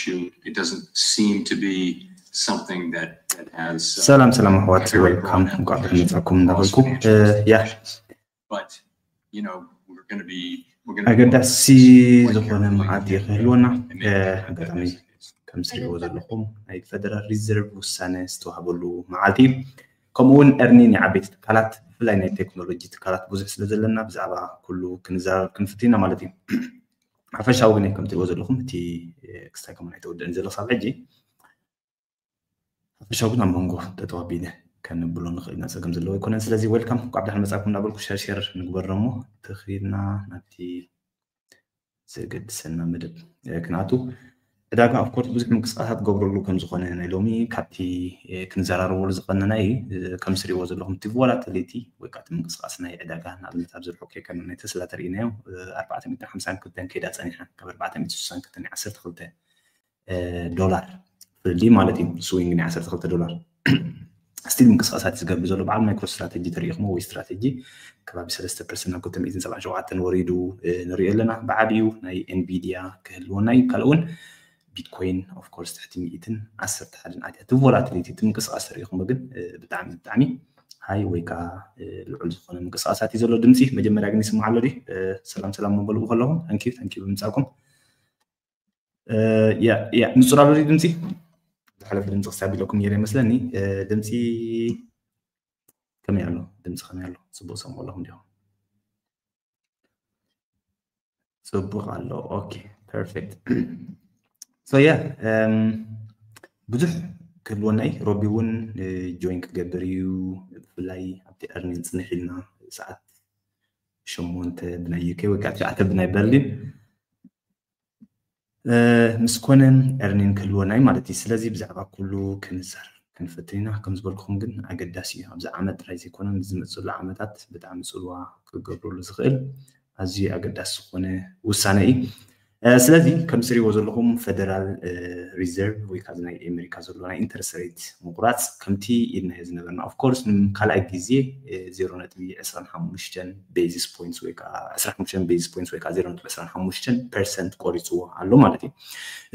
issue. It doesn't seem to be something that, that has. Uh, ሰላም ሰላም ኣሕዋት፣ welcome፣ እንኳዕ ደሓን መጻኩም እንዳበልኩ። ያ But, you know, we're going to be. We're going to ኣገዳሲ ዝኾነ መዓልቲ ክህልወና። ኣጋጣሚ ከም ትሪእዎ ዘለኹም ናይ ፌደራል ሪዘርቭ ውሳነ ዝተዋህበሉ መዓልቲ እዩ። ከምኡ እውን earning ናይ ዓበይቲ ትካላት፣ ብፍላይ ናይ ቴክኖሎጂ ትካላት ብዙሕ ስለ ዘለና ብዛዕባ ኩሉ ክንዛረብ ክንፍትን ኢና ማለት እዩ። ሓፈሻዊ ግን ከም ትሪእዎ ዘለኹም እቲ ክስታይ ከማን ኣይተወደእን ዘሎ ክሳብ ሕጂ። ሓፈሻዊ ግን ኣብ መንጎ ጠጠው ኣቢለ ከንብሎ ንኽእል ኢና፣ ጸገም ዘለዎ ኣይኮነን። ስለዚ welcome፣ እንኳዕ ደሓን መጻኩም እንዳበልኩ ሸር ሸር ንግበር እሞ ተኺልና ናብቲ ዘገድሰና መደብ ክንኣቱ። ዕዳጋ of course ብዙሕ ምንቅስቃሳት ገብረሉ ከም ዝኾነ ናይ ሎሚ ካብቲ ክንዘራረበሉ ዝቐነና እዩ። ከም ትሪእዎ ዘለኹም እቲ volatility ወይ ከዓ እቲ ምንቅስቃስ ናይ ዕዳጋ ንኣብነት ኣብዚ ርሑቕ ከይከድና ናይ ተስላ ተሪኢናዮ ኣርባዕተ ሚእትን ሓምሳን ክልተን ከይዳ ጸኒሓ ካብ ኣርባዕተ ሚእትን ስሳን ክልተን ዓሰርተ ክልተ ዶላር ፍልልይ ማለት እዩ። ስዊንግ ናይ ዓሰርተ ክልተ ዶላር ስቲል ምንቅስቃሳት ዝገብር ዘሎ በዓል ማይክሮ ስትራቴጂ ተሪኢኹሞ ወይ ስትራቴጂ ከባቢ ሰለስተ ፐርሰንት ናብ ክልተ ሚእትን ሰብዓን ሸውዓተን ወሪዱ ንሪኦ ኣለና። ብዓብዩ ናይ ኤንቪዲያ ክህልወና እዩ። ካልእ እውን ቢትኮይን of course ትሕቲ ሚእትን ዓሰርተ ሓደን ኣትያ። እቲ ቮላቲሊቲ እቲ ምንቅስቃስ ተሪኢኹሞ ግን ብጣዕሚ ብጣዕሚ ሃይ ወይ ከዓ ልዑል ዝኾነ ምንቅስቃሳት እዩ ዘሎ። ድምፂ መጀመርያ ግን ይስማዕ ኣሎ ድዩ? ሰላም ሰላም መበልኡ ከለኹም ታንኪዩ ታንኪዩ ብምፃኩም። ያ ያ ንጹር ኣሎ ድምፂ? ዝሓለፈ ድምፂ ክሳብ ኢለኩም ነይረ ይመስለኒ። ድምፂ ከመይ ኣሎ? ድምፂ ከመይ ኣሎ? ፅቡቅ ሰምዑ ኣለኹም ዲኹም? ፅቡቅ ኣሎ። ኦኬ ፐርፌክት። So yeah ብዙሕ ክህልወና እዩ። ሮቢ እውን ጆይን ክገብር እዩ። ብፍላይ ኣብቲ earning ፅንሕ ኢልና ሰዓት ሸሞንተ ብናይ ዩኬ ወይ ከዓ ትሽዓተ ብናይ በርሊን ምስ ኮነ earning ክህልወና እዩ ማለት እዩ። ስለዚ ብዛዕባ ኩሉ ክንዛረብ ክንፍትን ኢና። ከም ዝበልኩኹም ግን ኣገዳሲ እዩ። ኣብዚ ዓመት ጥራይ ዘይኮነ ንዝመፅእ ዘሎ ዓመታት ብጣዕሚ ፅልዋ ክገብረሉ ዝኽእል ኣዝዩ ኣገዳሲ ዝኾነ ውሳነ እዩ። ስለዚ ከም ትሪእዎ ዘለኹም ፌደራል ሪዘርቭ ወይ ከዓ ናይ ኣሜሪካ ዘሎ ናይ ኢንተረስት ሬት ምቁራፅ ከምቲ ኢልናዮ ዝነበርና of course ንካልኣይ ግዜ ዜሮ ነጥቢ ዕስራን ሓሙሽተን ቤዚስ ፖይንትስ ወይ ከዓ ዕስራን ሓሙሽተን ቤዚስ ፖይንትስ ወይ ከዓ ዜሮ ነጥቢ ዕስራን ሓሙሽተን ፐርሰንት ቆሪፅዎ ኣሎ ማለት እዩ።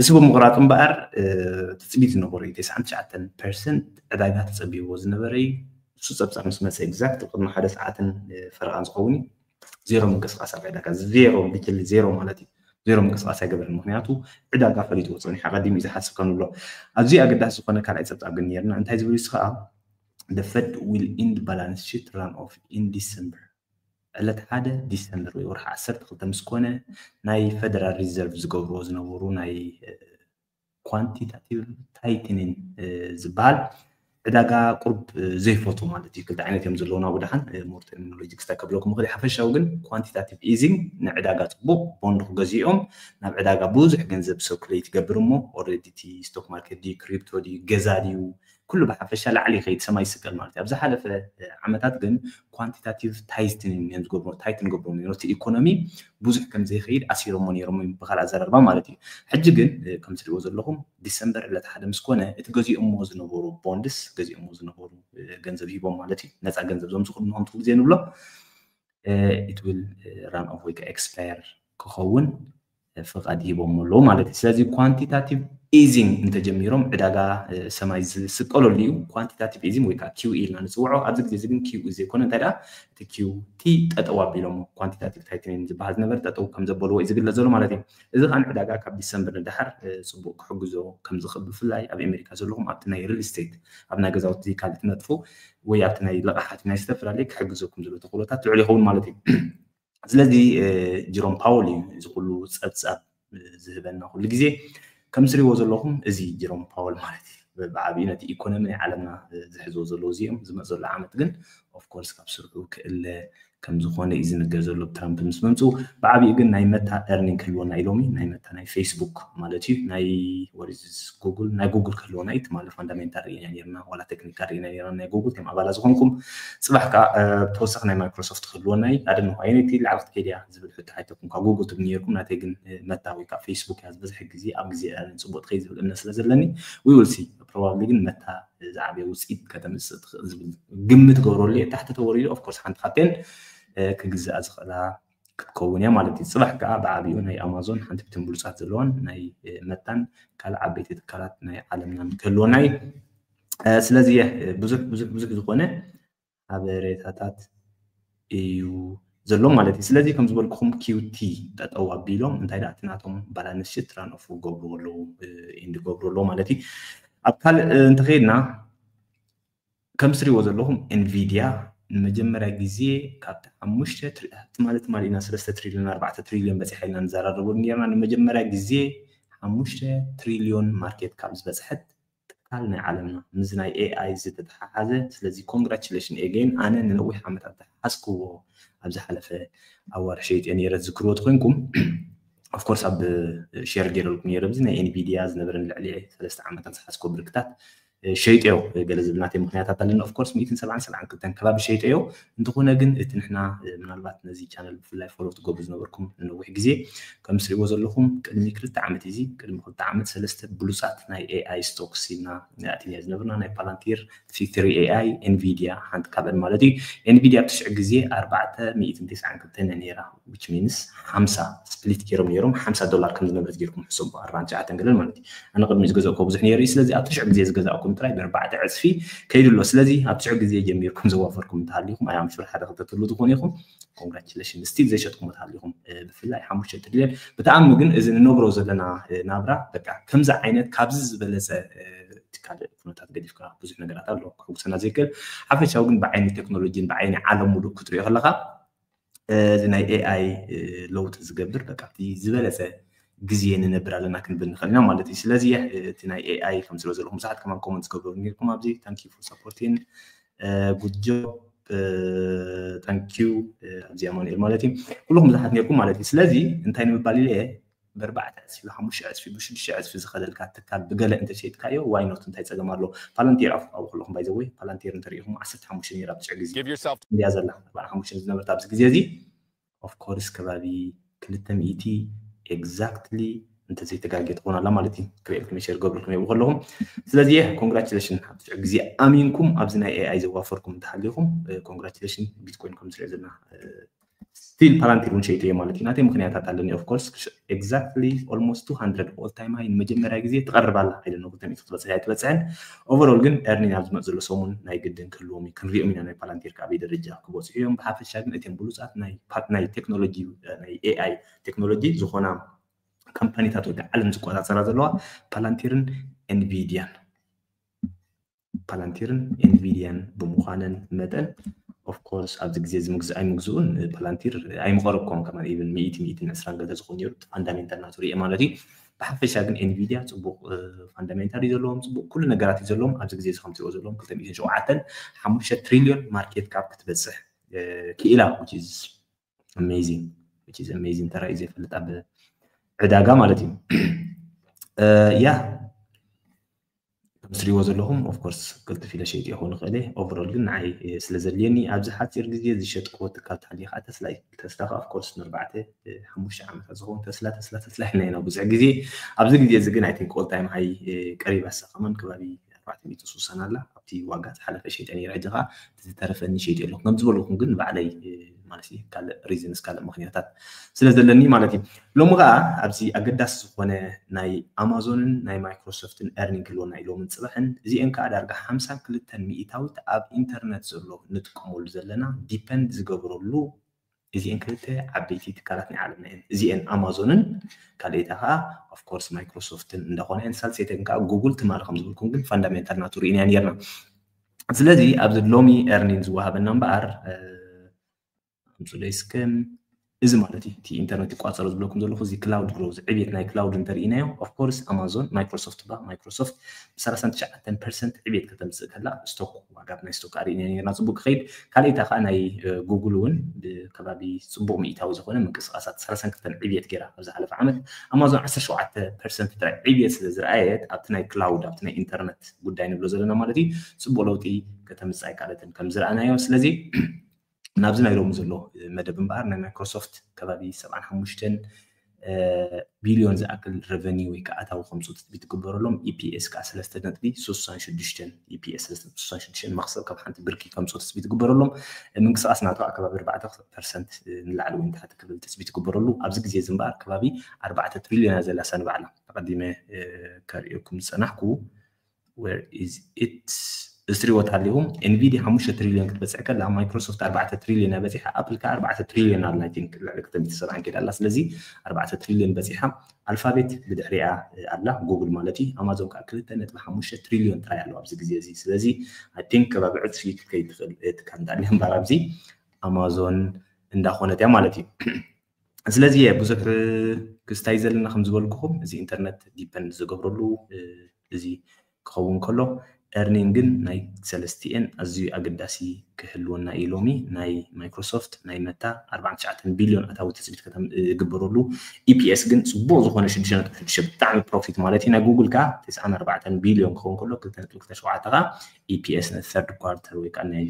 እዚ ብምቑራፁ እምበኣር ትፅቢት ዝነበሮ እዩ። ተስዓን ትሽዓተን ፐርሰንት ዕዳጋ ተፀቢብዎ ዝነበረ እዩ። እሱ ፀብፃብ ምስ መፀ ኤግዛክት ቅድሚ ሓደ ሰዓትን ፈረቓን ዝኸውን እዩ። ዜሮ ምንቅስቃስ ኣብ ዕዳጋ ዜሮ ሊትል ዜሮ ማለት እዩ። ዜሮ ምንቅስቃስ ኣይገበረን። ምክንያቱ ዕዳጋ ፈሊጥዎ ፀኒሑ ኣቐዲሙ እዩ ዝሓስብ ከም ንብሎ። ኣብዚ ኣገዳሲ ዝኾነ ካልኣይ ፀብፃብ ግን ነርና እንታይ ዝብል እሱ ከዓ the Fed will end balance sheet run off in December ዕለት ሓደ ዲሰምበር ወይ ወርሒ ዓሰርተ ክልተ ምስ ኮነ ናይ ፌደራል ሪዘርቭ ዝገብርዎ ዝነበሩ ናይ ኳንቲታቲቭ ታይትኒን ዝበሃል ዕዳጋ ቁርብ ዘይፈቱ ማለት እዩ። ክልተ ዓይነት እዮም ዘለዉ ናብኡ ደሓን more terminology ክስታይ ከብለኩም ይኽእል። ሓፈሻዊ ግን ኳንቲታቲቭ ኢዚንግ ንዕዳጋ ፅቡቅ ቦንድ ክገዝኦም ናብ ዕዳጋ ብዙሕ ገንዘብ ሰርኩሌት ይገብር እሞ ኦልሬዲ እቲ ስቶክ ማርኬት ድዩ ክሪፕቶ ድዩ ገዛ ድዩ ኩሉ ብሓፈሻ ላዕሊ ይኸይድ ሰማይ ይስቀል ማለት እዩ። ኣብ ዝሓለፈ ዓመታት ግን ኳንቲታቲቭ ታይትኒን እዮም ዝገብሩ ታይትን ገብሩ ነሩ እቲ ኢኮኖሚ ብዙሕ ከም ዘይኸይድ ኣሲሮሞ ነይሮም ብካልእ ኣዘራርባ ማለት እዩ። ሕጂ ግን ከም ትሪእዎ ዘለኹም ዲሰምበር ዕለት ሓደ ምስ ኮነ እቲ ገዚኦሞ ዝነበሩ ቦንድስ ገዚኦሞ ዝነበሩ ገንዘብ ሂቦም ማለት እዩ። ነፃ ገንዘብ ዞም ዝኽድንኹም ትኽሉ ግዜ ንብሎ it will run off ወይ ከዓ ኤክስፓየር ክኸውን ፍቓድ ሂቦም ኣለዉ ማለት እዩ። ስለዚ ኳንቲታቲቭ ኢዚንግ እንተጀሚሮም ዕዳጋ ሰማይ ዝስቀለሉ እዩ። ኳንቲታቲቭ ኢዚንግ ወይ ከዓ ኪው ኢ ኢልና ንፅውዖ ኣብዚ ግዜ እዚ ግን ኪው ኢ ዘይኮነ እንታይ ደኣ እቲ ኪው ቲ ጠጠው ኣቢሎም ኳንቲታቲቭ ታይትኒንግ ዝበሃል ዝነበረ ጠጠው ከም ዘበልዎ እዩ ዝግለፅ ዘሎ ማለት እዩ። እዚ ከዓ ንዕዳጋ ካብ ዲሰምበር ንደሓር ፅቡቅ ክሕግዞ ከም ዝኽእል ብፍላይ ኣብ ኣሜሪካ ዘለኹም ኣብቲ ናይ ሪል ስቴት ኣብ ናይ ገዛውቲ ካልእ ትነጥፉ ወይ ኣብቲ ናይ ልቓሓት ናይ ዝተፈላለዩ ክሕግዘኩም ዘሎ ተኽእሎታት ልዑል ይኸውን ማለት እዩ። ስለዚ ጅሮም ፓወል እዩ እዚ ኩሉ ፀብፃብ ዝህበና ኩሉ ግዜ ከም ትሪእዎ ዘለኹም እዚ ጅሮም ፓወል ማለት እዩ ብዓብዩ ነቲ ኢኮኖሚ ናይ ዓለምና ዝሕዝዎ ዘለዉ እዚኦም ዝመፅ ዘሎ ዓመት ግን ኦፍኮርስ ካብ ስርሑ ክእለ ከም ዝኾነ እዩ ዝንገር ዘሎ ብትራምፕ ምስ መምፅኡ ብዓብዩ ግን ናይ መታ earning ክህልወና ኢሎሚ ናይ መታ ናይ ፌስቡክ ማለት እዩ ናይ ወሪዝስ ጉግል ናይ ጉግል ክህልወና እዩ ትማሊ ፋንዳሜንታል ርኢና ነርና ዋላ ቴክኒካል ርኢና ነርና ናይ ጉግል ከም ኣባላ ዝኾንኩም ፅባሕ ከዓ ተወሳኺ ናይ ማይክሮሶፍት ክህልወና እዩ ኣደንኹ ኣየነይቲ ላዕሊ ክትከይድ እያ ዝብል ሕቶ ሓይተኩም ካብ ጉግል ትብል ነርኩም ናተይ ግን መታ ወይ ከዓ ፌስቡክ እያ ዝበዝሐ ግዜ ኣብ ግዜ earning ፅቡቅ ትኸይድ ዝብል እምነት ስለ ዘለኒ we will see probably ግን መታ ዝዓበየ ውፅኢት ከተምፅእ ትኽእል ዝብል ግምት ገብረሉ እየ ታሕቲ ተወሪዱ ኦፍኮርስ ሓንቲ ካብተን ክግዝኣ ዝኽእላ ክትከውን እያ ማለት እዩ። ፅባሕ ከዓ ብዓብኡ ናይ ኣማዞን ሓንቲ ብትን ብሉፃት ዘለዋን ናይ መታን ካልእ ዓበይቲ ትካላት ናይ ዓለምናን ክህልወና እዩ። ስለዚ ብዙሕ ብዙሕ ብዙሕ ዝኾነ ሓበሬታታት እዩ ዘሎ ማለት እዩ። ስለዚ ከም ዝበልኩኹም ኪውቲ ጠጠው ኣቢሎም እንታይ ደኣ እቲ ናቶም ባላንስ ሽት ራን ኦፍ ክገብሩ ኣለዉ ኢንድ ገብሩ ኣለዉ ማለት እዩ። ኣብ ካልእ እንተኸይድና ከም ስሪዎ ዘለኹም ኤንቪዲያ ንመጀመርያ ግዜ ካብቲ ሓሙሽተ ትማሊ ትማሊ ኢና ሰለስተ ትሪልዮን ኣርባዕተ ትሪልዮን በፂሐ ኢልና ንዘራረበሉ ነርና። ንመጀመርያ ግዜ ሓሙሽተ ትሪልዮን ማርኬት ካብ ዝበፅሐት ትካል ናይ ዓለምና ምስ ናይ ኤኣይ ዝተተሓሓዘ። ስለዚ ኮንግራቹሌሽን ኤገይን። ኣነ ንነዊሕ ዓመታት ዝሓዝክዎ ኣብ ዝሓለፈ ኣዋርሕ ሸይጠ ነይረ ዝዝክርዎ ተኮይንኩም ኦፍኮርስ ኣብ ሸር ገይረልኩም ነይረ። እዚ ናይ ኤንቪዲያ ዝነበረን ልዕሊ ሰለስተ ዓመታት ዝሓዝክዎ ብርክታት ሸይጠዮ ገለ ዝብል ናተይ ምክንያታት ኣለኒ። ኦፍኮርስ ሚእትን ሰብዓን ሰብዓን ክልተን ከባቢ ሸይጠዮ። እንተኾነ ግን እቲ ንሕና ምናልባት ነዚ ቻነል ብፍላይ ፎሎ ትገብሩ ዝነበርኩም ንነዊሕ ግዜ ከም ትሪእዎ ዘለኹም ቅድሚ ክልተ ዓመት እዚ ቅድሚ ክልተ ዓመት ሰለስተ ብሉፃት ናይ ኤኣይ ስቶክስ ኢልና ኣቲና ዝነበርና ናይ ፓላንቲር፣ ሲ ትሪ ኤኣይ፣ ኤንቪዲያ ሓንቲ ካብአን ማለት እዩ። ኤንቪዲያ ኣብ ትሽዕ ግዜ ኣርባዕተ ሚእትን ተስዓን ክልተን ነይራ which means ሓምሳ ስፕሊት ገይሮም ነይሮም ሓምሳ ዶላር ከም ዝነበረት ገይርኩም ሕሰቡ ኣርባዓን ትሽዓተን ገለን ማለት እዩ። ኣነ ቅድሚ ዝገዛእኩ ብዙሕ ነይሩ እዩ። ስለዚ ኣብ ትሽዕ ግዜ ዝገዛእኩም ጥራይ ብኣርባዕተ ዕፅፊ ከይዱ ኣሎ። ስለዚ ኣብ ትሽዕ ግዜ ጀሚርኩም ዘዋፈርኩም እንተሃሊኹም ኣይ ኣም ሹር ሓደ ክልተ ትብሉ ትኾኑ ኢኹም። ኮንግራቹሌሽን ስቲል ዘይሸጥኩም ተሃሊኹም ብፍላይ ሓሙሽተ ትሪልዮን ብጣዕሚ ግን እዚ ንነብሮ ዘለና ናብራ በቃ ከምዚ ዓይነት ካብዚ ዝበለፀ ካልእ ኩነታት ገዲፍካ ብዙሕ ነገራት ኣሎ ክሕጉሰና ዘይክእል። ሓፈሻዊ ግን ብዓይኒ ቴክኖሎጂን ብዓይኒ ዓለም ሙሉእ ክትሪኦ ከለካ እዚ ናይ ኤኣይ ለውጢ ዝገብር በቃ እቲ ዝበለፀ ግዜ ንነብር ኣለና ክንብል ንኽእል ኢና ማለት እዩ። ስለዚ እቲ ናይ ኤኣይ ከም ስለ ዘለኹም ብዙሓት ከማን ኮመንት ዝገብሩ ነርኩም ኣብዚ thank you for supporting good job thank you ኣብዚ ኣማኑኤል ማለት እዩ። ኩልኹም ብዙሓት ነርኩም ማለት እዩ። ስለዚ እንታይ ንምባል ኢለ ብኣርባዕተ ዕፅፊ ብሓሙሽተ ዕፅፊ ብሽዱሽተ ዕፅፊ ዝኸደልካ ትካል ብገለ እንተሸይጥካዮ why not እንታይ ፀገም ኣሎ? ፓላንቴር ኣፍቃዊ ከለኹም ባይዘወይ ፓላንቴር እንተሪኢኹም ዓሰርተ ሓሙሽተ ነይራ ብትሽዕ ግዜ እንዲያ ዘላ ኣርባዕተ ሓሙሽተ ዝነበረት ኣብዚ ግዜ እዚ ኦፍኮርስ ከባቢ ክልተ ሚእቲ ኤግዛክትሊ እንተዘይተጋጌ ትኾን ኣላ ማለት እዩ። ክሪኤት ክመሸር ገብርኩም የብኡ ከለኹም ስለዚ ኮንግራቹሌሽን ኣብ ትሽዕ ግዜ ኣሚንኩም ኣብዚ ናይ ኤኣይ ዘዋፈርኩም እንተሃሊኹም ኮንግራቹሌሽን ቢትኮይን ከም ዝሪኦ ዘለና ስቲል ፓላንቲር እውን ሸይጠዮ ማለት እዩ። ናተይ ምክንያታት ኣለኒ ኦፍኮርስ ኤግዛክትሊ ኦልሞስት ቱ ሃንድረድ ኦል ታይም ሃይ ንመጀመርያ ግዜ ትቐርብ ኣላ ኣይደነ ክልተ ሚእቲ ክትበፅሕ ኣይትበፅሕን ኦቨርኦል ግን ኤርኒን ኣብ ዝመፅ ዘሎ ሰሙን ናይ ግድን ክህልዎም እዩ። ክንሪኦም ኢና ናይ ፓላንቲር ካበይ ደረጃ ክበፅሑ እዮም። ብሓፈሻ ግን እተን ብሉፃት ናይ ቴክኖሎጂ ናይ ኤኣይ ቴክኖሎጂ ዝኾና ካምፓኒታት ወይ ከዓ ዓለም ዝቆፃፀራ ዘለዋ ፓላንቲርን ኤንቪዲያን ፓላንቲርን ኤንቪዲያን ብምዃነን መጠን ኦፍኮርስ ኣብዚ ግዜ እዚ ምግዝእ ኣይምግዝኡን ፓላንቲር ኣይምቐረብኮም ከማን ኢቨን ሚእቲ ሚእትን ዕስራን ገለ ዝኾን ነይሩ እቲ ፋንዳሜንታል ናቱ ሪኤ ማለት እዩ። ብሓፈሻ ግን ኤንቪዲያ ፅቡቅ ፋንዳሜንታል እዩ ዘለዎም ፅቡቅ ኩሉ ነገራት እዩ ዘለዎም ኣብዚ ግዜ እዚ ከምትሪኦ ዘለዎም ክልተ ሚእትን ሸውዓተን ሓሙሽተ ትሪልዮን ማርኬት ካፕ ክትበፅሕ ክኢላ which is amazing which is amazing ተራእዩ ዘይፈልጥ ኣብ ዕዳጋ ማለት እዩ። ያ ከም ትሪእዎ ዘለኹም ኦፍኮርስ ቅልጥፍ ኢለ ሸይጥ ይኸውን ይኽእል እየ። ኦቨሮል ግን ንዓይ ስለ ዘድልየኒ ኣብዚ ሓፂር ግዜ ዝሸጥክዎ ትካል ተሃልዩ ከዓ ተስላ እዩ። ተስላ ከዓ ኦፍኮርስ ንኣርባዕተ ሓሙሽተ ዓመታት ዝኸውን ተስላ ተስላ ተስላ ኢልና ኢና ብዙሕ ግዜ ኣብዚ ግዜ እዚ ግን ኣይ ቲንክ ኦል ታይም ሃይ ቀሪባ እሳ ከማን ከባቢ ኣርባዕተ ሚእቲ ስሳን ኣላ ኣብቲ ዋጋ ዝሓለፈ ሸይጠ ነይረ ሕጂ ከዓ ዝተረፈኒ ሸይጠ ኣለኹ ከም ዝበልኹም ግን ባዕለይ ማለት ካልእ ሪዝንስ ካልእ ምክንያታት ስለ ዘለኒ ማለት እዩ። ሎሚ ከዓ ኣብዚ ኣገዳሲ ዝኾነ ናይ ኣማዞንን ናይ ማይክሮሶፍትን ኤርኒንግ ክህልወና እዩ ሎምን ፅባሕን። እዚአን ከዓ ዳርጋ ሓምሳን ክልተን ሚእታዊት ኣብ ኢንተርነት ዘሎ ንጥቀመሉ ዘለና ዲፐንድ ዝገብረሉ እዚአን ክልተ ዓበይቲ ትካላት ናይ ዓለምና እየን። እዚአን ኣማዞንን ካልኣይታ ከዓ ኦፍኮርስ ማይክሮሶፍትን እንዳኾነ እየን። ሳልሰይተን ከዓ ጉግል ትማሊ ከም ዝበልኩም ግን ፋንዳሜንታል ናቱ ርኢናያ ነርና። ስለዚ ኣብዚ ሎሚ ኤርኒን ዝወሃበና እምበኣር ኣምፅኡለይ እስከ እዚ ማለት እዩ እቲ ኢንተርነት ይቋፀሮ ዝብለኩም ዘለኹ እዚ ክላውድ ግሮዝ ዕብየት ናይ ክላውድ እንተርኢናዮ ኦፍኮርስ ኣማዞን ማይክሮሶፍት ባ ማይክሮሶፍት ብሰላሳን ትሽዓተን ፐርሰንት ዕብየት ከተምፅእ ከላ ስቶክ ዋጋ ናይ ስቶክ ኣርኢና ነርና ፅቡቅ ክኸይድ ካልኣይታ ከዓ ናይ ጉግል እውን ብከባቢ ፅቡቅ ሚእታዊ ዝኾነ ምንቅስቃሳት ሰላሳን ክልተን ዕብየት ገይራ ኣብ ዝሓለፈ ዓመት ኣማዞን ዓሰርተ ሸውዓተ ፐርሰንት ጥራይ ዕብየት ስለ ዝረኣየት ኣብቲ ናይ ክላውድ ኣብቲ ናይ ኢንተርነት ጉዳይ ንብሎ ዘለና ማለት እዩ ፅቡቅ ለውጢ ከተምፅእ ኣይካለትን ከም ዝረኣናዮ ስለዚ ናብዚ ናይ ሎሚ ዘሎ መደብ እምበኣር ናይ ማይክሮሶፍት ከባቢ ሰብዓን ሓሙሽተን ቢልዮን ዝኣክል revenue ወይ ከዓ ኣታዊ ከምፅኡ ትፅቢት ትግበረሎም። EPS ከዓ ሰለስተ ነጥቢ ስሳን ሽዱሽተን EPS ሰለስተ ነጥቢ ስሳን ሽዱሽተን መክሰብ ካብ ሓንቲ ብርኪ ከምፅኡ ትፅቢት ትግበረሎም። ምንቅስቃስ ናቱ ኣከባቢ ኣርባዕተ ፐርሰንት ንላዕሊ ወይ ንታሕቲ ክብል ትፅቢት ትግበረሉ። ኣብዚ ግዜ እዚ እምበኣር ከባቢ ኣርባዕተ ትሪልዮን እያ ዘላ እሳ ንባዕላ። ኣቐዲመ ከርእየኩም ዝፀናሕኩ where is it? እዚ ትሪእዎ ኣለኹም። Nvidia ሓሙሽተ ትሪልዮን ክትበፅሕ ከላ፣ Microsoft ኣርባዕተ ትሪልዮን እያ በፂሓ፣ Apple ከዓ ኣርባዕተ ትሪልዮን ኣላ። I think ልዕሊ ክልተ ሚእቲ ሰብዓን ከይዳ ኣላ። ስለዚ ኣርባዕተ ትሪልዮን በፂሓ። ኣልፋቤት ብድሕሪኣ ኣላ፣ ጉግል ማለት እዩ። ኣማዞን ከዓ ክልተ ነጥቢ ሓሙሽተ ትሪልዮን ጥራይ ኣሎ ኣብዚ ግዜ እዚ። ስለዚ I think ከባቢ ዕፅፊ ክትከይድ ትኽእል ትካል እንዳልያ እምበኣር ኣብዚ ኣማዞን እንዳኾነት እያ ማለት እዩ። ስለዚ ብዙሕ ክስታይ ዘለና ከም ዝበልኩኹም፣ እዚ ኢንተርነት depend ዝገብረሉ እዚ ክኸውን ከሎ፣ earning ግን ናይ ሰለስቲኤን ኣዝዩ ኣገዳሲ ክህልወና እዩ። ሎሚ ናይ Microsoft፣ ናይ Meta ኣርባዓን ትሽዓተን ቢልዮን ኣታዊ ትፅቢት ከተም ዝግበረሉ፣ EPS ግን ፅቡቕ ዝኾነ ሽዱሽተ ነጥቢ ሽዱሽተ ብጣዕሚ ፕሮፊት ማለት እዩ። ናይ ጉግል ከዓ ተስዓን ኣርባዕተን ቢልዮን ክኸውን ከሎ፣ ክልተ ነጥቢ ክልተ ሸውዓተ ከዓ EPS ናይ third quarter ወይ ከዓ ናይ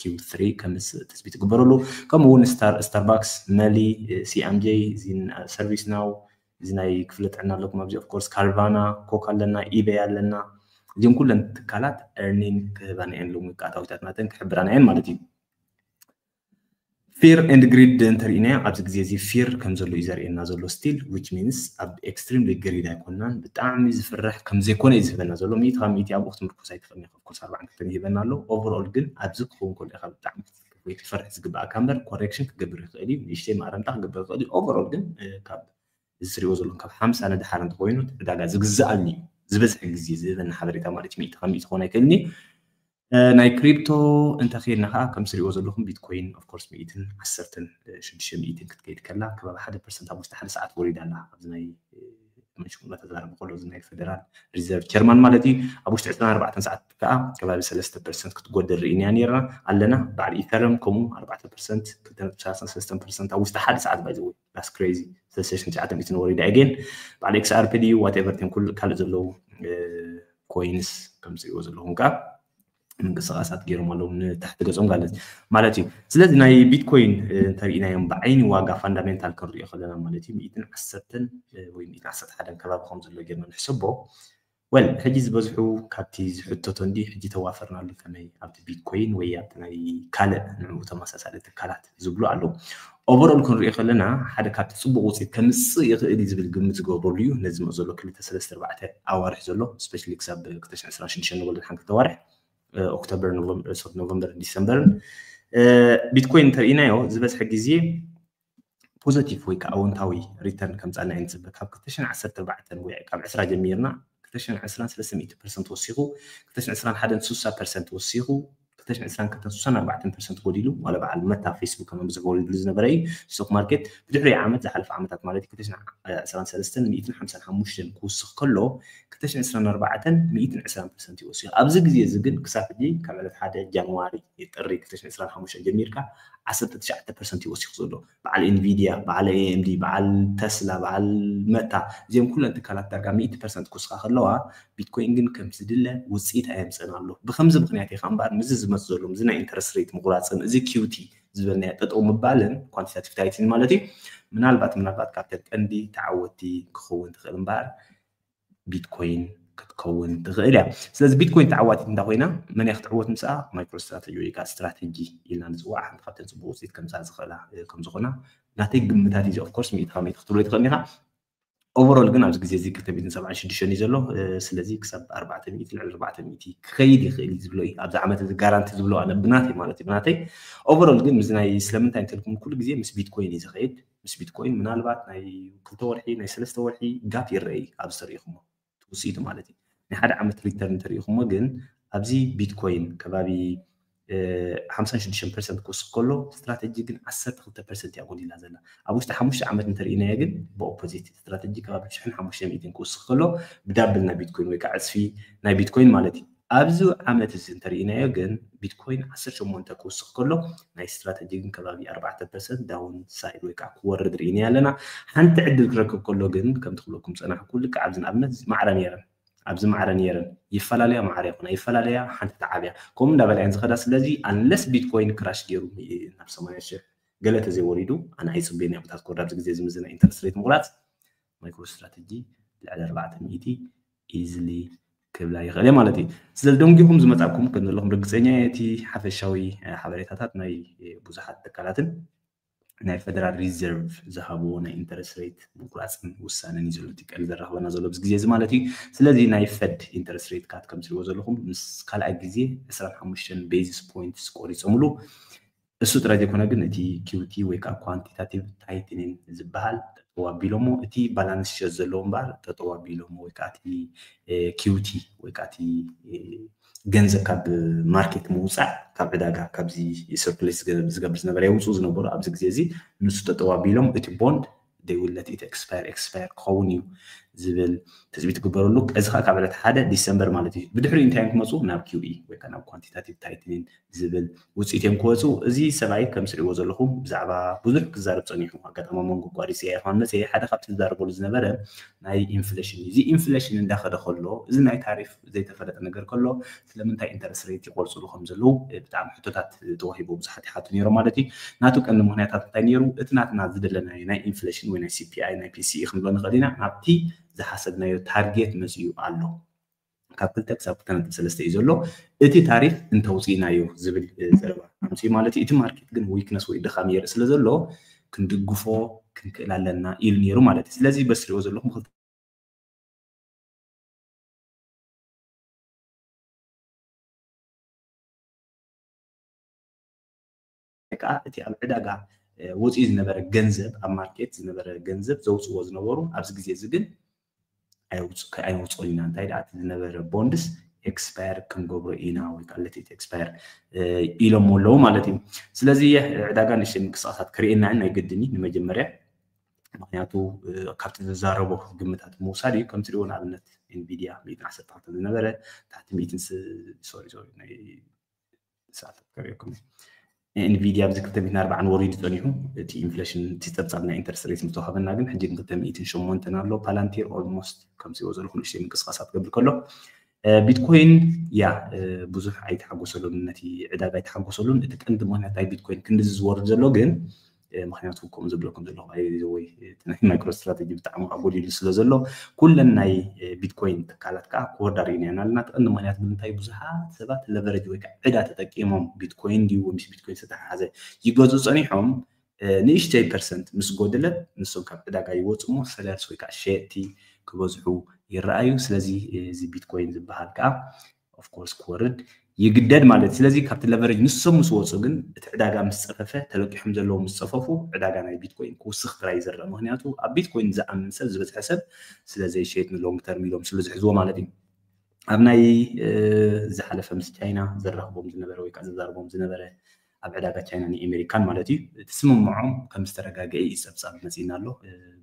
Q3 ከምስ ትፅቢት ትግበረሉ። ከምኡ እውን ስታርባክስ፣ መሊ፣ C and J፣ እዚ ሰርቪስ ናው፣ እዚ ናይ ክፍለ ጥዕና ኣለኩም ኣብዚ፣ of course፣ ካርቫና፣ ኮካ ኣለና፣ ኢቤይ ኣለና። እዚም ኩለን ትካላት earning ክህባና እየን፣ ሎሚ ኣታዊታት ናተን ክሕብራና እየን ማለት እዩ። Fear and greed እንተሪእናዮ ኣብዚ ግዜ እዚ fear ከም ዘሎ እዩ ዘርእየና ዘሎ still, which means ኣብ extremely greed ኣይኮናን፣ ብጣዕሚ ዝፍራሕ ከም ዘይኮነ እዩ ዝህበና ዘሎ። ሚእቲ ካብ ሚእቲ ኣብኡ ክትምርኮስ ኣይትኽእልን ኢኻ። Of course ኣርባዓን ክልተን ይህበና ኣሎ። Overall ግን ኣብዚ ክኸውን ከሎ ኢኻ ብጣዕሚ ክትፍርሕ ዝግብኣካ እምበር፣ correction ክገብር ይኽእል እዩ፣ ንእሽተይ ማረምታ ክገብር ይኽእል እዩ። Overall ግን ካብ እዚ ትሪእዎ ዘለኹም ካብ ሓምሳ ንደሓር እንተኮይኑ ዕዳጋ ዝግዝኣሉ እዩ። ዝበዝሐ ግዜ ዝህበና ሓበሬታ ማለት እዩ። ሚእቲ ካብ ሚእቲ ክኾን ኣይክእልን እዩ። ናይ ክሪፕቶ እንተኺድና ከዓ ከም ትሪእዎ ዘለኹም ቢትኮይን of course ሚእትን ዓሰርተን ሽዱሽተ ሚእትን ክትከይድ ከላ ከባቢ ሓደ ፐርሰንት ኣብ ውሽጢ ሓደ ሰዓት ወሪዳ ኣላ። ኣብዚ ናይ መሽኩ እናተዛረበ ከሎ እዚ ናይ ፌደራል ሪዘርቭ ቸርማን ማለት እዩ። ኣብ ውሽጢ ዕስራን ኣርባዕተን ሰዓት ከዓ ከባቢ ሰለስተ ፐርሰንት ክትጎድል ርኢና ነይርና ኣለና። በዓል ኢተረም ከምኡ ኣርባዕተ ፐርሰንት ክልተ ነጥቢ ሰላሳ ሰለስተ ፐርሰንት ኣብ ውሽጢ ሓደ ሰዓት ባይዘው that's crazy። ሰለስተ ሽሕን ትሽዓተ ሚእትን ወሪዳ again። በዓል XRP ድዩ whatever ቲም ኩሉ ካልእ ዘለዉ ኮይንስ ከም ትሪእዎ ዘለኹም ከዓ ምንቅስቃሳት ገይሮም ኣለዉ ንታሕቲ ገጾም ጋለት ማለት እዩ። ስለዚ ናይ ቢትኮይን እንተሪእናዮም ብዓይኒ ዋጋ ፋንዳሜንታል ክንሪኦ ከለና ማለት እዩ ሚእትን ዓሰርተን ወይ ሚእትን ዓሰርተ ሓደን ከባቢ ከም ዘሎ ጌርና ንሕሰቦ። Well ሕጂ ዝበዝሑ ካብቲ ዝሕተቶ እንዲ ሕጂ ተዋፈርናሉ ከመይ ኣብቲ ቢትኮይን ወይ ኣብቲ ናይ ካልእ ንዕኡ ተመሳሳሊ ትካላት ዝብሉ ኣለዉ። Overall ክንሪኦ ከለና ሓደ ካብቲ ፅቡቅ ውፅኢት ከምፅእ ይኽእል እዩ ዝብል ግምት ዝገብረሉ እዩ። ነዚ ዘሎ ክልተ ሰለስተ ኣርባዕተ ኣዋርሕ ዘሎ especially ክሳብ ክልተ ሽሕን ዕስራን ሽዱሽተን ንወልድ ሓንቲ ክልተ ኣዋርሕ ኦክቶበር፣ ኖቨምበር፣ ሶሪ፣ ኖቨምበር፣ ዲሰምበርን ቢትኮይን እንተርኢናዮ ዝበዝሐ ግዜ ፖዘቲቭ ወይ ከዓ ኣወንታዊ ሪተርን ከምፃልና እዩ ንፅበ። ካብ ክልተ ሽሕን ዓሰርተ ኣርባዕተን ወይ ካብ ዕስራ ጀሚርና ክልተ ሽሕን ዕስራን ሰለስተ ሚእቲ ፐርሰንት ወሲኹ፣ ክልተ ሽሕን ዕስራን ሓደን ስሳ ፐርሰንት ወሲኹ፣ ክልተ ሽሕን ዕስራን ክልተን ስሳን ኣርባዕተን ፐርሰንት ጎዲሉ፣ ዋላ በዓል መታ ፌስቡክ ከም ብዙሕ ወሪድሉ ዝነበረ እዩ ስቶክ ማርኬት። ብድሕሪ ዓመት ዝሓለፈ ዓመታት ማለት እዩ ክልተ ሽሕን ዕስራን ሰለስተን ሚእትን ሓምሳን ሓሙሽተን ክውስኽ ከሎ ክልተ ሽሕን ዕስራን ኣርባዕተን ሚእትን ዕስራን ፐርሰንት ይወስኽ። ኣብዚ ግዜ እዚ ግን ክሳብ ሕጂ ካብ ዕለት ሓደ ጃንዋሪ፣ ጥሪ ክልተ ሽሕን ዕስራን ሓሙሽተን ጀሚርካ ዓሰርተ ትሽዓተ ፐርሰንት ይወስኽ ዘሎ። በዓል ኤንቪድያ፣ በዓል AMD፣ በዓል ተስላ፣ በዓል መታ፣ እዚኦም ኩለን ትካላት ዳርጋ ሚእቲ ፐርሰንት ክውስኻ ከለዋ ቢትኮይን ግን ከም ዝድለ ውፅኢት ኣየምፅእን ኣሎ። ብከምዚ ምክንያት ኢኻ እምበኣር ምዚ ዝመፅ ዘሎ ምዚ ናይ ኢንተረስት ሬት ምቁራፅን እዚ ኪውቲ ዝበልናዮ ጠጠው ምባልን ኳንቲታቲቭ ታይቲን ማለት እዩ ምናልባት ምናልባት ካብተን ቀንዲ ተዓወቲ ክኸውን ትኽእል እምበኣር ቢትኮይን ክትከውን ትኽእል እያ። ስለዚ ቢትኮይን ተዓዋቲት እንዳ ኮይና መን እያ ክትዕወት ምስኣ ማይክሮ ስትራተጂ ወይ ከዓ ስትራተጂ ኢልና ንፅዋዕ ሓንቲ ካብተን ፅቡቅ ውፅኢት ከምፃ ዝኽእላ ከምዝኾና ናተይ ግምታት እዩ። Of course ሚእቲ ካብ ሚእቲ ክትብሎ ይትኽእል ኢኻ። Overall ግን ኣብዚ ግዜ እዚ ክልተ ሚእትን ሰብዓን ሽዱሽተን እዩ ዘሎ። ስለዚ ክሳብ ኣርባዕተ ሚእቲ ልዕሊ ኣርባዕተ ሚእቲ ክኸይድ ይኽእል እዩ ዝብሎ እዩ። ኣብዚ ዓመት እዚ ጋራንቲ ዝብሎ ኣነ ብናተይ ማለት እዩ ብናተይ። Overall ግን ምስ ናይ ስለምንታይ እንተልኩም ኩሉ ግዜ ምስ ቢትኮይን እዩ ዝኸይድ። ምስ ቢትኮይን ምናልባት ናይ ክልተ ወርሒ ናይ ሰለስተ ወርሒ ጋፕ ይረአ እዩ ኣብዚ ተሪኢኹሞ ትውፅኢቱ ማለት እዩ። ናይ ሓደ ዓመት ሪተርን እንተሪኢኹሞ ግን ኣብዚ ቢትኮይን ከባቢ ሓምሳን ሽዱሽተን ፐርሰንት ክውስኽ ከሎ ስትራተጂ ግን ዓሰርተ ክልተ ፐርሰንት እያ ጎዲላ ዘላ። ኣብ ውሽጢ ሓሙሽተ ዓመት እንተርኢናዮ ግን ብኦፖዚት ስትራተጂ ከባቢ ሽሕን ሓሙሽተ ሚእትን ክውስኽ ከሎ ብዳብል ናይ ቢትኮይን ወይ ከዓ ዕፅፊ ናይ ቢትኮይን ማለት እዩ። ኣብዚ ዓመት እዚ እንተርኢናዮ ግን ቢትኮይን ዓሰርተ ሸሞንተ ክውስኽ ከሎ ናይ ስትራተጂ ግን ከባቢ ኣርባዕተ ፐርሰንት ዳውን ሳይድ ወይ ከዓ ክወርድ ርኢናዮ ኣለና። ሓንቲ ዕድል ክረክብ ከሎ ግን ከምቲ ክብለኩም ፀናሕኩ ልክዕ ኣብዚ ንኣብነት ማዕረ ነይረን ኣብዚ ማዕረ ነይረን ይፈላለያ ማዕረ ይኹና ይፈላለያ ሓንቲ ተዓብያ ከምኡ እንዳበላ እየን ዝኸዳ። ስለዚ ኣንለስ ቢትኮይን ክራሽ ገይሩ ናብ ሰማንያ ሽሕ ገለ ተዘይወሪዱ ኣነ ኣይፅበን እየ። ኣብታት ኮርድ ኣብዚ ግዜ ዝምዝና ኢንተረስት ሬት ምቁራፅ ማይክሮ ስትራተጂ ልዕሊ ኣርባዕተ ሚእቲ ኢዝሊ ክብላ ይኽእል እየ ማለት እዩ። ስለዚ ደንጊኹም ዝመፃኩም ከም ዘለኹም ርግፀኛ እየ። እቲ ሓፈሻዊ ሓበሬታታት ናይ ብዙሓት ትካላትን ናይ ፌደራል ሪዘርቭ ዝሃብዎ ናይ ኢንተረስት ሬት ምቁራፅን ውሳነን እዩ ዘሎ እቲ ቀል ዘራኽበና ዘሎ ኣብዚ ግዜ እዚ ማለት እዩ። ስለዚ ናይ ፈድ ኢንተረስት ሬት ካት ከም ትሪእዎ ዘለኹም ምስ ካልኣይ ግዜ ዕስራን ሓሙሽተን ቤዚስ ፖይንትስ ቆሪፆምሉ። እሱ ጥራይ ዘይኮነ ግን እቲ ኪውቲ ወይ ከዓ ኳንቲታቲቭ ታይትኒን ዝበሃል ጠጠው ኣቢሎሞ፣ እቲ ባላንስ ሸት ዘለዎ እምበኣር ጠጠው ኣቢሎሞ ወይ ከዓ እቲ ኪውቲ ወይ ከዓ እቲ ገንዘብ ካብ ማርኬት ምውፃእ ካብ ዕዳጋ ካብዚ ሰርኩሌት ዝገብር ዝነበረ የውፅኡ ዝነበሩ ኣብዚ ግዜ እዚ ንሱ ጠጠው ኣቢሎም እቲ ቦንድ ደይውለት እቲ ኤክስፓየር ኤክስፓየር ክኸውን እዩ ዝብል ትፅቢት ትግበረሉ። እዚ ከዓ ካብ ዕለት ሓደ ዲሰምበር ማለት እዩ። ብድሕሪኡ እንታይ እዮም ክመፁ ናብ ኪውኢ ወይ ከዓ ናብ ኳንቲታቲቭ ታይትኒን ዝብል ውፅኢት እዮም ክወፁ። እዚ ሰብኣይ ከም ትሪእዎ ዘለኹም ብዛዕባ ብዙሕ ክዛረብ ፀኒሑ ኣጋጣሚ መንጎ ቋሪፀ እየ። መፅየ ሓደ ካብቲ ዝዛረበሉ ዝነበረ ናይ ኢንፍሌሽን እዩ። እዚ ኢንፍሌሽን እንዳኸደ ከሎ እዚ ናይ ታሪፍ ዘይተፈለጠ ነገር ከሎ ስለምንታይ ኢንተረስት ሬት ይቆርፅሉ ከም ዘለዉ ብጣዕሚ ሕቶታት ተዋሂቦ ብዙሓት ይሓቱ ነይሮም ማለት እዩ። ናቱ ቀንዲ ምክንያታት እንታይ ነይሩ? እቲ ናትና ዝደለናዮ ናይ ኢንፍሌሽን ወይ ናይ ሲፒኣይ ናይ ፒሲኢ ክንብሎ ንኽእል ኢና ናብቲ ዝሓሰብናዮ ታርጌት መፅኡ ኣሎ። ካብ ክልተ ክሳብ ክልተ ነጥቢ ሰለስተ እዩ ዘሎ። እቲ ታሪፍ እንተውፅእናዮ ዝብል ዘረባ ኣምፅኡ ማለት እዩ። እቲ ማርኬት ግን ዊክነስ ወይ ድኻም የርኢ ስለ ዘሎ ክንድግፎ ክንክእል ኣለና ኢሉ ነይሩ ማለት እዩ። ስለዚ በስሪዎ ዘለኹም ከዓ እቲ ኣብ ዕዳጋ ወፂኡ ዝነበረ ገንዘብ ኣብ ማርኬት ዝነበረ ገንዘብ ዘውፅዎ ዝነበሩ ኣብዚ ግዜ እዚ ግን ኣይውፅኦን ኢና እንታይ ደኣ ዝነበረ ቦንድስ ኤክስፓየር ክንገብሮ ኢና ወይ ከዓ ለቲት ኤክስፓየር ኢሎሞ ኣለዉ ማለት እዩ። ስለዚ ዕዳጋ ንእሽተይ ምንቅስቃሳት ክርእየና ናይ ግድን እዩ ንመጀመርያ ምክንያቱ ካብቲ ዝዛረቦ ግምታት ምውሳድ እዩ። ከምቲ ሪኦ ንኣብነት ኤንቪዲያ ሚእትን ዓሰርተ ክልተ ዝነበረ ታሕቲ ሚእትን ሶሪ ሶሪ ናይ ሰዓታት ከርእየኩም ኤንቪዲያ ኣብዚ ክልተ ሚእትን ኣርባዓን ወሪዱ ፀኒሑ እቲ ኢንፍሌሽን እቲ ፀብፃብ ናይ ኢንተረስት ሬት ምስተዋሃበና ግን ሕጂ ግን ክልተ ሚእትን ሸሞንተን ኣሎ። ፓላንቲር ኦልሞስት ከምዚዎ ዘለኹ ንእሽተይ ምንቅስቃሳት ገብር ከሎ ቢትኮይን ያ ብዙሕ ኣይተሓጎሰሉን ነቲ ዕዳጋ ኣይተሓጎሰሉን። እቲ ቀንዲ ምክንያት ናይ ቢትኮይን ክንዲ ዝወርድ ዘሎ ግን ምክንያቱ ከምኡ ዝብለኩም ዘለኹ ወይ ናይ ማይክሮ ስትራተጂ ብጣዕሚ ኣጎዲሉ ስለ ዘሎ ኩለን ናይ ቢትኮይን ትካላት ከዓ ክወዳርዩን እየን ኣለና። እቲ ቀንዲ ምክንያት ብምንታይ ብዙሓት ሰባት ለቨረጅ ወይ ከዓ ዕዳ ተጠቂሞም ቢትኮይን ድዩ ምስ ቢትኮይን ዝተተሓሓዘ ይገዝኡ ፀኒሖም ንእሽተይ ፐርሰንት ምስ ጎደለት ንሶም ካብ ዕዳጋ ይወፁ እሞ ሰለርስ ወይ ከዓ ሸየጥቲ ክበዝሑ ይረኣዩ። ስለዚ እዚ ቢትኮይን ዝበሃል ከዓ ኦፍኮርስ ክወርድ ይግደድ ማለት እዩ። ስለዚ ካብቲ ለቨሬጅ ንሶም ምስ ወፁ ግን እቲ ዕዳጋ ምስ ፀፈፈ ተለቂሖም ዘለዉ ምስ ፀፈፉ ዕዳጋ ናይ ቢትኮይን ክውስኽ ጥራይ ይዝረእ። ምክንያቱ ኣብ ቢትኮይን ዝኣምን ሰብ ዝበዝሐ ሰብ ስለ ዘይሸየጥ ንሎንግ ተርም ኢሎም ስለ ዝሕዝዎ ማለት እዩ። ኣብ ናይ ዝሓለፈ ምስ ቻይና ዘራኽቦም ዝነበረ ወይ ከዓ ዘዛርቦም ዝነበረ ኣብ ዕዳጋ ቻይና ንኤሜሪካን ማለት እዩ እቲ ስምምዖም ከም ዝተረጋገአ እዩ ፀብፃብ መፂና ኣሎ።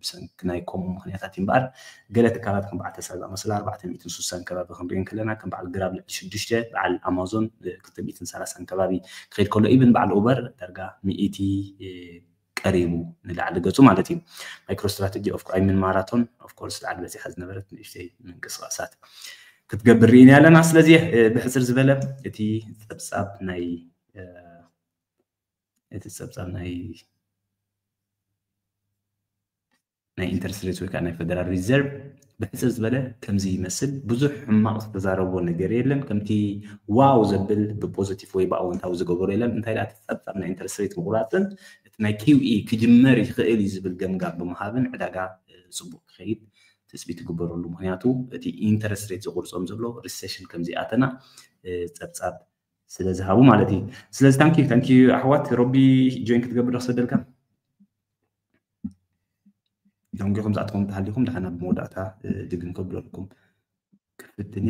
ብሰንኪ ናይ ከምኡ ምክንያታት እዩ እምበኣር ገለ ትካላት ከም በዓል ተስላ ዝኣመሰላ ኣርባዕተ ሚእትን ስሳን ከባቢ ክንሪኦ ከለና ከም በዓል ግራብ ልዕሊ ሽዱሽተ በዓል ኣማዞን ክልተ ሚእትን ሰላሳን ከባቢ ክኸይድ ከሎ ኢብን በዓል ኡበር ዳርጋ ሚእቲ ቀሪቡ ንላዕሊ ገፁ ማለት እዩ። ማይክሮ ስትራተጂ ኦፍ ኣይምን ማራቶን ኦፍኮርስ ላዕሊ በፂሓ ዝነበረት ንእሽተይ ምንቅስቃሳት ክትገብር ርኢና ኣለና። ስለዚ ብሕፅር ዝበለ እቲ ፀብፃብ ናይ እቲ ፀብፃብ ናይ ናይ ኢንተረስት ሬት ወይ ከዓ ናይ ፌደራል ሪዘርቭ ብሕፅር ዝበለ ከምዚ ይመስል። ብዙሕ ሕማቕ ዝተዛረብዎ ነገር የለን። ከምቲ ዋው ዘብል ብፖዚቲቭ ወይ ብኣወንታዊ ዝገበሮ የለን። እንታይ ደኣ እቲ ፀብፃብ ናይ ኢንተረስት ሬት ምቁራፅን እቲ ናይ ኪውኢ ክጅመር ይኽእል እዩ ዝብል ገምጋም ብምሃብን ዕዳጋ ፅቡቅ ክኸይድ ትፅቢት ይግበረሉ። ምክንያቱ እቲ ኢንተረስት ሬት ዝቁርፆም ዘሎ ሪሴሽን ከምዚኣተና ፀብፃብ ስለ ዝሃቡ ማለት እዩ። ስለዚ ታንኪዩ ታንኪዩ ኣሕዋት ሮቢ ጆይን ክትገብር ዶ ክሰደልካ? ደንጊኹም ዝኣትኹም እንተሃሊኹም ደሓና ብመወዳእታ ድግም ከብለልኩም ክፍትኒ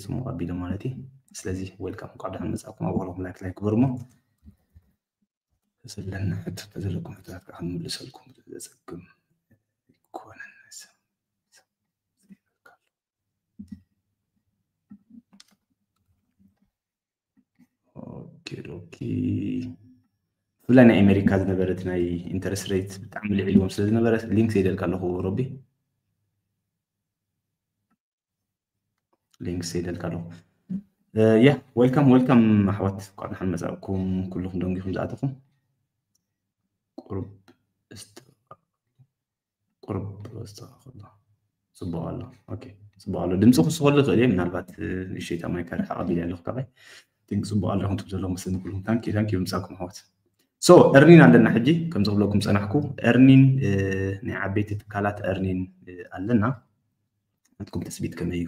ስሙ ኣቢለ ማለት እዩ። ስለዚ ዌልካም እንኳዕ ደሓን መጻእኩም ኣብ ሆሎም ላይክ ላይክ ግበርሞ ስለና ሕቶ ተዘለኩም ሕቶታት ከዓ ምልሰልኩም ዘጸግም ይኮነን። ኦኬ ኦኬ ብፍላይ ናይ ኣሜሪካ ዝነበረት ናይ ኢንተረስት ሬት ብጣዕሚ ልዕልዎም ስለ ዝነበረ ሊንክ ዘይደልካ ኣለኹ ሮቢ ሊንክ ዘይደልካ ኣለኹ ያ ዌልካም ዌልካም ኣሕዋት ቋዕ ደሓን መፃእኩም ኩልኹም ደንጊኹም ዝኣተኹም ቁሩብ እስተ ቁሩብ ኣስተኻኽሎ። ጽቡቕ ኣሎ። ኦኬ፣ ጽቡቕ ኣሎ። ድምጺ ክስኸሉ ይኽእል እየ። ምናልባት ንእሽተይ ማይክ ኣርሓቕ ኣቢለ ኣለኹ ካባይ። ቲንክ ጽቡቕ ኣለኹም ትብ ዘለኹም መሰለኒ ኩልኩም። ታንኪ ታንኪ ምጻኩም ኣሕዋት። ሶ እርኒን ኣለና ሕጂ፣ ከምዚ ክብለኩም ጸናሕኩ፣ እርኒን ናይ ዓበይቲ ትካላት እርኒን ኣለና። ናትኩም ትጽቢት ከመይ እዩ?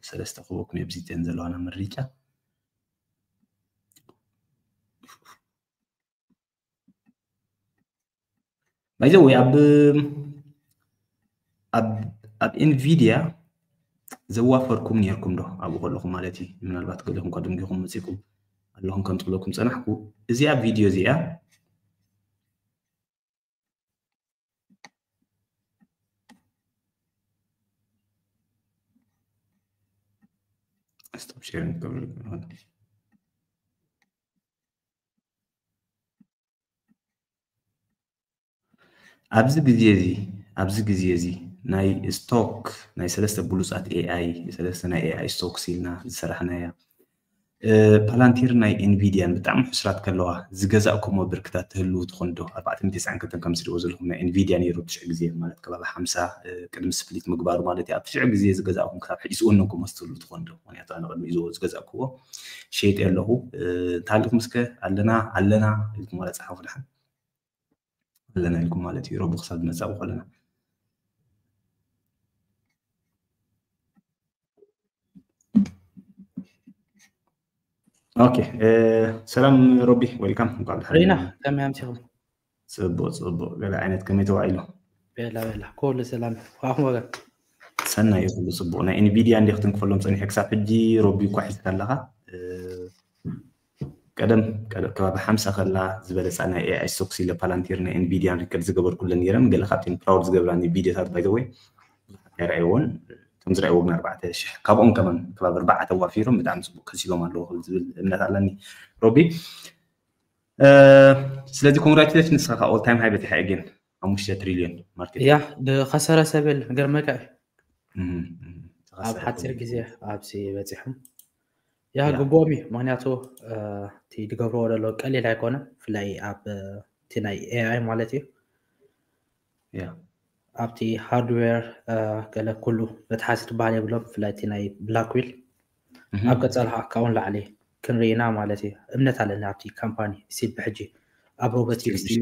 ሰለስተ ክህበኩም እየ፣ ብዚተን ዘለዋና ምርጫ። ባይዘወይ ኣብ ኣብ ኣብ ኤንቪድያ ዘዋፈርኩም ነርኩም ዶ ኣብኡ ከለኹም ማለት እዩ? ምናልባት ገለኹም እኳ ደንጊኹም መጺኩም ኣለኹም ከም ትብለኩም ጸናሕኩ። እዚኣ ቪድዮ እዚኣ ስቶፕ ሼሪንግ ክብል ይሆን። ኣብዚ ግዜ እዚ ኣብዚ ግዜ እዚ ናይ ስቶክ ናይ ሰለስተ ብሉጻት ኤኣይ ሰለስተ ናይ ኤኣይ ስቶክስ ኢልና ዝሰራሕናያ ፓላንቲር ናይ ኤንቪድያን ብጣዕሚ ሕስራት ከለዋ ዝገዛእኩሞ ብርክታት ትህልው ትኾን ዶ? ኣርባዕተ ሚእቲ ተስዓን ክልተን ከም ትሪእዎ ዘለኹም ናይ ኤንቪድያ ነይሩ ትሽዕ ግዜ ማለት ከባቢ ሓምሳ ቅድሚ ስፕሊት ምግባሩ ማለት እዩ። ኣብ ትሽዕ ግዜ ዝገዛእኩም ክሳብ ሕጂ ዝወነንኩሞ ትህልው ትኾን ዶ? ምክንያቱ ኣነ ቅድሚ ዝገዛእኩዎ ሸይጠ ኣለኹ። እንተሃሊኹም እስከ ኣለና ኣለና ኢልኩም ዋላ ጸሓፉ ድሓን። ኣለና ኢልኩም ማለት እዩ። ረቡ ክሳብ ዝመጻእ ከለና። ኦኬ፣ ሰላም ሮቢ፣ ዌልካም። እንኳዕ ደሓን ሪና፣ ከመይ ኣምሲኹም? ጽቡቕ፣ ጽቡቕ። ገለ ዓይነት ከመይ ተዋዒሉ? ቤላ፣ ቤላ። ኩሉ ሰላም። ኣኹም ወገን? ሰናይ እዩ፣ ኩሉ ጽቡቕ። ናይ ኤንቪድያ እንዲ ክትንክፈሎም ጸኒሐ ክሳብ ሕጂ ሮቢ እኳ ሒዝካ ኣለኻ። ቀደም ከባቢ ሓምሳ ከላ ዝበለጻ ናይ ኤኣይ ስቶክስ ኢለ ፓላንቲር ናይ ኤንቪድያን ሪከርድ ዝገበርኩለን ነይረን። ገለ ካብተን ፕራውድ ዝገብራኒ ቪድዮታት ባይ ዘ ወይ ብዙሓት ኣይረኣይዎን። ከም ዝረኣይዎ ግን ኣርባዕተ ሽሕ ካብኦም ከማን ከባቢ ኣርባዕተ ዋፊሮም ብጣዕሚ ጽቡቕ ከሲቦም ኣለዉ ክብል ዝብል እምነት ኣለኒ ሮቢ። ስለዚ ኮንግራቹሌሽን ንስኻ ኦል ታይም ሃይ በቲሓ ኤጌን ሓሙሽተ ትሪልዮን ማርኬት። ያ ዝኸሰረ ሰብ የለን ገርመካ እዩ። ኣብ ሓፂር ግዜ ኣብዚ በፂሖም ያ ግቡኦም እዩ። ምክንያቱ እቲ ዝገብርዎ ዘሎ ቀሊል ኣይኮነን፣ ብፍላይ ኣብ እቲ ናይ ኤኣይ ማለት እዩ። ኣብቲ ሃርድዌር ገለ ኩሉ መትሓዚ ትበሃል የብሎም፣ ብፍላይ እቲ ናይ ብላክዊል ኣብ ቀፃሊ ከዓ ካብኡ ንላዕሊ ክንርኢ ኢና ማለት እዩ። እምነት ኣለኒ ኣብቲ ካምፓኒ ሲል ብሕጂ ኣብ ሮቦቲክስ እዩ፣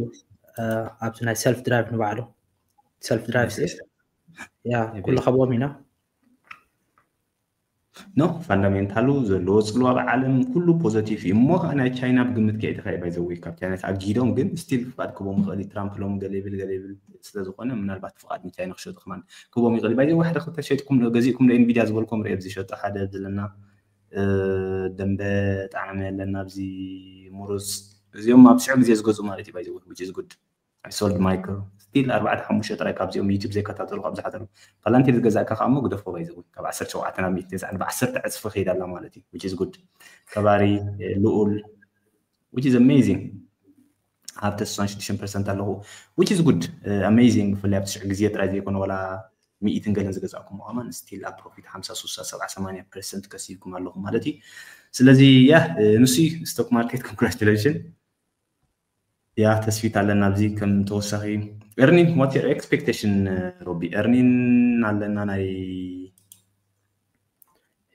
ኣብዚ ናይ ሰልፍ ድራይቭ ንባዕሉ ሰልፍ ድራይቭ ያ ኩሉ ካብኦም ኢና። ኖ ፋንዳሜንታሉ ዘለዎ ፅልዋ ብዓለም ኩሉ ፖዘቲቭ እዩ። እሞ ከዓ ናይ ቻይና ብግምት ከይድካ እዩ ባይዘወይ ካብ ቻይና ተኣጊዶም ግን ስቲል ፍቃድ ክቦም ይኽእል እዩ። ትራምፕ ሎም ገሌብል ገሌብል ስለዝኮነ ምናልባት ፍቃድ ንቻይና ክሸጡ ክማን ክቦም ይኽእል እዩ። ባይዘወይ ሓደ ክልተ ሸጥኩም ገዚእኩም ንኤንቪድያ ዝበልኩም ርኤ ዝሸጡ ሓደ ዘለና ደንበ ጣዕመ ኣለና ኣብዚ ሙሩፅ እዚኦም ኣብ ሽዑ ግዜ ዝገዝኡ ማለት እዩ። ባይዘወይ which is good I sold micro still ኣርባዕተ ሓሙሽተ ጥራይ ካብዚኦም ዩቲብ ዘይከታተሉ ካብ ዝሓተሉ ፓላንቲር ዝገዛእካ ከዓ እሞ ግደፎ ባይዘው ካብ ዓሰርተ ሸውዓተ ናብ ሚእቲ ተስዓን ብዓሰርተ ዕፅፊ ከይዳ ኣላ ማለት እዩ which is good ከባሪ ልኡል which is amazing ሃብተ ስሳን ሽዱሽተ ፐርሰንት ኣለኹ which is good amazing ብፍላይ ኣብ ትሽዕ ግዜ ጥራይ ዘይኮነ ዋላ ሚእትን ገለን ዝገዛእኩም ከማን still ኣብ ፕሮፊት ሓምሳ ሱሳ ሰብዓ ሰማንያ ፐርሰንት ከሲብኩም ኣለኹም ማለት እዩ ስለዚ ያ ንሱ ስቶክ ማርኬት ኮንግራቹሌሽን ያ ተስፊት ኣለና ኣብዚ ከም ተወሳኺ earning what your expectation ሮቢ earning ኣለና ናይ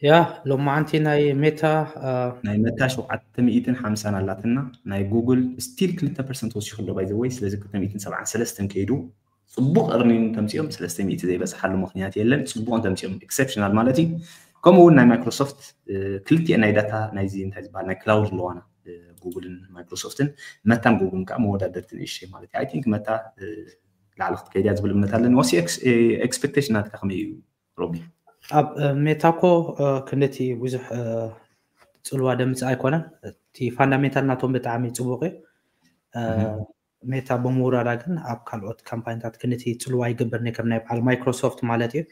ያ ሎማዓንቲ ናይ ሜታ ናይ መታ ሸውዓተ ሚእትን ሓምሳን ኣላትና ናይ ጉግል still ክልተ ፐርሰንት ወሲኹ ኣሎ ባይ ዘ ወይ ስለዚ ክልተ ሚእትን ሰብዓን ሰለስተን ከይዱ ፅቡቕ earning ተምፅኦም ሰለስተ ሚእቲ ዘይበፅሓሉ ምክንያት የለን ፅቡቕ ተምፅኦም exceptional ማለት እዩ ከምኡ እውን ናይ ማይክሮሶፍት ክልቲኤን ናይ ዳታ ናይዚ እንታይ ዝበሃል ናይ ክላውድ ኣለዋና ጉግልን ማይክሮሶፍትን መታን ጉግልን ከዓ መወዳደርቲ ንእሽተይ ማለት እዩ I think መታ ላዕሊ ክትከይድ እያ ዝብል እምነት ኣለኒ what's your expectation ናትካ ከመይ እዩ ሮቢ ኣብ ሜታ እኮ ክንደቲ ብዙሕ ፅልዋ ደምፅእ ኣይኮነን እቲ ፋንዳሜንታል ናቶም ብጣዕሚ ፅቡቅ እዩ ሜታ ብምውራዳ ግን ኣብ ካልኦት ካምፓኒታት ክንደቲ ፅልዋ ይገብር ከም ናይ በዓል ማይክሮሶፍት ማለት እዩ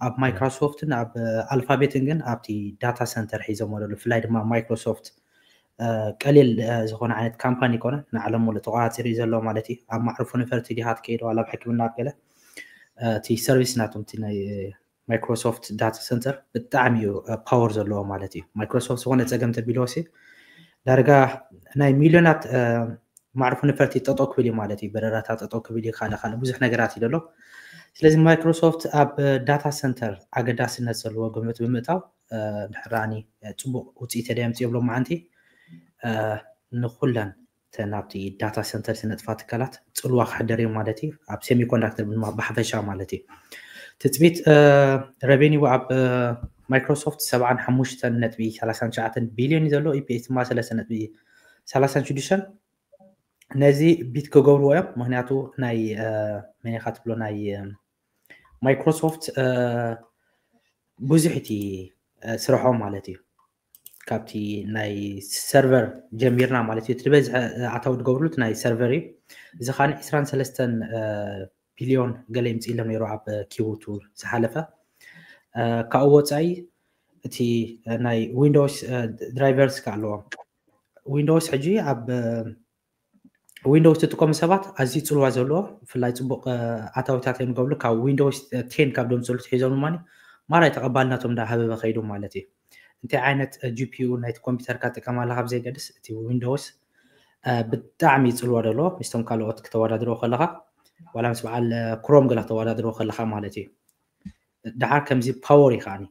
ኣብ ማይክሮሶፍትን ኣብ ኣልፋቤትን ግን ኣብቲ ዳታ ሰንተር ሒዞም ወለሉ ብፍላይ ድማ ማይክሮሶፍት ቀሊል ዝኾነ ዓይነት ካምፓኒ ይኮነ ንዓለም ሙሉእ ተቆፃፂሩ እዩ ዘሎ ማለት እዩ ኣብ ማዕርፎ ነፈርቲ ዲካ ትከይድ ዋላ ኣብ ሕክምና ኣብ ገለ እቲ ሰርቪስ ናቶም ናይ ማይክሮሶፍት ዳታ ሰንተር ብጣዕሚ እዩ ፓወር ዘለዎ ማለት እዩ ማይክሮሶፍት ዝኾነ ፀገም ተቢልዎ ሲ ዳርጋ ናይ ሚሊዮናት ማዕርፎ ነፈርቲ ጠጠው ክብል እዩ ማለት እዩ። በረራታት ጠጠው ክብል እዩ፣ ካልእ ካልእ ብዙሕ ነገራት እዩ ዘሎ። ስለዚ ማይክሮሶፍት ኣብ ዳታ ሰንተር ኣገዳስነት ዘለዎ ግምት ብምእታው ድሕራኒ ፅቡቅ ውፅኢት ደ የምፅእ ይብሎ መዓንቲ ንኩለን ናብቲ ዳታ ሰንተር ዝነጥፋ ትካላት ፅልዋ ክሕደር እዩ ማለት እዩ። ኣብ ሴሚኮንዳክተር ድማ ብሓፈሻ ማለት እዩ። ትፅቢት ረቬኒው ኣብ ማይክሮሶፍት ሰብዓን ሓሙሽተን ነጥቢ ሰላሳን ትሽዓተን ቢልዮን እዩ ዘሎ። ኢፒኤስ ድማ ሰለስተ ነጥቢ ሰላሳን ሽዱሽተን። ነዚ ቢት ክገብርዎ እዮም። ምክንያቱ ናይ መኔካ ትብሎ ናይ ማይክሮሶፍት ብዙሕ እቲ ስርሖም ማለት እዩ። ካብቲ ናይ ሰርቨር ጀሚርና ማለት እዩ። እቲ ዝበዝሐ ኣታዊ ዝገብርሉ ናይ ሰርቨር እዩ። እዚ ከዓ ዕስራን ሰለስተን ቢልዮን ገለ ይምፅኢሎም ነይሩ ኣብ ኪውቱ ዝሓለፈ። ካብኡ ወፃኢ እቲ ናይ ዊንዶውስ ድራይቨርስ ከ ኣለዎም። ዊንዶውስ ሕጂ ኣብ ዊንዶውስ ትጥቀሙ ሰባት ኣዝዩ ፅልዋ ዘለዎ ብፍላይ ፅቡቅ ኣታዊታት እዮም ገብሉ። ካብ ዊንዶውስ ቴን ካብ ደምፅሉ ትሒዞም ድማ ማራይ ተቐባልነቶም እንዳሃበበ ከይዱ ማለት እዩ። እንታይ ዓይነት ጂፒዩ ናይቲ ኮምፒውተር ካብ ጥቀም ኣለካ ብዘይገድስ እቲ ዊንዶውስ ብጣዕሚ ፅልዋ ዘለዎ ምስቶም ካልኦት ክተወዳድሮ ከለካ ዋላ ምስ በዓል ክሮም ገላ ክተወዳድሮ ከለካ ማለት እዩ። ደሓር ከምዚ ፓወር እዩ ከዓኒ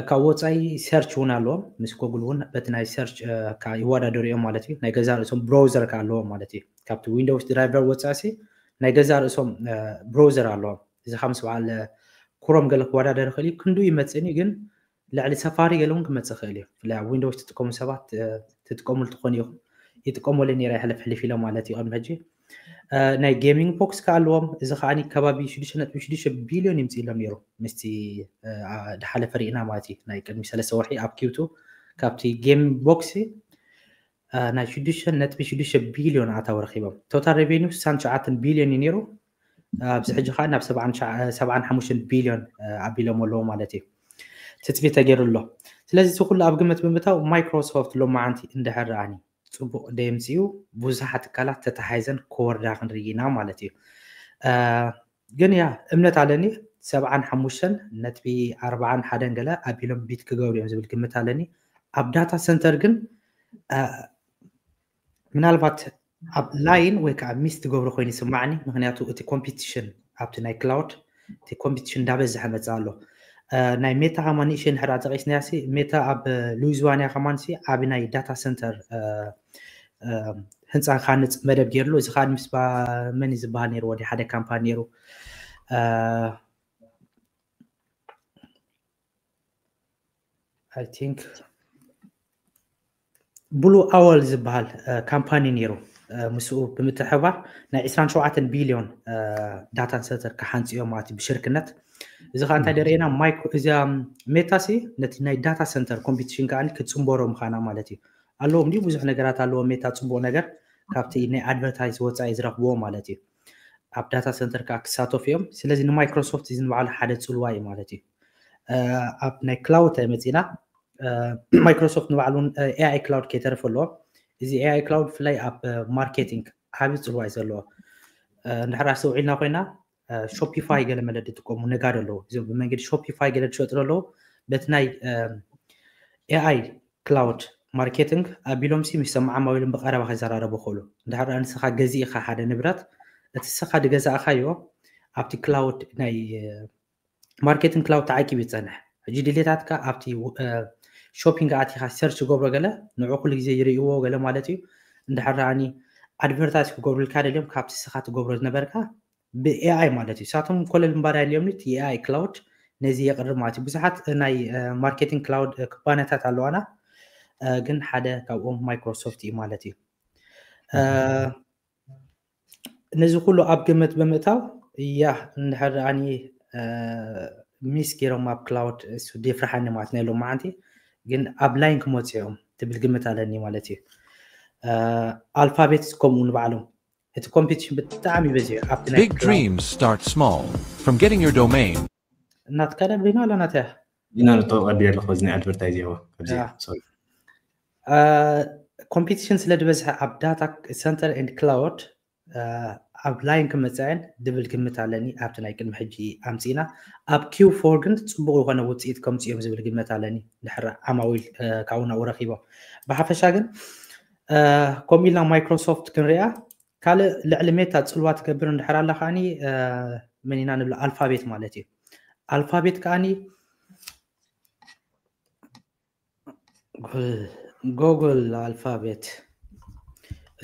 ካብ ወፃኢ ሰርች እውን ኣለዎም ምስ ጎግል እውን በቲ ናይ ሰርች ይወዳደሩ እዮም ማለት እዩ። ናይ ገዛ ርእሶም ብራውዘር ከ ኣለዎም ማለት እዩ። ካብቲ ዊንዶውስ ድራይቨር ወፃእሲ ናይ ገዛ ርእሶም ብራውዘር ኣለዎም። እዚ ካብ ምስ በዓል ክሮም ገለ ክወዳደር ይኽእል እዩ። ክንዱ ይመፅእን እዩ ግን ልዕሊ ሰፋሪ ገለ እውን ክመፅእ ይኽእል እዩ። ብፍላይ ኣብ ዊንዶውስ ትጥቀሙ ሰባት ትጥቀሙሉ ትኾኑ ኢኹም። ይጥቀሙሉ ነይረ ሕልፍ ሕልፍ ኢሎም ማለት እዩ ቅድሚ ሕጂ። ናይ ጌሚንግ ቦክስ ከ ኣለዎም። እዚ ከዓኒ ከባቢ ሽዱሽተ ነጥቢ ሽዱሽተ ቢልዮን ይምፅእ ኢሎም ነይሩ ምስቲ ድሓለፈ ርኢና ማለት እዩ። ናይ ቅድሚ ሰለስተ ወርሒ ኣብ ኪውቱ ካብቲ ጌም ቦክስ ናይ ሽዱሽተ ነጥቢ ሽዱሽተ ቢልዮን ኣታዊ ረኪቦም። ቶታል ሬቬኒው ስሳን ትሽዓተን ቢልዮን እዩ ነይሩ። ኣብዚ ሕጂ ከዓ ናብ ሰብዓን ሓሙሽተን ቢልዮን ኣቢሎም ኣለዎ ማለት እዩ። ትፅቢት ተገይሩ ኣሎ። ስለዚ እዚ ኩሉ ኣብ ግምት ብምእታው ማይክሮሶፍት ሎማዓንቲ እንድሕር ረኣኒ ፅቡቅ ደየምፅኡ ብዙሓት ትካላት ተተሓይዘን ክወርዳ ክንርኢ ኢና ማለት እዩ። ግን ያ እምነት ኣለኒ ሰብዓን ሓሙሽተን ነጥቢ ኣርባዓን ሓደን ገለ ኣቢሎም ቢት ክገብሩ እዮም ዝብል ግምት ኣለኒ። ኣብ ዳታ ሰንተር ግን ምናልባት ኣብ ላይን ወይ ከዓ ሚስ ትገብሮ ኮይኑ ይስማዕኒ። ምክንያቱ እቲ ኮምፒቲሽን ኣብቲ ናይ ክላውድ እቲ ኮምፒቲሽን እንዳበዝሐ መፅእ ኣሎ። ናይ ሜታ ከማ ንእሽተይ እንድሕር ጠቂስናያ ሲ ሜታ ኣብ ሉዊዝዋንያ ከማን ሲ ዓቢ ናይ ዳታ ሰንተር ህንፃ ክሃንፅ መደብ ገይርሉ። እዚ ከዓ ምስ መን ዝበሃል ነይሩ ወዲ ሓደ ካምፓኒ ነይሩ I think ብሉ ኣወል ዝበሃል ካምፓኒ ነይሩ። ምስኡ ብምትሕባር ናይ ዕስራን ሸውዓተን ቢልዮን ዳታ ሰንተር ክሓንፅዮ ማለት ብሽርክነት። እዚ ከዓ እንታይ ደርእና ማይክሮ እዚኣ ሜታ ሲ ነቲ ናይ ዳታ ሰንተር ኮምፒቲሽን ከዓ ክፅንበሮ ምዃና ማለት እዩ። ኣለዎም እንዲ ብዙሕ ነገራት ኣለዎ ሜታ ፅቡቅ ነገር ካብቲ ናይ ኣድቨርታይዝ ወፃኢ ዝረክብዎ ማለት እዩ። ኣብ ዳታ ሰንተር ከዓ ክሳተፉ እዮም። ስለዚ ንማይክሮሶፍት እዚ ንባዕሉ ሓደ ፅልዋ እዩ ማለት እዩ። ኣብ ናይ ክላውድ መፂና ማይክሮሶፍት ንባዕሉን ኤኣይ ክላውድ ከይተርፍ ኣለዎ። እዚ ኤኣይ ክላውድ ብፍላይ ኣብ ማርኬቲንግ ዓብዪ ፅልዋ እዩ ዘለዎ። እንድሕር ኣስተውዒልና ኮይና ሾፒፋይ ገለ መለ ዝጥቀሙ ነጋዶ ኣለዉ። እዞም ብመንገዲ ሾፒፋይ ገለ ዝሸጡ ኣለዉ። በቲ ናይ ኤኣይ ክላውድ ማርኬቲንግ ኣቢሎም ሲ ምስ ሰማዓማ ኢሎም ብቀረባ ክዘራረቡ ክእሉ። እንድሕር ንስኻ ገዚእኻ ሓደ ንብረት እቲ ንስኻ ዝገዛእኻዮ ኣብቲ ክላውድ ናይ ማርኬቲንግ ክላውድ ተዓቂቡ ይፀንሕ። ሕጂ ድሌታትካ ኣብቲ ሾፒንግ ኣቲኻ ሰርች ገብሮ ገለ ንዑ ኩሉ ግዜ ይርእይዎ ገለ ማለት እዩ። እንድሕር ረኣኒ ኣድቨርታይዝ ክገብሩልካ ደልዮም ካብቲ ንስኻ ትገብሮ ዝነበርካ ብኤኣይ ማለት እዩ። ንሳቶም ኮለል እምባር ኣድልዮም እቲ ኤኣይ ክላውድ ነዚ የቕርብ ማለት እዩ። ብዙሓት ናይ ማርኬቲንግ ክላውድ ኩባንያታት ኣለዋና፣ ግን ሓደ ካብኦም ማይክሮሶፍት እዩ ማለት እዩ። ነዚ ኩሉ ኣብ ግምት ብምእታው እያ እንድሕር ኣኒ ሚስ ገይሮም ኣብ ክላውድ እሱ ዴፍርሓኒ ማለት ናይ ሎም መዓንቲ ግን ኣብ ላይን ክመፅኦም ትብል ግምት ኣለኒ ማለት እዩ። ኣልፋቤት ከምኡ ንባዕሎም እቲ ኮምፒቲሽን ብጣዕሚ በዚሑ ኣብቲ ናይ Big dreams start small. From getting your domain. እናትካለ ብና ኣለናት እያ ኢና ንተወቀዲ ኣለኹ እዚ ናይ ኣድቨርታይዝ ይዋ ኮምፒቲሽን ስለ ዝበዝሐ ኣብ ዳታ ሰንተር ኤንድ ክላውድ ኣብ ላይን ክመፅዕን ድብል ግምት ኣለኒ ኣብቲ ናይ ቅድሚ ሕጂ ኣምፅእና ኣብ ኪው ፎር ግን ፅቡቅ ዝኾነ ውፅኢት ከምፅኦም ዝብል ግምት ኣለኒ ድሕር ዓማዊል ካብኡ ናብኡ ረኪቦም ብሓፈሻ ግን ከምኡ ኢልና ማይክሮሶፍት ክንሪኣ። ካልእ ልዕሊ ሜታ ፅልዋ ትገብር እንድሕር ኣላ ከዓኒ ምን ኢና ንብሎ ኣልፋቤት ማለት እዩ። ኣልፋቤት ከዓኒ ጎግል ኣልፋቤት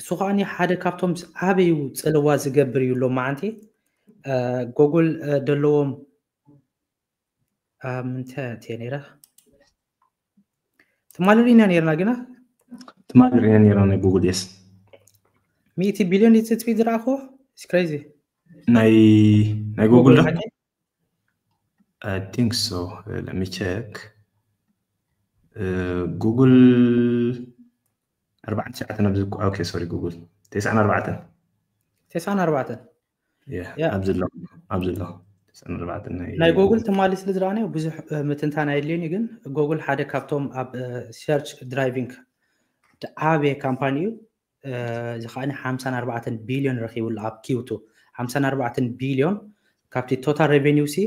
እሱ ከዓኒ ሓደ ካብቶም ዓበዩ ፅልዋ ዝገብር እዩ። ሎማዓንቲ ጎግል ደለዎም ምንታይ እየ ነይረ ትማሊ ርኢና ነይርና ግና ትማሊ ርኢና ነይርና ናይ ጉግል የስ ሚእቲ ቢልዮን እዩ ትፅቢት ዝረኣኹ ስክሬዚ ናይ ናይ ጉግል ዶ I think so. Let me check. ጉግል ኣርባዕተ ትሽዓተ ኣብዚ okay sorry ጉግል ተስዓን ኣርባዕተን ተስዓን ኣርባዕተን ኣብዚ ኣሎ ኣብዚ ኣሎ ተስዓን ኣርባዕተን ናይ ጉግል ትማሊ ስለ ዝረኣናዮ ብዙሕ ምትንታን ኣየድልዮን እዩ። ግን ጉግል ሓደ ካብቶም ኣብ ሰርች ድራይቪንግ ዓብየ ካምፓኒ እዩ። እዚ ከዓ ሓምሳን ኣርባዕተን ቢልዮን ረኪቡ ኣሎ ኣብ ኪውቱ ሓምሳን ኣርባዕተን ቢልዮን ካብቲ ቶታል ሬቨኒው ሲ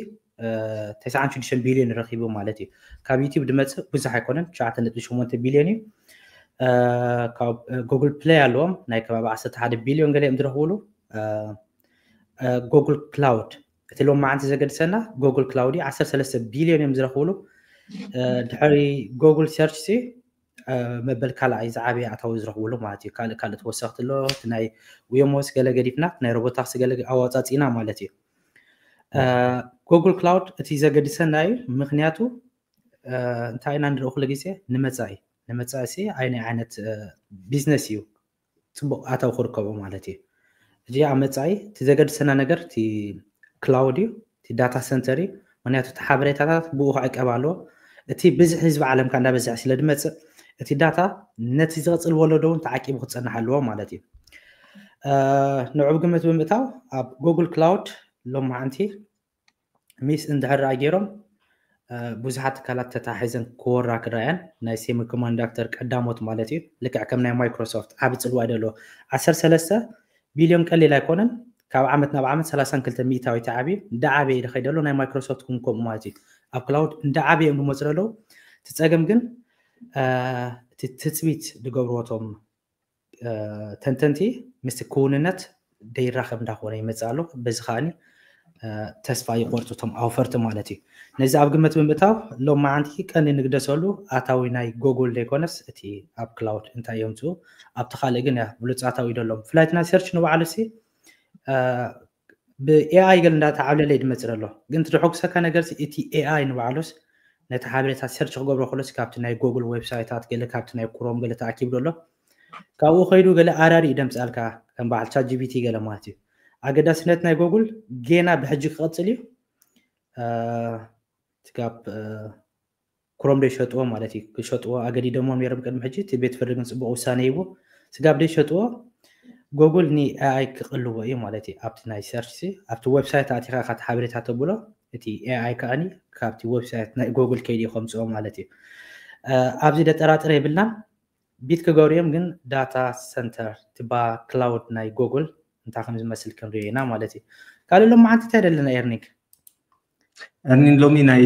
ተስዓን ሽዱሽተን ቢልዮን ረኪቡ ማለት እዩ። ካብ ዩቲብ ድመፅእ ብዙሕ ኣይኮነን ትሽዓተ ነጥቢ ሸሞንተ ቢልዮን እዩ። ካብ ጉግል ፕሌይ ኣለዎም ናይ ከባቢ ዓሰርተ ሓደ ቢልዮን ገለ እዮም ዝረክብሉ። ጉግል ክላውድ እቲ ሎም መዓንቲ ዘገድሰና ጉግል ክላውድ ዓሰርተ ሰለስተ ቢልዮን እዮም ዝረክብሉ። ድሕሪ ጉግል ሰርች ሲ መበል ካልኣይ ዝዓበየ ኣታዊ ዝረክብሉ ማለት እዩ። ካልእ ካልእ ተወሰክቲ ኣሎ እቲ ናይ ዌሞስ ገለ ገዲፍና ናይ ሮቦታክስ ገለ ኣዋፃፂና ማለት እዩ። ጉግል ክላውድ እቲ ዘገድሰና እዩ። ምክንያቱ እንታይ ኢና ንርኢ ኩሉ ግዜ ንመፃኢ ንመፃኢ ሲ ኣይናይ ዓይነት ቢዝነስ እዩ ፅቡቅ ኣታዊ ክርከቦ ማለት እዩ። እዚ ኣብ መፃኢ እቲ ዘገድሰና ነገር እቲ ክላውድ እዩ እቲ ዳታ ሰንተር እዩ። ምክንያቱ እቲ ሓበሬታታት ብኡ ክዕቀብ ኣለዎ። እቲ ብዝሒ ህዝቢ ዓለምካ እንዳበዝሐ ስለ ድመፅእ እቲ ዳታ ነቲ ዝቕፅል ወለዶ እውን ተዓቂቡ ክፀንሕ ኣለዎ ማለት እዩ። ንዑ ብግምት ብምእታው ኣብ ጉግል ክላውድ ሎማዓንቲ ሚስ እንድሕር ርኣ ገይሮም ብዙሓት ትካላት ተታሒዘን ክወራ ክረኣያን ናይ ሴሚኮንዳክተር ቀዳሞት ማለት እዩ። ልክዕ ከም ናይ ማይክሮሶፍት ዓቢ ፅልዋ ደሎ ዓሰርተ ሰለስተ ቢልዮን ቀሊል ኣይኮነን። ካብ ዓመት ናብ ዓመት ሰላሳን ክልተ ሚእታዊት ዓብዩ እንዳዓበየ ይኸይድ ኣሎ። ናይ ማይክሮሶፍት እውን ከምኡ ማለት እዩ። ኣብ ክላውድ እንዳዓበየ እዮም ዝመፁ ዘለዉ። እቲ ፀገም ግን እቲ ትፅቢት ዝገብርዎ እቶም ተንተንቲ ምስቲ ክውንነት ደይራኸብ እንዳኾነ ይመፅእ ኣሎ። በዚ ከዓኒ ተስፋ ይቆርፁ እቶም ኣውፈርቲ ማለት እዩ። ነዚ ኣብ ግምት ብምእታው ሎም መዓንቲ ቀንዲ ንግደሰሉ ኣታዊ ናይ ጎግል ዘይኮነስ እቲ ኣብ ክላውድ እንታይ የምፅኡ ኣብቲ ካልእ ግን ብሉፅ ኣታዊ ደሎም ፍላይት ናይ ሰርች ንባዕሉ ሲ ብኤኣይ ገለ እንዳተዓብለለ ድመፅእ ኣሎ። ግን ትድሕጉሰካ ነገር እቲ ኤኣይ ንባዕሉስ ነቲ ሓበሬታ ሰርች ክገብሮ ከሎስ ካብቲ ናይ ጎግል ዌብሳይታት ገለ ካብቲ ናይ ክሮም ገለ ተኣኪቡ ዘሎ ካብኡ ከይዱ ገለ ኣራሪ ደምፅኣልካ ከም በዓል ቻት ጂቢቲ ገለ ማለት እዩ። ኣገዳስነት ናይ ጎግል ጌና ብሕጂ ክቐፅል እዩ። ስጋብ ክሮም ዶ ይሸጥዎ ማለት እዩ። ክሸጥዎ ኣገዲዶሞ ነይሮም ቅድሚ ሕጂ። እቲ ቤት ፍርዲ ግን ፅቡቅ ውሳነ ሂቡ። ስጋብ ዶ ይሸጥዎ ጎግል ንኤኣይ ክቕልዎ እዩ ማለት እዩ። ኣብቲ ናይ ሰርች ሲ ኣብቲ ዌብሳይት ኣቲኻ ኢኻ ሓበሬታ ተብሎ እቲ ኤኣይ ከዓኒ ካብቲ ዌብሳይት ናይ ጎግል ከይዲ ከምፅኦ ማለት እዩ። ኣብዚ ደጠራጥር የብልናን። ቢት ክገብሩ እዮም ግን ዳታ ሰንተር ትባ ክላውድ ናይ ጎግል እንታይ ከም ዝመስል ክንሪኦ ኢና ማለት እዩ። ካልእ ሎም መዓንቲ እንታይ ደለና ኤርኒንግ እርኒን ሎሚ ናይ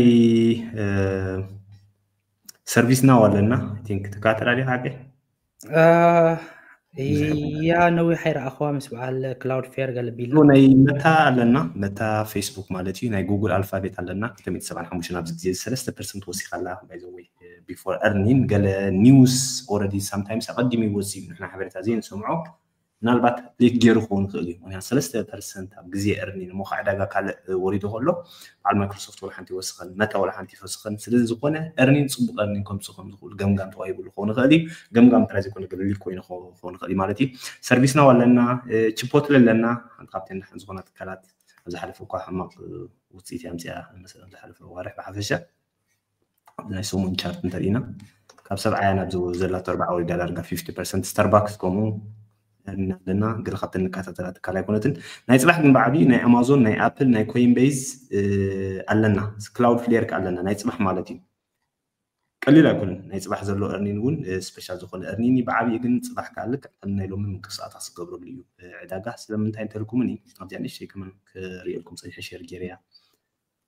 ሰርቪስ ናው ኣለና። ቲንክ ትከታተላ ዲኻ ሓቂ ያ ነዊሕ ኣይረኣኽዋ ምስ በዓል ክላውድ ፌር ገለ ቢል ናይ መታ ኣለና። መታ ፌስቡክ ማለት እዩ። ናይ ጉግል ኣልፋቤት ኣለና። ክልተ ሚእቲ ሰብዓን ሓሙሽተን ኣብዚ ግዜ ሰለስተ ፐርሰንት ወሲኻ ኣላ። ባይዘወይ ቢፎር እርኒን ገለ ኒውስ ኦረዲ ሳምታይምስ ኣቐዲሙ ይወፅእ እዩ። ንሕና ሓበሬታ ዘይንሰምዖ ምናልባት ሌክ ገይሩ ክኸውን ይኽእል እዩ። ምክንያቱ ሰለስተ ፐርሰንት ኣብ ግዜ እርኒን እሞ ከዓ ዕዳጋ ካልእ ወሪዱ ከሎ በዓል ማይክሮሶፍት ወላ ሓንቲ ይወስኸን፣ መታ ወላ ሓንቲ ይወስኸን። ስለዚ ዝኾነ እርኒን ፅቡቅ እርኒን ከምፅኡ ከም ዝኽእሉ ገምጋም ተዋሂብሉ ክኸውን ይኽእል እዩ። ገምጋም ጥራይ ዘይኮነ ገለ ሊክ ኮይኑ ክኸውን ይኽእል እዩ ማለት እዩ። ሰርቪስ ናው ኣለና፣ ቺፖትለ ኣለና፣ ሓንቲ ካብተን ደሓን ዝኾና ትካላት ኣብ ዝሓለፈ እኳ ሕማቕ ውፅኢት እያ ኣምፅኣ መሰለን ዝሓለፈ ዋርሕ ብሓፈሻ ኣብዚ ናይ ሰሙን ቻርት እንተሪኢና ካብ ሰብዓያ ናብ ዘላቶ ኣርባዓ ወሪዳ ዳርጋ ፊፍቲ ፐርሰንት ስታርባክስ ከምኡ ኣለና። ገለ ካብተን ንከታተላ ትካል ኣይኮነትን። ናይ ፅባሕ ግን ብዓብዩ ናይ ኣማዞን፣ ናይ ኣፕል፣ ናይ ኮይንቤዝ ኣለና። ክላውድ ፍሌር ከ ኣለና ናይ ፅባሕ ማለት እዩ። ቀሊል ኣይኮነን ናይ ፅባሕ ዘሎ እርኒን እውን ስፔሻል ዝኾነ እርኒን እዩ። ብዓብዩ ግን ፅባሕ ከዓ ልክዕ ከም ናይ ሎሚ ምንቅስቃሳት ዝገብረሉ እዩ ዕዳጋ። ስለምንታይ እንተልኩምኒ ኣብዚኣ ንእሽተይ ከመን ክርእየልኩም ፀኒሐ ሼር ገይረያ።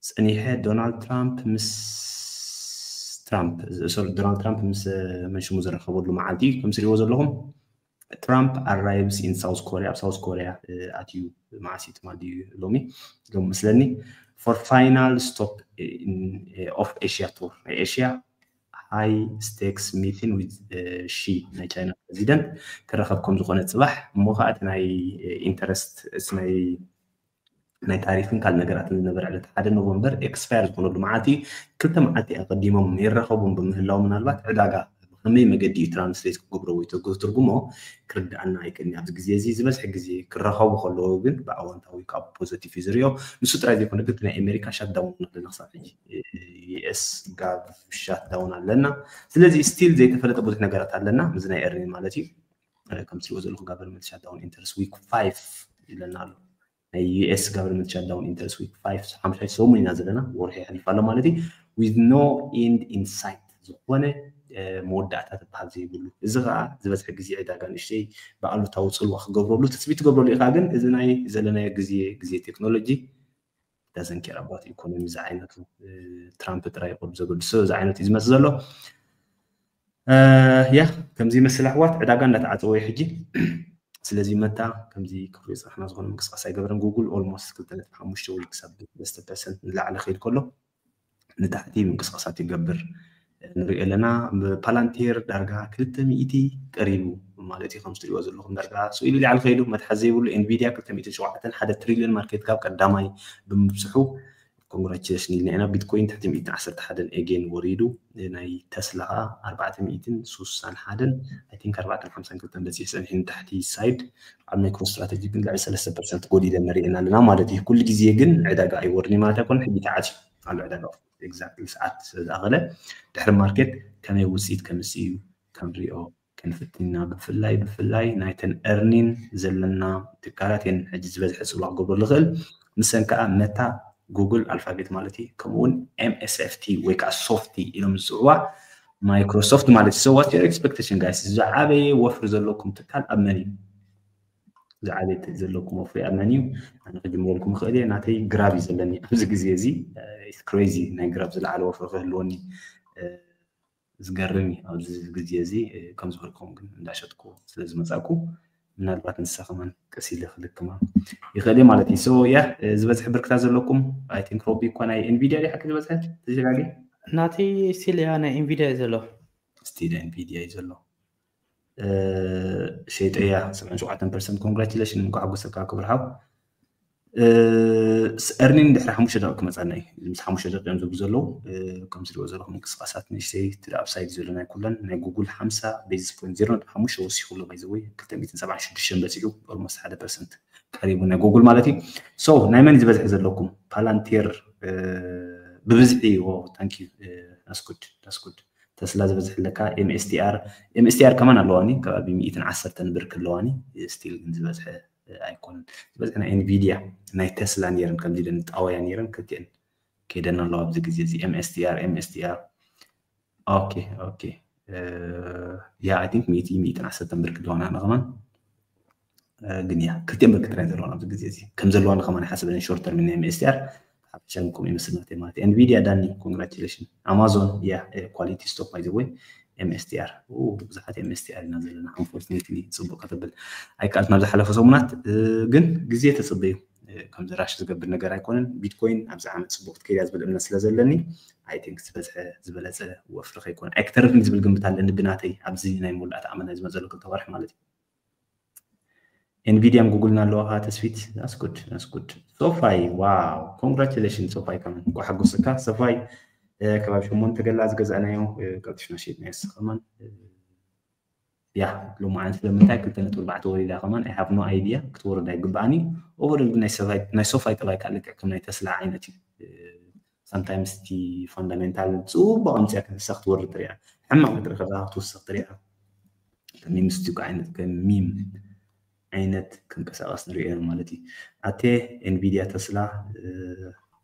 ፀኒሐ ዶናልድ ትራምፕ ምስ ትራምፕ ሶሪ ዶናልድ ትራምፕ ምስ መንሽሙ ዝረከበሉ መዓልቲ እዩ። ከም ትሪእዎ ዘለኹም Trump arrives in South Korea ኣብ ሳውዝ ኮሪያ ኣትዩ። መዓስ እዩ ትማል ድዩ ሎሚ? ሎም መስለኒ for final stop of Asia tour ናይ ኤሽያ high stakes meeting with Xi ናይ ቻይና ፕረዚደንት ክራኸብ ከም ዝኾነ ፅባሕ እሞ ከዓ እቲ ናይ ኢንተረስት ናይ ናይ ታሪፍን ካልእ ነገራትን ዝነበረ ዕለት ሓደ ኖቨምበር ኤክስፓየር ዝኾነሉ መዓልቲ ክልተ መዓልቲ ኣቐዲሞም ይራኸቡን ብምህላው ምናልባት ዕዳጋ ብኸመይ መገዲ እዩ ትራንስሌት ክገብሮ ወይ ተትርጉሞ ክርድኣና ኣይክእልን ኣብዚ ግዜ እዚ ዝበዝሐ ግዜ ክራኸቡ ከለዉ ግን ብኣወንታዊ ካብ ፖዘቲቭ እዩ ዝሪኦ ንሱ ጥራይ ዘይኮነ ግን ናይ ኣሜሪካ ሻትዳውን ኣለና ክሳብ ሕጂ ዩኤስ ጋቭ ሻትዳውን ኣለና ስለዚ ስቲል ዘይተፈለጠ ብዙሕ ነገራት ኣለና ምዚ ናይ ኤርኒን ማለት እዩ ከም ትሪኦ ዘለኹ ጋቨርንመንት ሻትዳውን ኢንተርስ ዊክ ፋይቭ ይብለና ኣሎ ናይ ዩኤስ ጋቨርንመንት ሻትዳውን ኢንተርስ ዊክ ፋይቭ ሓምሻይ ሰሙን ኢና ዘለና ወርሒ ይሓልፍ ኣሎ ማለት እዩ with no end in sight ዝኾነ መወዳእታ ትበሃል ዘይብሉ እዚ ከዓ ዝበዝሐ ግዜ ዕዳጋ ንእሽተይ ብኣሉታዊ ፅልዋ ክገብረሉ ትፅቢት ትገብረሉ ኢኻ ግን እዚ ናይ ዘለናዮ ግዜ ግዜ ቴክኖሎጂ doesn't care about economy ዝዓይነቱ ትራምፕ ጥራይ ይቆም ዘገድሶ እዚ ዓይነት እዩ ዝመስል ዘሎ ያ ከምዚ ይመስል ኣሕዋት ዕዳጋ እንዳተዓፀወ እዩ ሕጂ ስለዚ መታ ከምዚ ክፍሉ ይፅናሕና ዝኾነ ምንቅስቃስ ኣይገበረን ጉግል almost ክልተ ነጥቢ ሓሙሽተ ወይ ክሳብ ሰለስተ ፐርሰንት ንላዕሊ ከይድ ከሎ ንታሕቲ ምንቅስቃሳት ይገብር ንሪኦ ኣለና ፓላንቴር ዳርጋ ክልተ ሚእቲ ቀሪቡ ማለት እዩ ከም ትሪእዎ ዘለኹም ዳርጋ ስኢሉ ላዕሊ ከይዱ መትሓዚ ዘይብሉ ኤንቪድያ ክልተ ሚእትን ሸውዓተን ሓደ ትሪልዮን ማርኬት ካብ ቀዳማይ ብምብፅሑ ኮንግራቹሌሽን ኢልና ኢና ቢትኮይን ትሕቲ ሚእትን ዓሰርተ ሓደን ኤጌን ወሪዱ ናይ ተስላ ከዓ ኣርባዕተ ሚእትን ስሳን ሓደን I think ኣርባዕተን ሓምሳን ክልተን በፂሑ ፀኒሑ ንታሕቲ ሳይድ ኣብ ማይክሮ ስትራተጂ ግን ልዕሊ ሰለስተ ፐርሰንት ጎዲለ ንሪእና ኣለና ማለት እዩ ኩሉ ግዜ ግን ዕዳጋ ኣይወርድን ማለት ኣይኮነ ሕጂ ተዓፅዩ ኣሎ ዕዳጋ ኤግዛክትሊ ሰዓት ስለዝኣኸለ ድሕሪ ማርኬት ከመይ ውፅኢት ከምፅእ እዩ ክንሪኦ ክንፍትን ኢና ብፍላይ ብፍላይ ናይተን earning ዘለና ትካላት እየን ሕጂ ዝበዝሐ ፅልዋ ክገብረሉ ይኽእል ንሰን ከዓ መታ ጉግል ኣልፋቤት ማለት እዩ ከምኡውን ኤምኤስኤፍቲ ወይ ከዓ ሶፍቲ ኢሎም ዝፅውዕዋ ማይክሮሶፍት ማለት እዩ so what's your expectation guys ዝዓበየ ወፍሪ ዘለኩም ትካል ኣብ መን እዩ ዝዓበየ ዘለኩም ወፍሪ ኣብ መን እዩ ኣነ ክጅምረልኩም ይኽእል እየ ናተይ ግራብ እዩ ዘለኒ ኣብዚ ግዜ እዚ crazy ናይ ግራብ ዝለዓለ ወፍሪ ክህልወኒ ዝገርም እዩ ኣብዚ ግዜ እዚ ከም ዝበልኩም ግን እንዳሸጥኩ ስለ ዝመፃኩ ምናልባት ንሳ ከማን ቀስ ኢለ ክልክማ ይኽእል ማለት እዩ so yeah ዝበዝሐ ብርክታት ዘለኩም I think ሮቢ እኳ ናይ ኤንቪድያ ዲ ሓቂ ዝበዝሐ ተሸጋጊ ናተይ ስቲል እያ ናይ ኤንቪድያ እዩ ዘሎ ስቲል ኤንቪድያ እዩ ዘሎ ሸይጠያ ሰብዓን ሸውዓተን ፐርሰንት ኮንግራቹሌሽን እንኳ ሓጎሰካ ክብርሓው earning ድሕሪ ሓሙሽተ ደቂቕ ክመፀና እዩ ምስ ሓሙሽተ ደቂቕ እዮም ዝብሉ ዘለዉ ከም ዝሪኦ ዘለኹም ምንቅስቃሳት ንእሽተይ እቲ ኣብሳይድ ዘሎ ናይ ኩለን ናይ ጉግል ሓምሳ ቤዝስ ፖይንት ዜሮ ነጥቢ ሓሙሽተ ወሲኹ ኣሎ ባይዘወይ ክልተ ሚእትን ሰብዓን ሽዱሽተን በፂሑ ኦልሞስት ሓደ ፐርሰንት ቀሪቡ ናይ ጉግል ማለት እዩ so ናይ መን ዝበዝሐ ዘለኩም ፓላንቴር ብብዝሒ ዎ ታንኪ ኣስኩድ ኣስኩድ ተስላ ዝበዝሐ ኣለካ ኤምኤስቲኣር ኤምኤስቲኣር ከማን ኣለዋኒ ከባቢ ሚእትን ዓሰርተን ብርክ ኣለዋኒ ስቲል ግን ዝበዝሐ ኣይኮነን ዝበዝሐ ናይ ኤንቪድያ ናይ ተስላ ነይረን ከምዚ ኢለን ጣወያ ነይረን ክልቲአን ከይደን ኣለዋ ኣብዚ ግዜ እዚ ኤምኤስቲኣር ኤምኤስቲኣር ኦኬ ኦኬ ያ ኣይ ቲንክ ሚእቲ ሚእትን ዓሰርተን ብርክ ኣለዋና ንኸማን ግን ያ ክልቲአን ብርክ ጥራይ ዘለዋን ኣብዚ ግዜ እዚ ከም ዘለዋን ከማን ሓስበን ሾርት ተርም ናይ ኤምኤስቲኣር ሓፈሻ ከምኡ ይመስል ናተይ ማለት ኤንቪድያ ዳኒ ኮንግራቹሌሽን ኣማዞን ያ ኳሊቲ ስቶክ ባይ ዘ ወይ ኤምኤስቲኣር ብዙሓት ኤምኤስቲኣር ኢና ዘለና ኣንፎርትኔትሊ ፅቡቅ ከተብል ኣይከኣልት ናብ ዝሓለፈ ሰሙናት ግን ግዜ ተፅበዩ ከምዚ ራሽ ዝገብር ነገር ኣይኮነን ቢትኮይን ኣብዚ ዓመት ፅቡቅ ክትከይድ እያ ዝብል እምነት ስለ ዘለኒ ኣይ ቲንክ ዝበዝሐ ዝበለፀ ወፍሪ ከይኮነ ኣይክተርፍን ዝብል ግምት ኣለኒ ብናተይ ኣብዚ ናይ መወዳእታ ዓመት ናይ ዝመፀሉ ክልተ ወርሒ ማለት እዩ ኤንቪድያን ጉግልን ኣለዋ ከዓ ተስፊት ኣስኩድ ኣስኩድ ሶፋይ ዋው ኮንግራቹሌሽን ሶፋይ ከመን እንኳ ሓጎሰካ ሶፋይ ከባቢ ሸሞንተ ገላ ዝገዛእናዮ ቀልጥፍና ሸጥና የስኸማን ያ ሎማዓንቲ ስለምንታይ ክልተ ነጥቢ ኣርባዕተ ወሪዳ ከማን I have no idea ክትወርድ ኣይግባኣኒ overall ግን ናይ ሶፋይ ጠባይ ከዓ ልክዕ ከም ናይ ተስላ ዓይነት እዩ sometimes እቲ fundamental ፅቡቅ ኣምፅያ ክትንሳ ክትወርድ ትሪኣ ሕማቅ ክትርኢ ከለካ ክትውስኽ ትሪኣ ከሚም ስቲኩ ዓይነት ከሚም ዓይነት ክንቀሳቀስ ንሪኦ ማለት እዩ ኣቴ ኤንቪድያ ተስላ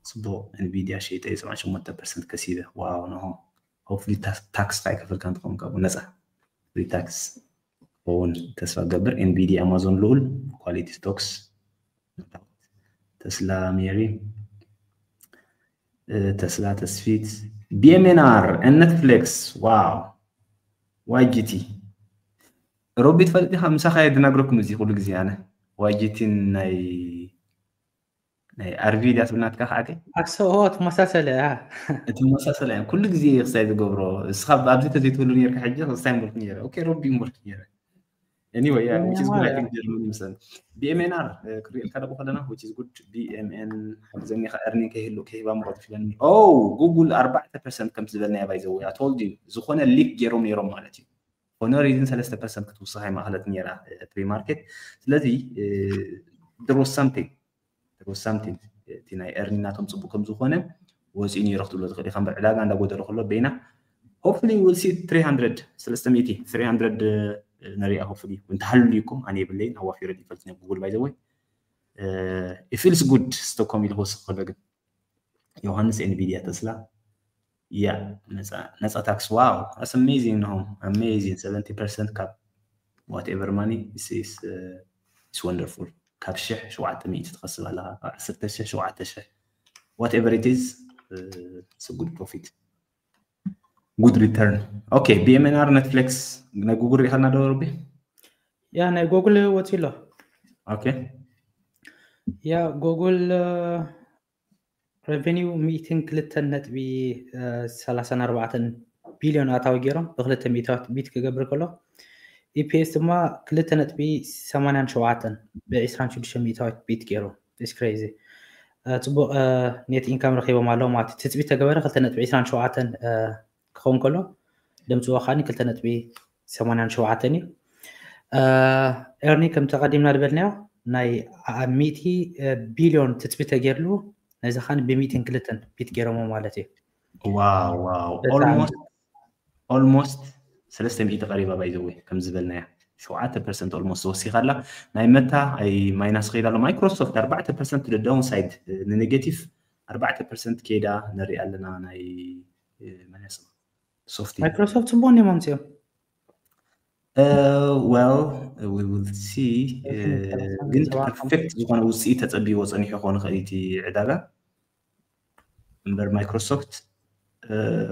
ፅቡቅ ኤንቪድያ ሸይጠ ሰብዓን ሸሞንተ ፐርሰንት ከሲበ ዋው ነሆ hopefully tax ከይከፈልካ እንትኸውን ካብኡ ነፃ free tax ክኸውን ተስፋ ገብር ኤንቪዲ ኣማዞን ልኡል quality stocks ተስላ ሜሪ ተስላ ተስፊት ቢኤምኤንኣር Netflix ዋው ዋይጂቲ ሮቢ ትፈልጥ ኢኻ? ምሳኻ እየ ድናግረኩም እዚ ኩሉ ግዜ ኣነ። ዋይጂቲን ናይ ናይ ኣርቪ ድያ ትብል ናትካ ከዓከ? ኣክሰ ኦ ተመሳሰለ። እቲ መሳሰል እያ ኩሉ ግዜ ክስታይ ዝገብሮ። እስኻ ኣብዚ ተዘይትብሉ ነርካ ሕጂ ክስታይ ምበልኩ ነረ። ኦኬ ሮቢ ምበልኩ ነረ። Anyway, yeah, which is good. I think Germany ምሰል BMNR ክሪኤልካ ደቦ ከለና which is good. BMN ሓግዘኒ ከ earning ከይህሉ ከይህባ ምቆጥ ፊለን። Oh, ጉግል ኣርባዕተ ፐርሰንት ከም ዝበልናያ ባይ ዘወይ ኣቶልድ ዝኾነ ሊክ ገይሮም ነይሮም ማለት እዩ። For no reason ሰለስተ ፐርሰንት ክትውስኻ ይማእኸለት ነይራ pre market። ስለዚ there was something there was something እቲ ናይ earning ናቶም ፅቡቅ ከም ዝኾነ ወፂኡ ነይሩ ክትብሎ ትኽእል ኢኻ። እምበር ዕዳጋ እንዳጎደለ ከሎ በይና hopefully we'll see three hundred ሰለስተ ሚእቲ three hundred ንሪኣ hopefully እንተሃልዩኩም ኣነ የብለይን ኣዋፊረ ይፈልጥ ናይ ጉግል ባይ ዘወይ it feels good ስቶኮም ኢሉ ክወስድ ከሎ ግን ዮሃንስ ኤንቪዲያ ተስላ ያ ነፃ ታክስ wow that's amazing no amazing seventy percent ካብ whatever money is is uh, is wonderful ካብ ሽሕ ሸውዓተ ሚእቲ ትኸስብ ኣለኻ ካብ ዓሰርተ ሽሕ ሸውዓተ ሽሕ whatever it is it's a good profit good return okay BMNR Netflix ናይ ጉግል ሪኢኻልና ዶ ሮቢ ያ ናይ ጉግል ወፂ ኣሎ okay ያ ጉግል revenue ሚእትን ክልተን ነጥቢ ሰላሳን ኣርባዕተን ቢልዮን ኣታዊ ገይሮም ብክልተ ሚእታዊት ቢት ክገብር ከሎ ኢፒኤስ ድማ ክልተ ነጥቢ ሰማንያን ሸውዓተን ብዕስራን ሽዱሽተ ሚእታዊት ቢት ገይሩ is crazy ፅቡቅ net income ረኪቦም ኣለዉ ማለት ትፅቢት ተገበረ ክልተ ነጥቢ ዕስራን ሸውዓተን ክኸውን ከሎ ደምፅዎ ከዓኒ ክልተ ነጥቢ ሰማንያን ሸውዓተን እዩ earning ከም ተቀዲምና ዝበልናዮ ናይ ሚእቲ ቢልዮን ትፅቢት ተገይርሉ ነዚ ከዓኒ ብሚእትን ክልተን ቢት ገይሮሞ ማለት እዩ wow wow almost almost ሰለስተ ሚእቲ ቀሪባ ባይ ዘወይ ከም ዝበልናያ ሸውዓተ ፐርሰንት almost ወሲኻ ኣላ ናይ መታ ኣይ ማይናስ ከይዳ ኣሎ ማይክሮሶፍት ኣርባዕተ ፐርሰንት to the downside ንኔጌቲቭ ኣርባዕተ ፐርሰንት ከይዳ ንርኢ ኣለና ናይ መን ስማ ሶፍት ማይክሮሶፍት ፅቡቅ እንዲም ኣምፅኦም well we will see ግን perfect ዝኾነ ውፅኢት ተፀቢዎ ፀኒሑ ክኾን ይኽእል እቲ ዕዳጋ እምበር ማይክሮሶፍት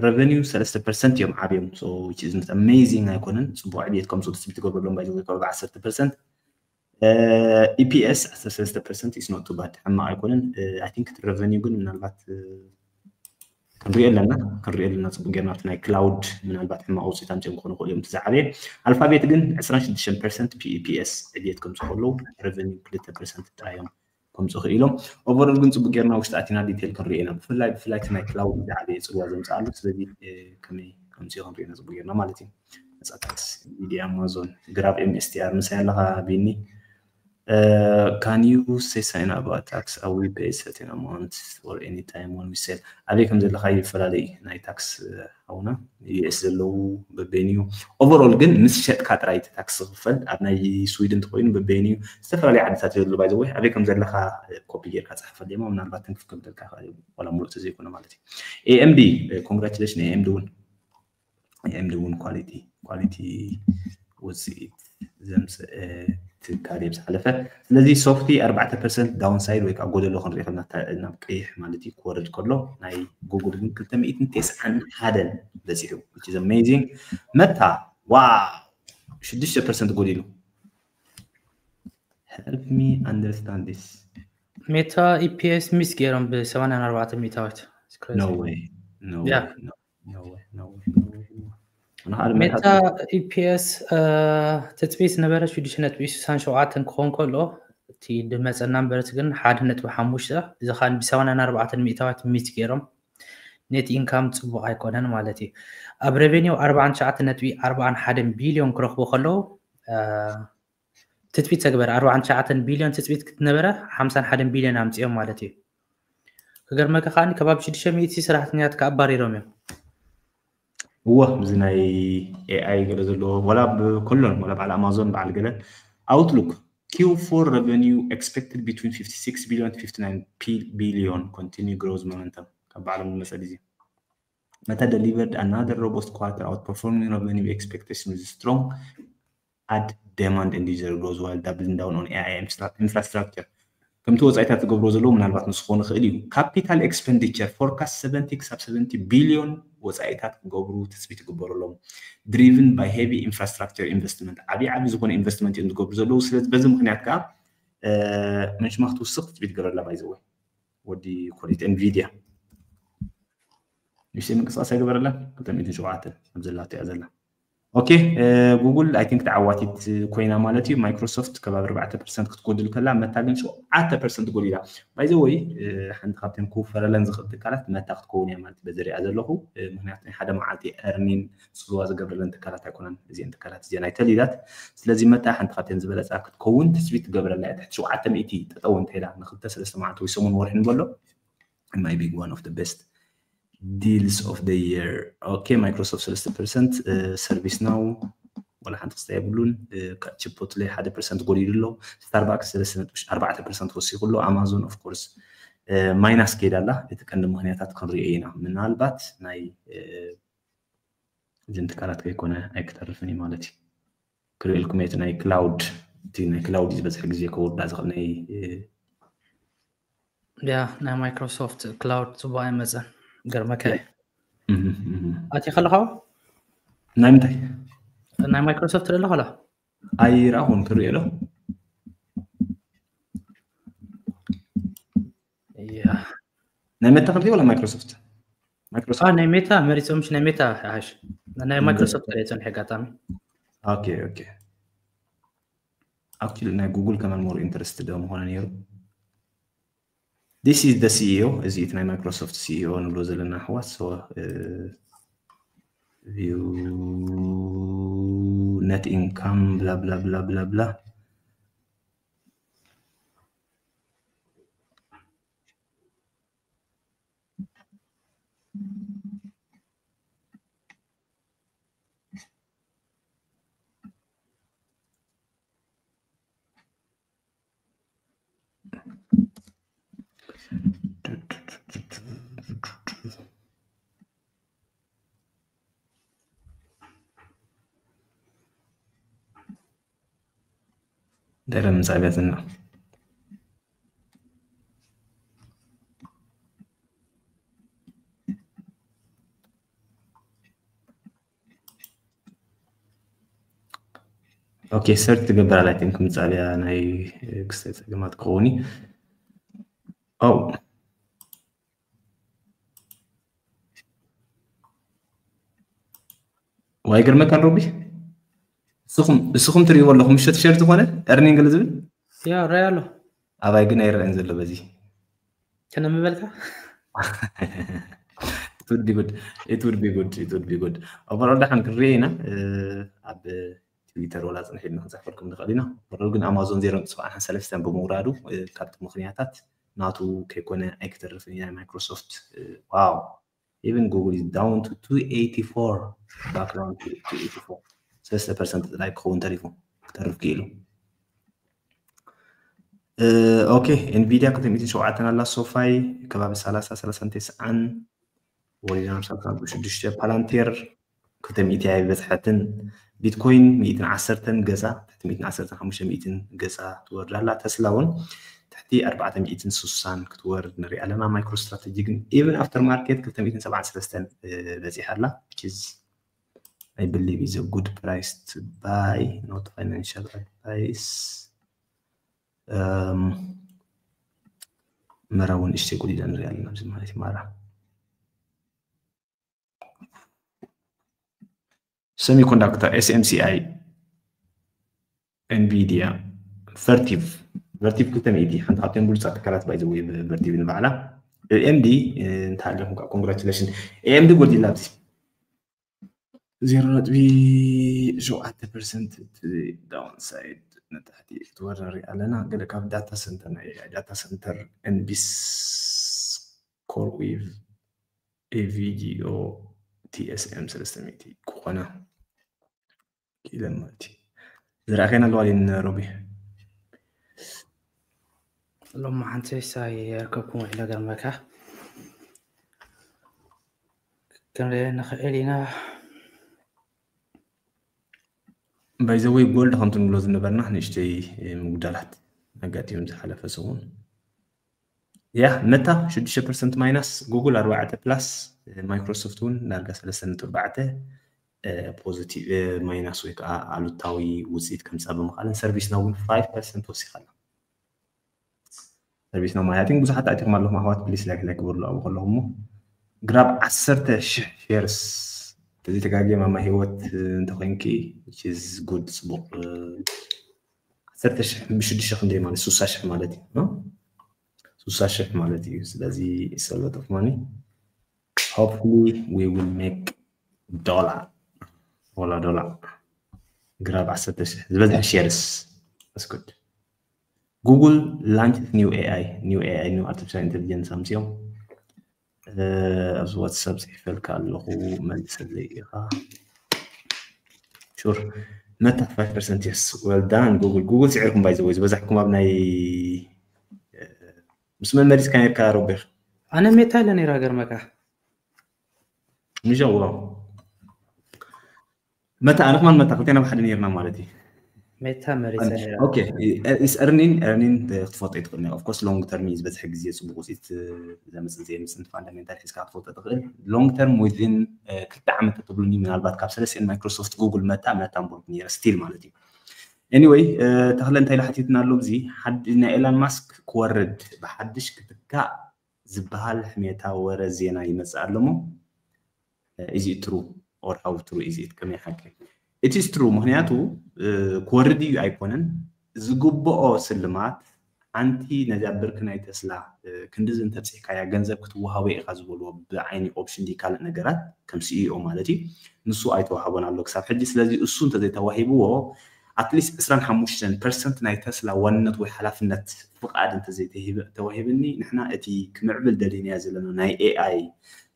revenue ሰለስተ ፐርሰንት እዮም ዓብዮም which is amazing ኣይኮነን ፅቡቅ ዕብየት ከምፅኡ ትፅቢት ትገብረሎም ባይ ወይ ከባቢ ዓሰርተ ፐርሰንት ኢፒኤስ ዓሰርተ ሰለስተ ፐርሰንት is not too bad ሕማቅ ኣይኮነን I think revenue ግን ምናልባት ክንሪኦ ኣለና ክንሪኦ ኣለና ፅቡቅ ጌርና ኣብቲ ናይ ክላውድ ምናልባት ሕማቅ ውፅኢት ኣምፅኦም ክኾኑ ክእሉ እዮም ዝዓበየ ኣልፋቤት ግን ዕስራን ሽዱሽተን ፐርሰንት ፒኢፒኤስ ዕብየት ከምፅኡ ከለዉ revenue ክልተ ፐርሰንት ጥራዮም ከምፅኡ ክኢሎም overall ግን ፅቡቅ ጌርና ውሽጢ ኣቲና detail ክንሪኦ ኢና ብፍላይ ብፍላይ ናይ ክላውድ ዝዓበየ ፅልዋ ዘምፅኣሉ ስለዚ ከመይ ከምፅኡ ክንሪኦ ኢና ፅቡቅ ጌርና ማለት እዩ ነፃ ታክስ ሚድያ ኣማዞን ግራብ ኤምኤስቲኣር ምሳይ ኣለካ ቢኒ Uh, can you say something about tax? Are we pay certain amount for any time when we sell? ኣበይ ከም ዘለካ ይፈላለ እዩ ናይ ታክስ ሓውና ዩኤስ ዘለዉ በበይን እዩ overall ግን ምስ ሸጥካ ጥራይ እቲ ታክስ ዝኽፈል ኣብ ናይ ስዊድን እንተኮይኑ በበይን እዩ ዝተፈላለዩ ዓድታት ዘለዉ ባይ ዘወይ ኣበይ ከም ዘለካ ኮፒ ጌርካ ፅሓፈለይ ሞ ምናልባት ትንክፍ ከብደልካ ይኽእል እዩ ዋላ ሙሉእ ተዘይኮነ ማለት እዩ ኤኤምዲ congratulation ኤኤምዲ እውን ኤኤምዲ እውን quality quality ውፅኢት ዘምፅእ ትካል እየ ዝሓለፈ ስለዚ ሶፍቲ ኣርባዕተ ፐርሰንት downside ወይ ከዓ ጎደሎ ክንርኢ ከለና ናብ ቀይሕ ማለት እዩ ክወርድ ከሎ ናይ ጉግል ግን ክልተ ሚእትን ተስዓን ሓደን በፂሑ which is amazing መታ ዋ ሽዱሽተ ፐርሰንት ጎዲሉ help me understand this ሜታ ኢፒኤስ ሚስ ገይሮም ብሰማንያን ኣርባዕተ ሚእታዊት no way no way Yeah. no no way no way no way ሜታ ኢፒኤስ ትፅቢት ዝነበረ ሽዱሽተ ነጥቢ ስሳን ሸውዓተን ክኸውን ከሎ እቲ ድመፀና ነበረት ግን ሓደ ነጥቢ ሓሙሽተ እዚ ከዓ ብሰማንያን ኣርባዕተን ሚእታዊት ሚት ገይሮም net income ፅቡቅ ኣይኮነን ማለት እዩ ኣብ revenue ኣርባዓን ትሽዓተ ነጥቢ ኣርባዓን ሓደን ቢልዮን ክረክቡ ከለዉ ትፅቢት ተግበረ ኣርባዓን ትሽዓተን ቢልዮን ትፅቢት ክትነበረ ሓምሳን ሓደን ቢልዮን ኣምፅኦም ማለት እዩ ክገርመካ ከዓኒ ከባቢ ሽዱሽተ ሚእቲ ሰራሕተኛታት ከኣ ኣባሪሮም እዮም እወ እዚ ናይ ኤኣይ ገለ ዘለዎ ወላ ብኩሎን ወላ በዓል ኣማዞን በዓል ገለ outlook Q four revenue expected between fifty-six billion to fifty-nine billion continue growth momentum ካብ በዓሎም ዝመፀ ግዜ Meta delivered another robust quarter outperforming revenue expectation with strong ad demand and user growth while doubling down on A I infrastructure ከምቲ ወፃኢታት ዝገብርዎ ዘለዉ ምናልባት ምስ ክኾኑ ይኽእል እዩ። Capital expenditure forecast seventy ክሳብ seventy billion ወፃኢታት ክገብሩ ትፅቢት ይግበረሎም። Driven by heavy infrastructure investment፣ ዓብዪ ዓብዪ ዝኾነ ኢንቨስትመንት እዮም ዝገብሩ ዘለዉ። ስለዚ በዚ ምክንያት ከዓ መንሽማ ክትውስኽ ትፅቢት ይገበረላ። ባይዘወ ወዲ ኮሊት ኤንቪድያ ንእሽተይ ምንቅስቃስ ኣይገበረላን። ክልተ ሚእትን ሸውዓተን ኣብ ዘላቶ እያ ዘላ። ኦኬ፣ ጉግል ኣይ ቲንክ ተዓዋቲት ኮይና ማለት እዩ። ማይክሮሶፍት ከባቢ ኣርባዕተ ፐርሰንት ክትጎድል ከላ፣ መታ ግን ሸውዓተ ፐርሰንት ጎዲላ። ባይዘወይ ሓንቲ ካብተን ክውፈረለን ዝኽእል ትካላት መታ ክትከውን እያ ማለት በዚ ሪኣ ዘለኹ። ምክንያቱ ናይ ሓደ መዓልቲ ኤርኒን ፅልዋ ዝገብረለን ትካላት ኣይኮነን እዚአን ትካላት እዚአን ኣይተሊላት። ስለዚ መታ ሓንቲ ካብተን ዝበለፃ ክትከውን ትፅቢት ትገብረላ እያ። ትሕቲ ሸውዓተ ሚእቲ ጠጠው እንተኢላ ንክልተ ሰለስተ መዓልቲ ወይ ሰሙን ወርሒ ንበሎ፣ my big one of the best deals of the year። ኦኬ፣ ማይክሮሶፍት ሰለስተ ፐርሰንት፣ ሰርቪስ ናው ዋላ ሓንቲ ክስታይ የብሉን። ቺፖትሌ ሓደ ፐርሰንት ጎዲሉ ኣሎ። ስታርባክስ ሰለስተ ነጥቢ ኣርባዕተ ፐርሰንት ወሲኹ ኣሎ። ኣማዞን ኦፍ ኮርስ ማይናስ ከይዳ ኣላ። እቲ ቀንዲ ምክንያታት ክንሪኦ ኢና። ምናልባት ናይ እዚን ትካላት ከይኮነ ኣይክተርፍን እዩ ማለት እዩ። ክርእልኩም እቲ ናይ ክላውድ፣ እቲ ናይ ክላውድ ዝበዝሕ ግዜ ከወዳ ዝኽእል ናይ ያ ናይ ማይክሮሶፍት ክላውድ ፅቡቅ ኣይመፀን። ገርመካ ኣቲ ከለኻ ናይ ምንታይ ናይ ማይክሮሶፍት ደለ ከሎ ኣይረኣኹን ክርእዮ ዶ ያ ናይ መታ ክርኢ ወላ ማይክሮሶፍት? ማይክሮሶፍት ናይ ሜታ መሪፆም ናይ ሜታ ሓሽ ናይ ማይክሮሶፍት ሪኦ ፀንሐ ኣጋጣሚ ኦኬ ኦኬ። ኣክቹሊ ናይ ጉግል ከማን ሞር ኢንተረስትድ ምኾነ ነይሩ። This is the ሲኢኦ፣ እዚ እቲ ናይ ማይክሮሶፍት ሲኢኦ ንብሎ ዘለና ኣሕዋት። So view net income blah blah blah blah blah። ደረ ምጻብያትና ኦኬ ሰርች ትገብር ኣላ ቲንክ ምጻብያ ናይ ክስታይ ጸገማት ክኸውን ኦ ዋይ ግርመካ ሮቢ እስኹም እስኹም ትርእይዎ ኣለኹም ምሸት ሸር ዝኾነ ኤርኒንግ ዝብል ያ ራይ ኣሎ ኣባይ ግን ኣይረአን ዘሎ በዚ ከነምበልካ it would be good it would be good it would be good overall ደሓን ክንሪኦ ኢና ኣብ ትዊተር ወላ ፅንሕ ኢልና ክንፅሕፈልኩም ንኽእል ኢና። ወረዱ ግን ኣማዞን ዜሮ ነጥቢ ሰለስተን ብምውራዱ ካብቲ ምኽንያታት ናቱ ከይኮነ ኣይክተርፍን እዩ ናይ ማይክሮሶፍት ዋው even Google is down to two eighty four background to two eighty four ሰለስተ ፐርሰንት ጥራይ ክኸውን ተሪፉ ክተርፍ ክኢሉ። ኦኬ ኤንቪዲያ ክልተ ሚእትን ሸውዓተን ኣላ ሶፋይ ከባቢ ሰላሳ ሰላሳን ተስዓን ወሪዳ ናብ ሰላሳ ሽዱሽተ ፓላንቴር ክልተ ሚእቲ ኣይበፅሐትን ቢትኮይን ሚእትን ዓሰርተን ገፃ ትሕቲ ሚእትን ዓሰርተን ሓሙሽተ ሚእትን ገፃ ትወርድ ኣላ ተስላ እውን ትሕቲ ኣርባዕተ ሚእትን ስሳን ክትወርድ ንርኢ ኣለና ማይክሮ ስትራቴጂ ግን even after market ክልተ ሚእትን ሰብዓን ሰለስተን በፂሓ ኣላ which is I believe is a good price to buy not financial advice መራ እውን እሽተይ ጎዲላ ንሪኣ ኣለና ኣብዚ ማለት ማራ semiconductor S M C I Nvidia Vertiv Vertiv ክልተ ሚእቲ ሓንቲ ካብተን ብሉፃት ትካላት ባይዘወይ Vertiv ንባዕላ A M D እንተሃለኹም ከዓ congratulation A M D ጎዲላ ኣብዚ ዜሮ ነጥቢ ሸውዓተ ፐርሰንት downside ንታሕቲ ክትወርድ ንርኢ ኣለና። ገለ ካብ ዳታ ሰንተር ናይ ዳታ ሰንተር ኤንቢስ ኮር ዊቭ ኤቪጂኦ ቲኤስኤም ሰለስተ ሚእቲ ክኾና ክኢለን ማለት እዩ። ዝረኣኸይና ኣለዋ ድን ሮቢ? ሎሚ ሓንቲ ሳይ የርከብኩም ኢለ ገርመካ ክንሪኦ ንኽእል ኢና። ባይዘወይ ጎልድ ከምቲ ንብሎ ዝነበርና ንእሽተይ ምጉዳላት ኣጋጢሙ ዝሓለፈ ሰሙን ያ መታ ሽዱሽተ ፐርሰንት ማይናስ፣ ጉግል ኣርባዕተ ፕላስ፣ ማይክሮሶፍት እውን ዳርጋ ሰለስተ ነጥቢ ኣርባዕተ ፖዚቲቭ ማይናስ ወይ ከዓ ኣሉታዊ ውፅኢት ከምፃ ብምኻልን ሰርቪስ ናው እውን ፋይቭ ፐርሰንት ወሲኻ ኣላ። ሰርቪስ ናው ማለት ግን ብዙሓት ኣቲኹም ኣለኹም ኣሕዋት፣ ፕሊስ ላይክ ላይክ ግበሩ ኣብኡ ከለኹም። ግራብ ዓሰርተ ሽሕ ሼርስ ተዘይተጋግየ ማማ ህይወት እንተኮይንኪ፣ which is good፣ ፅቡቅ። ዓሰርተ ሽሕ ብሽዱሽተ ክንደይ ማለት? ሱሳ ሽሕ ማለት እዩ። ሱሳ ሽሕ ማለት እዩ። ስለዚ it's a lot of money. Hopefully we will make dollar. ወላ ዶላር። ግራብ ዓሰርተ ሽሕ ዝበዝሐ ሼርስ። That's good. Google launches new A I, new A I, new artificial intelligence ኣምፅኦም። ኣብዚ ዋትሳፕ ፅሒፈልካ ኣለኹ፣ መልሰለይ ኢኻ። ሹር። መታ ፋይቭ ፐርሰንት፣ yes, well done ጉግል። ጉግል ስዒርኩም ባይ ዘወይ ዝበዛሕኩም ኣብ ናይ ምስ መን መሪስካ ነርካ ሮቤር? ኣነ ሜታ ኢለ ነይራ ገርመካ። ምሸዋ መታ ኣነ ከማን መታ ክልቴና ብሓደ ነይርና ማለት እዩ። ሜታ መሪሰ ነይራ። Okay, is earning earning ክትፈልጦ ይትኽእል። Of course long term እዩ ዝበዝሐ ግዜ ፅቡቅ ውፅኢት ዘምፅእ ዘየምፅእ ፋንዳሜንታል ሒዝካ ክትፈልጦ ትኽእል። Long term within ክልተ ዓመት ተትብሉኒ ምናልባት ካብ ሰለስቲኤን ማይክሮሶፍት ጉግል መታ መታ ምበልኩ ነይረ ስቲል ማለት እዩ። Anyway ተኽለ እንታይ ኢሉ ሓቲትና ኣሎ? እዚ ናይ ኤላን ማስክ ክወርድ ብሓድሽ ክትካእ ዝበሃል ሕሜታ ወረ ዜና ይመጽእ ኣሎ እሞ is it true or how true is it? ከመይ ሓቂ? It is true። ምክንያቱ ክወርድ እዩ ኣይኮነን ዝግብኦ ስልማት ሓንቲ ነዚኣ ብርኪ ናይ ተስላ ክንድዚ እንተብፂሕካያ ገንዘብ ክትወሃቦ ኢኻ ዝበልዎ ብዓይኒ ኦፕሽን ዲ ካልእ ነገራት ከም ሲኢኦ ማለት እዩ ንሱ ኣይተዋሃቦን ኣሎ ክሳብ ሕጂ። ስለዚ እሱ እንተዘይተዋሂብዎ ኣትሊስት ዕስራን ሓሙሽተን ፐርሰንት ናይ ተስላ ዋንነት ወይ ሓላፍነት ፍቃድ እንተዘይተዋሂብኒ ንሕና እቲ ክምዕብል ደሊናዮ ዘለና ናይ ኤኣይ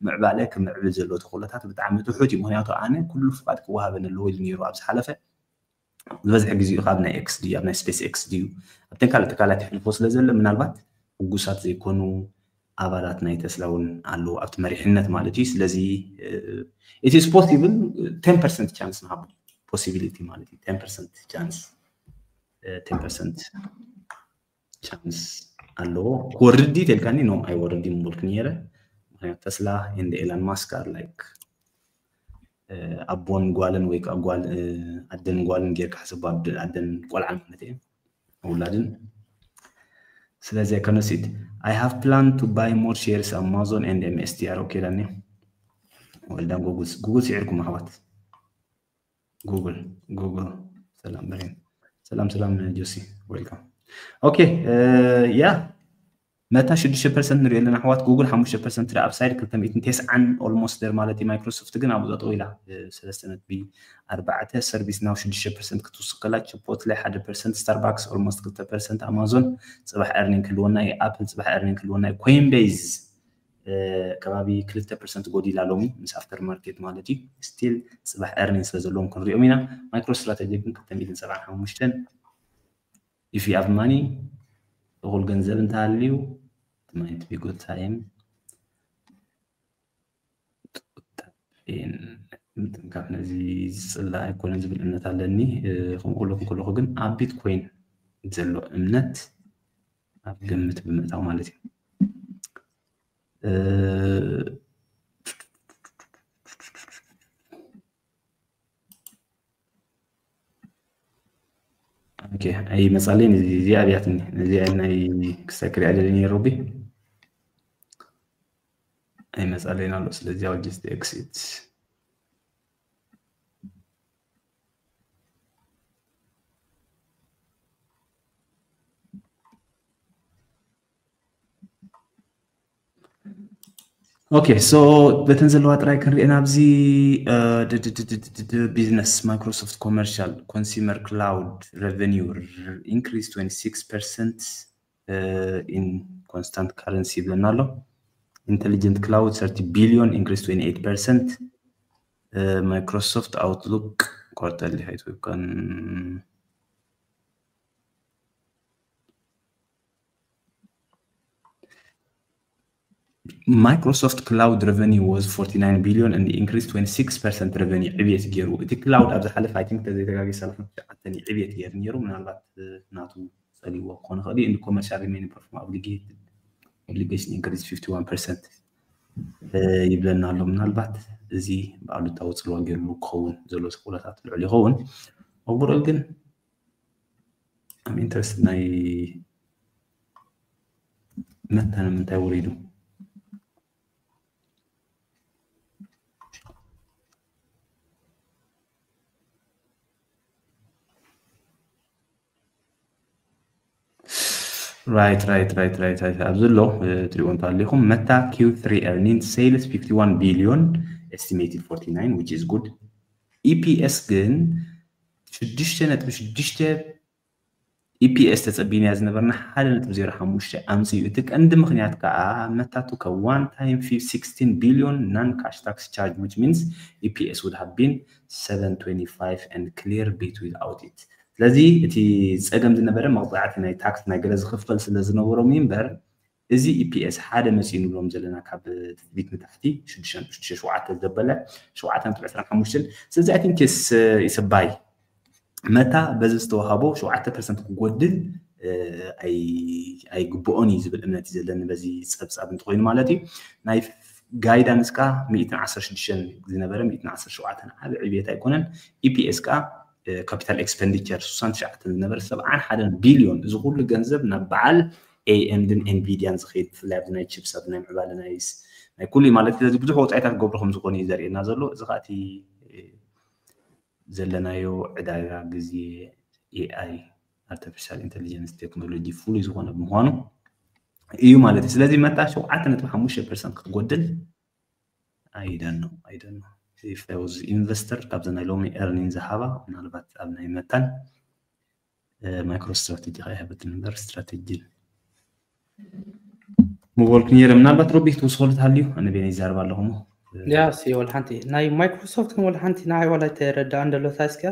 ምዕባለ ክምዕብል ዘለዎ ተኽእሎታት ብጣዕሚ ትሑት እዩ። ምክንያቱ ኣነ ኩሉ ፍቃድ ክወሃበኒ ኣለዎ ኢሉ ነይሩ ኣብ ዝሓለፈ ዝበዝሐ ግዜኡ ካብ ናይ ኤክስ ድዩ ኣብ ናይ ስፔስ ኤክስ ድዩ ኣብተን ካልእ ትካላት ይሕልፎ ስለ ዘሎ ምናልባት ሕጉሳት ዘይኮኑ ኣባላት ናይ ተስላ እውን ኣለዉ ኣብቲ መሪሕነት ማለት እዩ። ስለዚ it is possible ten percent chance ንሃቦ possibility ማለት እዩ ten percent chance ten percent chance ኣለዎ። ክወርድ ድዩ ተልካኒ ኖ ኣይወርድ እዩ ምበልኩ ነይረ። ምክንያቱ ተስላ and ኤላን ማስክ are like ኣቦን ጓልን ወይ ከዓ ጓል ኣደን ጓልን ጌርካ ሕሰቦ ኣደን ቆልዓን ማለት እየ ውላድን ስለዚ ከነሲድ I have plan to buy more shares Amazon and M S T R okay ዳኒ ወልዳን ጉግል ጉግል ስዒርኩም ኣሕዋት ጉግል ጉግል ሰላም ብሬን ሰላም ሰላም ጆሲ welcome okay yeah መታ ሽዱሽተ ፐርሰንት ንሪኦ ኣለና ኣሕዋት ጉግል ሓሙሽተ ፐርሰንት ትሪ ኣፕሳይድ ክልተ ሚእትን ተስዓን almost there ማለት እዩ ማይክሮሶፍት ግን ኣብኡ ጠጠው ኢላ ሰለስተ ነጥቢ ኣርባዕተ ሰርቪስ ናው ሽዱሽተ ፐርሰንት ክትውስከላ ችፖትለ ሓደ ፐርሰንት ስታርባክስ almost ክልተ ፐርሰንት ኣማዞን ፅባሕ earning ክህልወና እዩ ኣፕል ፅባሕ earning ክህልወና እዩ ኮይንቤዝ ከባቢ ክልተ ፐርሰንት ጎዲላ ሎሚ ምስ ኣፍተር ማርኬት ማለት እዩ still ፅባሕ earning ስለ ዘለዎም ክንሪኦም ኢና ማይክሮ ስትራተጂ ግን ክልተ ሚእትን ሰብዓን ሓሙሽተን if you have money እኹል ገንዘብ እንተሃልዩ it might be good time ምጥንካፍ ነዚ ዝፅላ ኣይኮነን ዝብል እምነት ኣለኒ ከምኡ ከለኹ ከለኹ ግን ኣብ ቢትኮይን ዘሎ እምነት ኣብ ግምት ብምእታው ማለት እዩ ኣይመፃለይን እዚኣ ኣብያትኒ እዚኣ ናይ ክሳይ ክሪኣ ደለ ነይረ ቢ ኣይመፃለይን ኣሎ ስለዚ just exit okay so በተን ዘለዋ ጥራይ ክንሪኤ ናብዚ business Microsoft commercial consumer cloud revenue increase twenty six percent in constant currency ይብለና ኣሎ intelligent cloud thirty billion increase twenty eight percent Microsoft Outlook quarterly height we can Microsoft cloud revenue was forty nine billion and increased twenty six percent revenue ዕብየት ገይሩ እቲ cloud ኣብ ዝሓለፈ I think ተዘይተጋጊ ሰላሳ ትሽዓተ ዕብየት ገይሩ ነይሩ ምናልባት ናቱ ፀሊዎ ክኾን ይኽእል እዩ commercial remaining perform obligated obligation increase fifty one percent ይብለና ኣሎ። ምናልባት እዚ ብኣሉታዊ ፅልዋ ገይርሉ ክኸውን ዘሎ ኩነታት ልዑል ይኸውን። Overall ግን I'm interested ናይ መታ ንምንታይ ወሪዱ? Right, right, right, right, right. ኣብዚ ኣሎ ትሪእዎ እንተሃሊኹም መታ Q three earning sales fifty one billion, estimated forty nine, which is good. E P S ግን ሽዱሽተ ነጥቢ ሽዱሽተ E P S ተጸቢናያ ዝነበርና ሓደ ነጥቢ ዜሮ ሓሙሽተ ኣምጽኡ። እቲ ቀንዲ ምኽንያት ከኣ መታቱ ካብ one time sixteen billion non cash tax charge, which means E P S would have been seven twenty five and clear beat without it. ስለዚ እቲ ጸገም ዝነበረ መቕጻዕቲ ናይ ታክስ ናይ ገለ ዝኽፈል ስለ ዝነበሮም እዩ እምበር እዚ E P S ሓደ መጺኡ ንብሎም ዘለና ካብ ትጽቢት ንታሕቲ ሽዱሽተ ነጥቢ ሽዱሽተ ሸውዓተ ዘበለ ሸውዓተ ነጥቢ ዕስራን ሓሙሽተን። ስለዚ I think it's it's a buy። መታ በዚ ዝተዋሃቦ ሸውዓተ ፐርሰንት ክጎድል ኣይግብኦን እዩ ዝብል እምነት እዩ ዘለኒ በዚ ጸብጻብ እንተኮይኑ ማለት እዩ። ናይ guidance ካ ሚእትን ዓሰርተ ሽዱሽተን ዝነበረ ሚእትን ዓሰርተ ሸውዓተን ዓቢ ዕብየት ኣይኮነን። E P S ካ capital expenditure ስሳን ትሽዓተን ዝነበረ ሰብዓን ሓደን ቢልዮን፣ እዚ ኩሉ ገንዘብ ናብ በዓል A M Dን Nvidiaን ዝኸይድ፣ ብፍላይ ኣብዚ ናይ ቺፕስ፣ ኣብዚ ናይ ምዕባለ ናይ ናይ ኩሉ ማለት ስለዚ ብዙሕ ወጻኢታት ክገብሩ ከም ዝኾኑ እዩ ዘርእየና ዘሎ። እዚ ከዓ እቲ ዘለናዮ ዕዳጋ ግዜ A I, artificial intelligence technology ፍሉይ ዝኾነ ብምዃኑ እዩ ማለት እዩ። ስለዚ መታ ሸውዓተ ነጥቢ ሓሙሽተ ፐርሰንት ክትጎድል I don't know, I don't know. If I was investor ካብዚ ናይ ሎሚ earning ዝሃባ ምናልባት ኣብ ናይ መታን MicroStrategy ከይሃበትን እምበር strategy ምበልኩ ነይረ። ምናልባት ሮቢ ክትውስኸሉ ትሃልዩ ኣነ ቤነ ይዛረብ ኣለኹ እሞ ያ ሲ ወላ ሓንቲ ናይ ማይክሮሶፍት ግን ወላ ሓንቲ ንዓይ ዋላ ኣይተረዳኣን ዘሎ ታስኪያ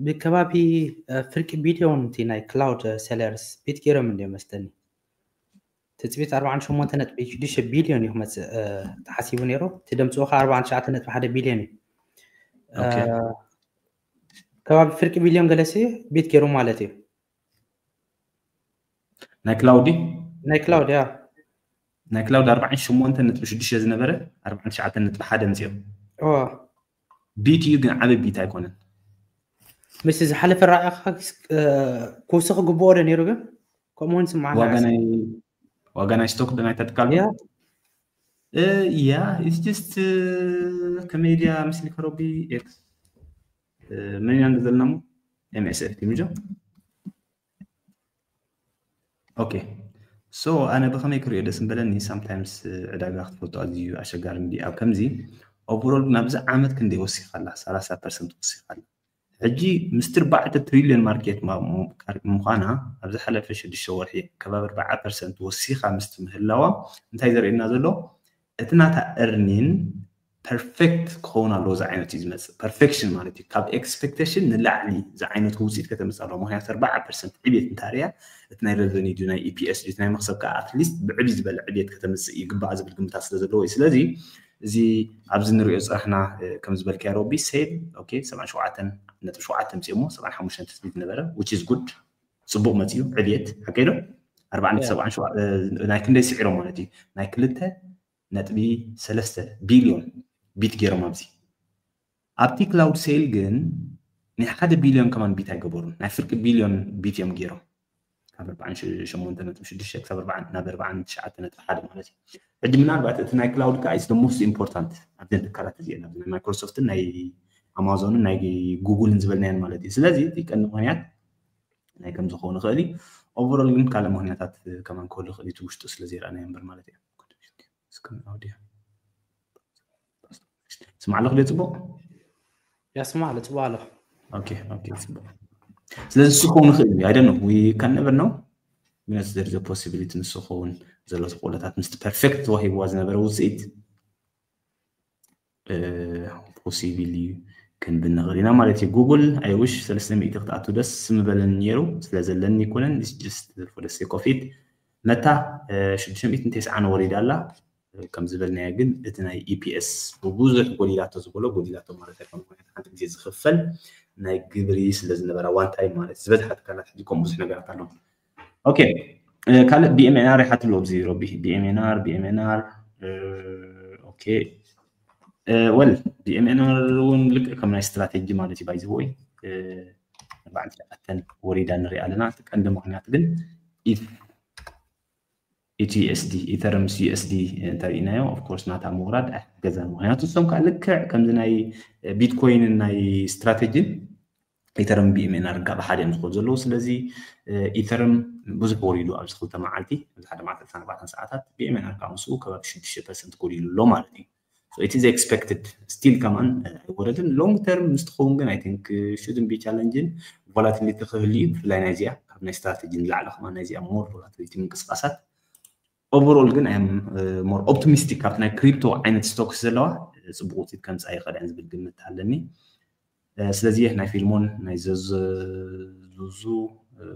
ብከባቢ ፍርቂ ቢልዮን እቲ ናይ ክላውድ ሰለርስ ቤት ገይሮም እንዲዮም መስተኒ ትፅቢት ኣርባዓን ሸሞንተ ነጥቢ ሽዱሽተ ቢልዮን እዩ ክመፅእ ተሓሲቡ ነይሩ። እቲ ደምፅኡ ከዓ ኣርባዓን ትሽዓተ ነጥቢ ሓደ ቢልዮን እዩ። ከባቢ ፍርቂ ቢልዮን ገለሲ ቤት ገይሩ ማለት እዩ። ናይ ክላውድ ናይ ክላውድ ያ ናይ ክላውድ ኣርባዓን ሸሞንተ ነጥቢ ሽዱሽተ ዝነበረ ኣርባዓን ትሽዓተ ነጥቢ ሓደ ምፅኦም። ቢት እዩ ግን ዓበ ቢት ኣይኮነን። ምስ ዝሓለፈ ራእኻ ክውስኽ ግብኦ ዶ ነይሩ ግን ከምኡ እውን ስምዓና ዋጋ ናይ ስቶክ ዶ ናይታ ትካል? ያ it's just ከመይ ድያ መስሊካ ሮቢ ኤክስ መን ኢና ዘለና ሞ M S F ቲ ሚጆ okay so ኣነ ብኸመይ ክሪኦ ደስ ምበለኒ sometimes ዕዳጋ ክትፈልጦ ኣዝዩ ኣሸጋሪ እንዲ ኣብ ከምዚ overall ግን ኣብዚ ዓመት ክንደይ ወሲኻ ኣላ ሰላሳ ፐርሰንት ወሲኻ ኣላ ሕጂ ምስቲ ኣርባዕተ ትሪልዮን ማርኬት ምዃና ኣብ ዝሓለፈ ሽዱሽተ ወርሒ ከባቢ ኣርባዓ ፐርሰንት ወሲኻ ምስቲ ምህላዋ እንታይ ዘርእየና ዘሎ እቲ ናታ earning perfect ክኸውን ኣለዎ ዝዓይነቱ እዩ ዝመፅእ perfection ማለት እዩ ካብ expectation ንላዕሊ ዝዓይነቱ ውፅኢት ከተምፅእ ኣለዎ ምክንያቱ ኣርባዓ ፐርሰንት ዕብየት እንታርያ እቲ ናይ revenue ድዩ ናይ E P S ድዩ ናይ መክሰብ ከዓ at least ብዕብይ ዝበለ ዕብየት ከተምፅእ ይግባእ ዝብል ግምታት ስለ ዘለዎ እዩ ስለዚ እዚ ኣብዚ ንሪኦ ዝፀናሕና ከም ዝበልካዮ ሮቢ sale okay ሰብዓን ሸውዓተን ነጥቢ ሸውዓተ ምፅኦሞ ሰብዓን ሓሙሽተን ትፅቢት ዝነበረ which is good ፅቡቕ መፅኡ ዕብየት ሓቀይ ዶ ኣርባዓ ነጥቢ ሰብዓን ሸውዓተ ናይ ክንደይ ስዒሮም ማለት እዩ ናይ ክልተ ነጥቢ ሰለስተ ቢልዮን ቢት ገይሮም ኣብዚ ኣብቲ ክላውድ ሴል ግን ናይ ሓደ ቢልዮን ከማን ቢት ኣይገበሩን ናይ ፍርቂ ቢልዮን ቢት እዮም ገይሮም ካብ ኣርባዓን ሸሞንተ ነጥቢ ሽዱሽተ ክሳብ ኣርባዓን ናብ ኣርባዓን ትሽዓተ ነጥቢ ሓደ ማለት እዩ ሕጂ ምናልባት እቲ ናይ ክላውድ ከዓ is the most important ኣብዘን ትካላት እዚአን ኣብዚ ናይ ማይክሮሶፍትን ናይ ኣማዞንን ናይ ጉግልን ዝበልናየን ማለት እዩ ስለዚ እቲ ቀንዲ ምክንያት ናይ ከም ዝኸውን ይኽእል እዩ overall ግን ካልእ ምክንያታት ከማን ክህሉ ይኽእል እዩ እቲ ውሽጡ ስለ ዘይረኣናዮ እምበር ማለት እዩ ስማዕ ኣለኹ ድየ ፅቡቕ ያስማዕ ኣሎ ፅቡቕ ኣለኹ okay okay ፅቡቕ ስለዚ ንሱ ክኸውን ይኽእል እዩ I don't know we can never know ግን there is a possibility ንሱ ክኸውን ዘሎ ተኽእሎታት ምስቲ perfect ተዋሂብዋ ዝነበረ ውፅኢት possibly ክንብል ንኽእል ኢና ማለት እዩ ጉግል I wish ሰለስተ ሚእቲ ክትኣቱ ደስ ምበለኒ ነይሩ ስለ ዘለኒ ኣይኮነን just for the sake of it መታ ሽዱሽተ ሚእትን ተስዓን ወሪዳ ኣላ ከም ዝበልናዮ ግን እቲ ናይ E P S ብብዙሕ ጎዲላቶ ዝበሎ ጎዲላቶ ማለት ኣይኮነ ምክንያቱ ሓንቲ ግዜ ዝኽፈል ናይ ግብሪ ስለ ዝነበራ one time ማለት ዝበዝሓ ትካላት ሕጂ ከም ብዙሕ ነገራት ኣለዉ okay ካልእ BMNR ይሓትሎ ኣብዚ ሮቢ BMNR BMNR okay well BMNR እውን ልክዕ ከም ናይ ስትራቴጂ ማለት እዩ by the way በዓል ሸዓተን ወሪዳ ንሪኣ ኣለና። እቲ ቀንዲ ምክንያት ግን ኢት ኢቲ ዩኤስዲ ኢተርም ምስ ዩኤስዲ እንተሪእናዮ of course ናታ ምውራድ ኣይሓገዛን። ምክንያቱ እሶም ከዓ ልክዕ ከምዚ ናይ ቢትኮይንን ናይ ስትራቴጂን ኢተርም BMNR ጋብ ሓደ እዮም ዝኸዱ ዘለዉ። ስለዚ ኢተርም ብዙሕ ወሪዱ ኣብዚ ክልተ መዓልቲ ኣብዚ ሓደ መዓልቲ ኣርባዕተ ሰዓታት BMNR ከዓ ምስኡ ከባቢ ሽዱሽተ ፐርሰንት ጎዲሉ ኣሎ ማለት እዩ። So it is expected still ከማን ኣይወረድን። Long term ምስ ትኸውን ግን I think shouldn't be challenging volatility ክህሉ እዩ። ብፍላይ ናይዚኣ ካብ ናይ ስትራቴጂ ንላዕሊ ከማን ናይዚኣ more volatility ምንቅስቃሳት overall ግን I am more optimistic ካብቲ ናይ ክሪፕቶ ዓይነት ስቶክስ ዘለዋ ፅቡቅ ውፅኢት ከምፅኣ ይኽእል እየን ዝብል ግምት ኣለኒ። ስለዚ ናይ ፊልሞን ናይ ዘዙ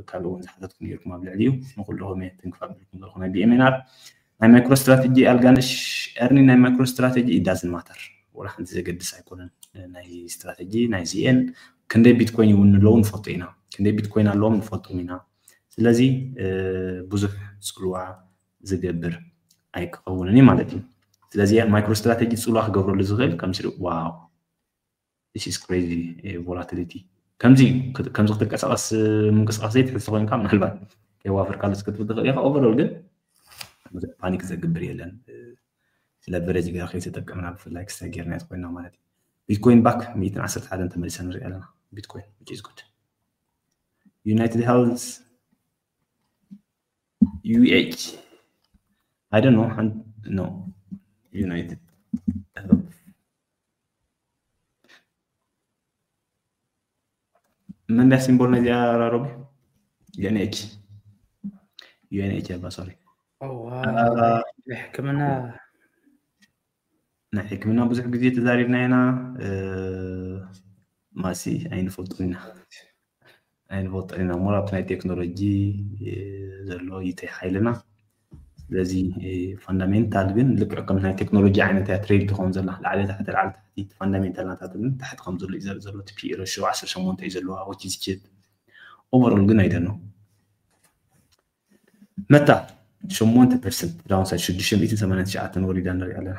ካልእ እውን ዝሓተትኩም ነርኩም ኣብ ልዕሊኡ ንኩልኹም እየ ትንክፍ ኣቢልኩም ዘለኹ ናይ BMNR ናይ micro strategy ኣልጋነሽ earning ናይ micro strategy it doesn't matter ወላ ሓንቲ ዘገድስ ኣይኮነን። ናይ ስትራቴጂ ናይ ዚኤን ክንደይ ቢትኮይን ይውን ኣለዉ ንፈልጦ ኢና፣ ክንደይ ቢትኮይን ኣለዎም ንፈልጦም ኢና። ስለዚ ብዙሕ ፅልዋ ዝገብር ኣይክኸውንን እዩ ማለት እዩ። ስለዚ micro strategy ፅልዋ ክገብረሉ ዝኽእል ከም ስሪ wow this is crazy volatility ከምዚ ከምዚ ክትንቀሳቀስ ምንቅስቃስ ዘይትሕዝ ኮይንካ ምናልባት ከይዋፈርካ ክትብል ትኽእል ኢኻ። Overall ግን ብዙሕ ፓኒክ ዘግብር የለን። Leverage ገይራ ከይተጠቀምና ብፍላይ ክስታይ ጌርና እያ ኮይና ማለት እዩ። Bitcoin back ሚእትን ዓሰርተ ሓደን ተመሊሳ ንሪኣ ኣለና። Bitcoin which is good. United Health UH I don't know no United Health መን ድያ ሲምቦል ናይዚኣ ሮቢ? UNH UNH እያ sorry ሕክምና ናይ ሕክምና ብዙሕ ግዜ ተዛሪብና ኢና። ማሲ ኣይንፈልጦ ኢና ኣይንፈልጦ ኢና more ኣብቲ ናይ ቴክኖሎጂ ዘሎ ይተ ሓይልና ስለዚ ፋንዳሜንታል ግን ልክዕ ከም ናይ ቴክኖሎጂ ዓይነት እያ ትሬድ ትኸውን ዘላ ላዕሊ ታሕቲ ላዕሊ ታሕቲ ፋንዳሜንታል ናታት ግን ታሕቲ ከም ዘሎ እዩ ዘሎ ቲ ፒኢ ሬሽዮ ዓሰርተ ሸሞንተ እዩ ዘለዋ which is cheap overall ግን ኣይደኖ መታ ሸሞንተ ፐርሰንት downside ሽዱሽተ ሚእትን ሰማንያን ትሽዓተን ወሪዳ ንሪኣ ኣለና።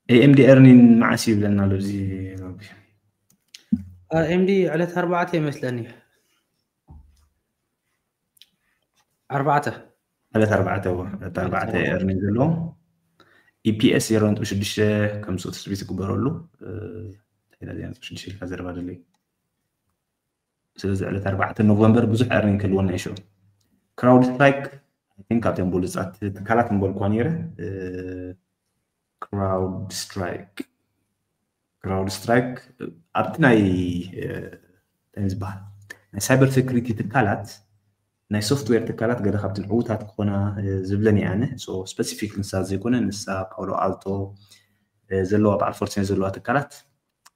AMD earning መዓስ ይብለና ኣሎ እዚ ሮቢ? AMD ዕለት ኣርባዕተ ይመስለኒ ኣርባዕተ ዕለት ኣርባዕተ ዕለት ኣርባዕተ earning ዘለዎ EPS ዜሮ ነጥቢ ሽዱሽተ ከምስኡ ትፅቢት ዝግበረሉ ዜሮ ነጥቢ ሽዱሽተ ኢልካ ዘረባ ደለዩ ስለዚ ዕለት ኣርባዕተ ኖቨምበር ብዙሕ earning ክህልወና ይሽዑ። ክራውድ ስትራይክ ካብቶም ብሉፃት ትካላት ምበልኳ ነይረ። ክራውድ ስትራይክ ክራውድ ስትራይክ ኣብቲ ናይ ዝበሃል ናይ ሳይበር ሴኩሪቲ ትካላት ናይ ሶፍትዌር ትካላት ገለ ካብቲ ዕዉታት ክኾና ዝብለን እየ ኣነ። ስፔሲፊክ ንሳ ዘይኮነ ንሳ ፓሎ ኣልቶ ዘለዋ በዓል ፎርቲን ዘለዋ ትካላት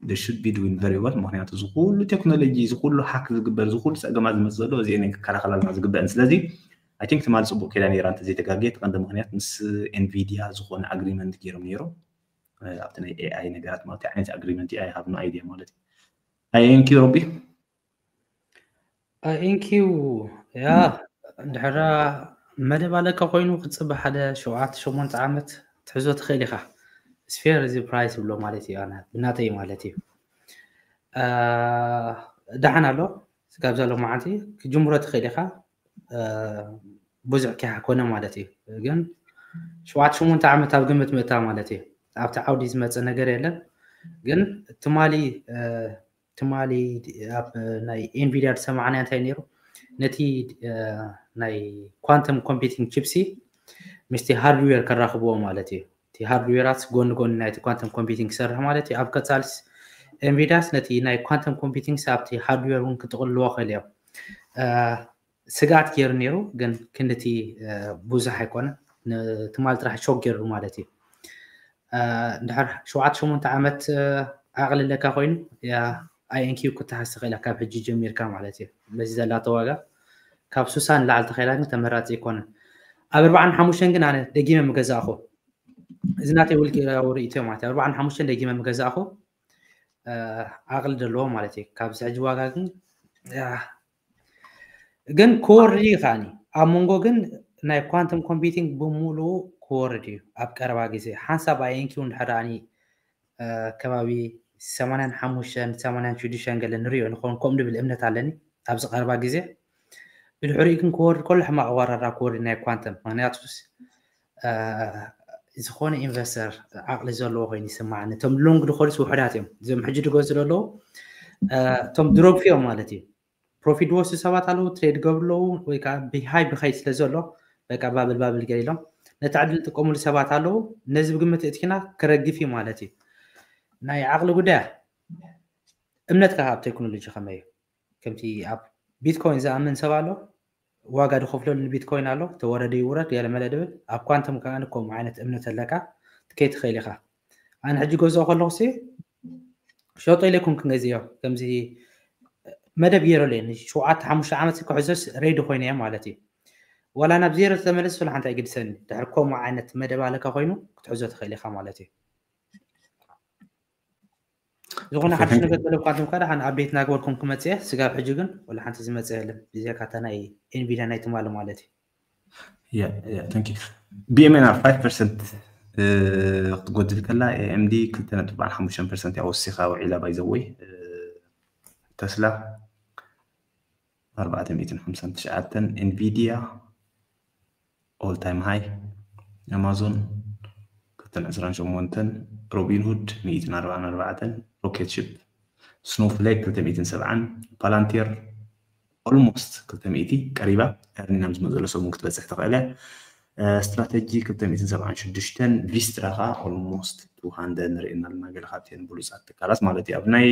they should be doing very well። ምክንያቱ ዝኩሉ ቴክኖሎጂ ዝኩሉ ሃክ ዝግበር ዝኩሉ ፀገማት ዝመፅ ዘሎ እዚአን ክከላኸላልና ዝግበአን። ስለዚ I think ትማሊ ፅቡቅ ከይዳ ነይራ እንተዘይተጋግየ እቲ ቀንዲ ምክንያት ምስ ኤንቪዲያ ዝኮነ ኣግሪመንት ገይሮም ነይሮም ኣብቲ ናይ ኤኣይ ነገራት ማለት ዓይነት ኣግሪመንት ኣይ ሃቭ ኖ ኣይዲያ ማለት እዩ። ኣይ ኤንኪ ሮቢ ኣይ ኤንኪ ያ ድሕራ መደብ ኣለካ ኮይኑ ክትፅበ ሓደ ሸውዓተ ሸሞንተ ዓመት ትሕዞ ትኽእል ኢኻ። ስፌር እዚ ፕራይስ ብሎ ማለት እዩ ኣነ ብናተይ ማለት እዩ። ደሓን ኣሎ ስጋብ ዘሎ መዓልቲ ክጅምሮ ትኽእል ኢኻ። ብዙሕ ኪያ ኮነ ማለት እዩ ግን ሸውዓተ ሸሞንተ ዓመት ኣብ ግምት ምእታ ማለት እዩ። ኣብቲ ዓውዲ ዝመፀ ነገር የለን ግን ትማሊ ትማሊ ኣብ ናይ ኤንቪዲያ ዝሰማዕናዮ እንታይ ነይሩ ነቲ ናይ ኳንተም ኮምፒቲንግ ቺፕሲ ምስቲ ሃርድዌር ከራኽብዎ ማለት እዩ። እቲ ሃርድዌራት ጎኒ ጎኒ ናይቲ ኳንተም ኮምፒቲንግ ክሰርሕ ማለት እዩ። ኣብ ቀፃልስ ኤንቪዲያስ ነቲ ናይ ኳንተም ኮምፒቲንግ ኣብቲ ሃርድዌር እውን ክጥቕልልዎ ክእል እዮም። ስግኣት ገይሩ ነይሩ ግን ክንድቲ ብዙሕ ኣይኮነ ትማል ጥራሕ ሾክ ገይሩ ማለት እዩ። እንድሕር ሸውዓተ ሸሞንተ ዓመት ዓቕሊ ኣለካ ኮይኑ ኣይ ኤን ኪው ክትሓዝ ትኽእል ካብ ሕጂ ጀሚርካ ማለት እዩ። በዚ ዘላቶ ዋጋ ካብ ሱሳ ንላዕሊ ተኸኢላ ግን ተመራፂ ኣይኮነን። ኣብ ኣርባዓን ሓሙሽተን ግን ኣነ ደጊመ ምገዛእኹ እዚ ናተይ ውልቂ ርኢቶ ማለት ኣርባዓን ሓሙሽተን ደጊመ ምገዛእኹ ዓቕሊ ዘለዎ ማለት እዩ። ካብዚ ሕጂ ዋጋ ግን ግን ክወርድ እዩ ከዓኒ ኣብ መንጎ ግን ናይ ኳንተም ኮምፒቲንግ ብምሉኡ ክወርድ እዩ ኣብ ቀረባ ግዜ ሓንሳብ ኣየንኪው እንድሕር ደኣኒ ከባቢ ሰማንያን ሓሙሽተን ሰማንያን ሽዱሽተን ገለ ንሪኦ ንኸውን ከምኡ ንብል እምነት ኣለኒ ኣብዚ ቀረባ ግዜ። ብድሕሪኡ ግን ክወርድ ከሎ ሕማቕ ኣወራርዳ ክወርድ ናይ ኳንተም ምክንያቱስ ዝኾነ ኢንቨስተር ዓቕሊ ዘለዎ ኮይኑ ይስማዓኒ። እቶም ሎንግ ድኸዱስ ውሑዳት እዮም። እዞም ሕጂ ድገዙ ዘለዉ እቶም ድሮፕ እዮም ማለት እዩ። ፕሮፊት ድወስዱ ሰባት ኣለዉ፣ ትሬድ ገብሩ ኣለዉ ወይ ከዓ ብሃይ ብኸይድ ስለ ዘሎ በቃ ባብል ባብል ገሊሎም ነቲ ዕድል ዝጥቀሙሉ ሰባት ኣለዉ። ነዚ ብግምት እትኪና ክረግፍ እዩ ማለት እዩ። ናይ ዓቕሊ ጉዳያ እምነትካ ኣብ ቴክኖሎጂ ከመይ እዩ? ከምቲ ኣብ ቢትኮይን ዝኣምን ሰብ ኣሎ፣ ዋጋ ዝኸፍለሉ ንቢትኮይን ኣሎ፣ ተወረደ ይውረድ ገለ መለ ድብል። ኣብ ኳንተም ከኣ ከምኡ ዓይነት እምነት ኣለካ፣ ከይትኽእል ኢኻ። ኣነ ሕጂ ገዝኦ ከለኹ ሲ ሸጦ ኢለ ይኮንኩን ገዚኦ፣ ከምዚ መደብ ገይረሉ እየ። ንሸውዓተ ሓሙሽተ ዓመት ክሕዞስ ሬዲ ኮይነ እየ ማለት እዩ። ዋላ ናብ ዜሮ ተመለስ ስለ ሓንቲ ኣይግድሰኒ። ድሕሪ ከምኡ ዓይነት መደብ ኣለካ ኮይኑ ክትሕዞ ትኽእል ኢኻ ማለት እዩ። ዝኾነ ሓድሽ ነገር ዘለኩም ኣንቱም ከ ደሓን ኣፕዴት እናገበርኩም ክመፅእ እየ። ስጋብ ሕጂ ግን ወላ ሓንቲ ዝመፅእ የለን ብዘይካ እታ ናይ ኤንቪድያ ናይ ትማሊ ማለት እዩ። Yeah, yeah, thank you. ቢኤምኤንኣር ፋይቭ ፐርሰንት ክትጎድል ከላ ኤኤምዲ ክልተ ነጥቢ ኣርባዓን ሓሙሽተን ፐርሰንት እያ ወሲኻ ውዒላ ባይዘወይ ተስላ ኣርባዕተ ሚእትን ሓምሳን ትሽዓተን ኤንቪድያ all time high ኣማዞን ክልተን ዕስራን ሸሞንተን ሮቢንሁድ ሚእትን ኣርባዓን ኣርባዕተን ሮኬት ሺፕ ስኖፍሌክ ክልተ ሚእትን ሰብዓን ፓላንቲር almost ክልተ ሚእቲ ቀሪባ earning ኣብ ዝመፅእ ዘሎ ሰሙን ክትበፅሕ ትኽእል እያ። ስትራተጂ ክልተ ሚእትን ሰብዓን ሽዱሽተን ቪስትራ ከዓ almost two hundred ንሪእና ኣለና። ገለ ካብተን ብሉፃት ትካላት ማለት እዩ። ኣብ ናይ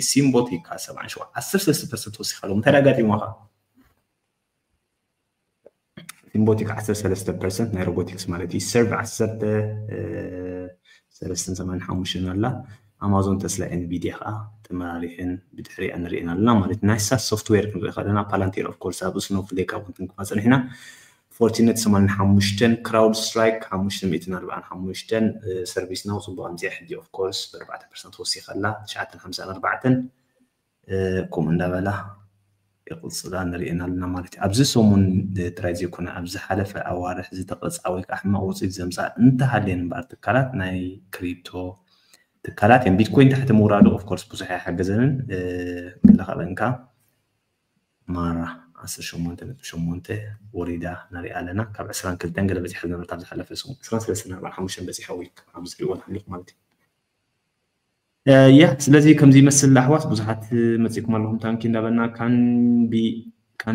ሲምቦቲካ ሰብዓን ሸውዓተን ዓሰርተ ሰለስተ ፐርሰንት ወሲኻ ኣለዉ። እንታይ ኣጋጢሙኻ? ሲምቦቲክ ዓሰርተ ሰለስተ ፐርሰንት ናይ ሮቦቲክስ ማለት እዩ። ሰርቭ ዓሰርተ ሰለስተን ሰማንያን ሓሙሽተን ኣላ። ኣማዞን ተስላ ኤንቪዲያ ከዓ ተመራሪሐን ብድሕሪኣ ንሪእን ኣለና ማለት እዩ። ናይ ሳስ ሶፍትዌር ክንርኢ ከለና ፓላንቲር of course ኣብ ስኖፍሌክ ኣብ ክንክባ ፀኒሕና ፎርቲን ነጥቢ ሰማንያን ሓሙሽተን ክራውድ ስትራይክ ሓሙሽተ ሚእትን ኣርባዓን ሓሙሽተን ሰርቪስ ናው ፅቡቅ ኣምፅያ ሕጂ of course ብኣርባዕተ ፐርሰንት ወሲኻ ኣላ ትሽዓተን ሓምሳን ኣርባዕተን ከምኡ እንዳበላ ይቕፅላ ንሪእን ኣለና ማለት እዩ። ኣብዚ ሰሙን ጥራይ ዘይኮነ ኣብ ዝሓለፈ ኣዋርሕ ዝተቐፅዓ ወይ ከዓ ሕማቕ ውፅኢት ዘምፅኣ እንተሃልየን እምበኣር ትካላት ናይ ክሪፕቶ ትካላት እየን። ቢትኮይን ታሕቲ ምውራዱ of course ብዙሕ ኣይሓገዘንን። ገለ ካብ እንካ ማራ ዓሰርተ ሸሞንተ ነጥቢ ሸሞንተ ወሪዳ ንሪኣ ኣለና። ካብ ዕስራን ክልተን ገለ በፂሓ ዝነበረት ኣብ ዝሓለፈ ሰሙን ዕስራን ሰለስተን ኣርባዓን ሓሙሽተን በፂሓ ወይ ኣብዚ ትሪእዎ ትሓሊፍ ማለት እዩ። ያ ስለዚ ከምዚ ይመስል ኣሕዋት ብዙሓት መፂእኩም ኣለኹም ታንኪ እንዳበልና ካን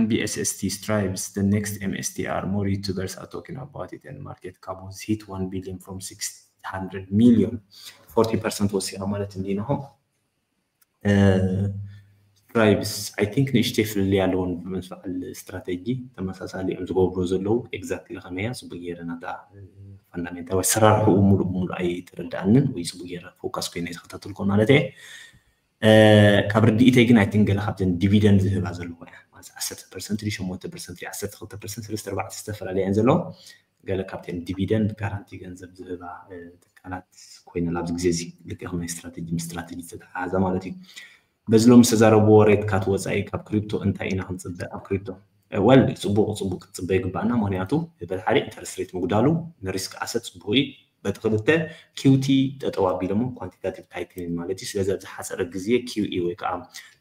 ቢ SST strives the next MSTR more YouTubers are talking about it and market cap was hit one billion from six hundred million forty percent ወሲኻ ማለት እንዲንሆ strives I think ንእሽተይ ፍልልይ ኣለዎን ብምስፋዕል ስትራተጂ ተመሳሳሊ እዮም ዝገብሩ ዘለዉ exactly ከመያ ፅቡቅ ገይረ ናታ fundamental ኣሰራርሕኡ ሙሉእ ብሙሉእ ኣይተረድኣንን ወይ ፅቡቅ ገይረ focus ኮይነ ኣይተኸታተልኩ ማለት እየ። ካብ ርድኢተይ ግን I think ገለ ካብተን dividend ዝህባ ዘለዋ እያ ማለት ዓሰርተ ፐርሰንት ድዩ ሸሞንተ ፐርሰንት ድዩ ዓሰርተ ክልተ ፐርሰንት ሰለስተ ኣርባዕተ ዝተፈላለያ እየን ዘለዋ። ገለ ካብተን dividend guarantee ገንዘብ ዝህባ ትካላት ኮይነን ኣብዚ ግዜ እዚ ልክዕ ከም ናይ ስትራተጂ ምስ ስትራተጂ ዝተተሓሓዘ ማለት እዩ። በዚ ሎም ዝተዛረብዎ ሬት ካት ወፃኢ ካብ ክሪፕቶ እንታይ ኢና ክንፅበ ኣብ ክሪፕቶ well ፅቡቅ ፅቡቅ ክትፅበ ይግባኣና ምክንያቱ በቲ ሓደ interest rate ምጉዳሉ ንሪስክ ኣሰት ፅቡቅ እዩ። በቲ ክልተ QT ጠጠው ኣቢሎሞ quantitative tightening ማለት እዩ። ስለዚ ኣብ ዝሓፀረ ግዜ QE ወይ ከዓ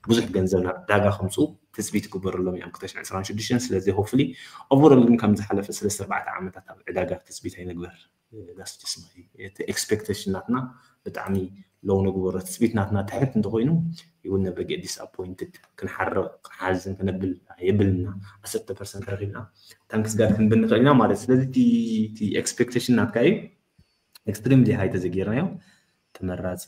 ብዙሕ ገንዘብ ናብ ዕዳጋ ከምፅኡ ትፅቢት ይግበረሎም እዮም ክልተ ሽሕን ዕስራን ሽዱሽተን ስለዚ hopefully overall ግን ከም ዝሓለፈ ሰለስተ ኣርባዕተ ዓመታት ኣብ ዕዳጋ ትፅቢት ኣይንግበር። That's just my እቲ expectation ናትና ብጣዕሚ low ንግበሮ ትፅቢት ናትና ትሕት እንተኮይኑ you will never get disappointed ክንሓርቕ ክንሓዝን ክነብል የብልና ዓሰርተ ፐርሰንት ረኪብና thanks God ክንብል ንኽእል ኢና ማለት ስለዚ እቲ expectation ናትካ እዩ extremely high ተዘጊርናዮ ተመራፂ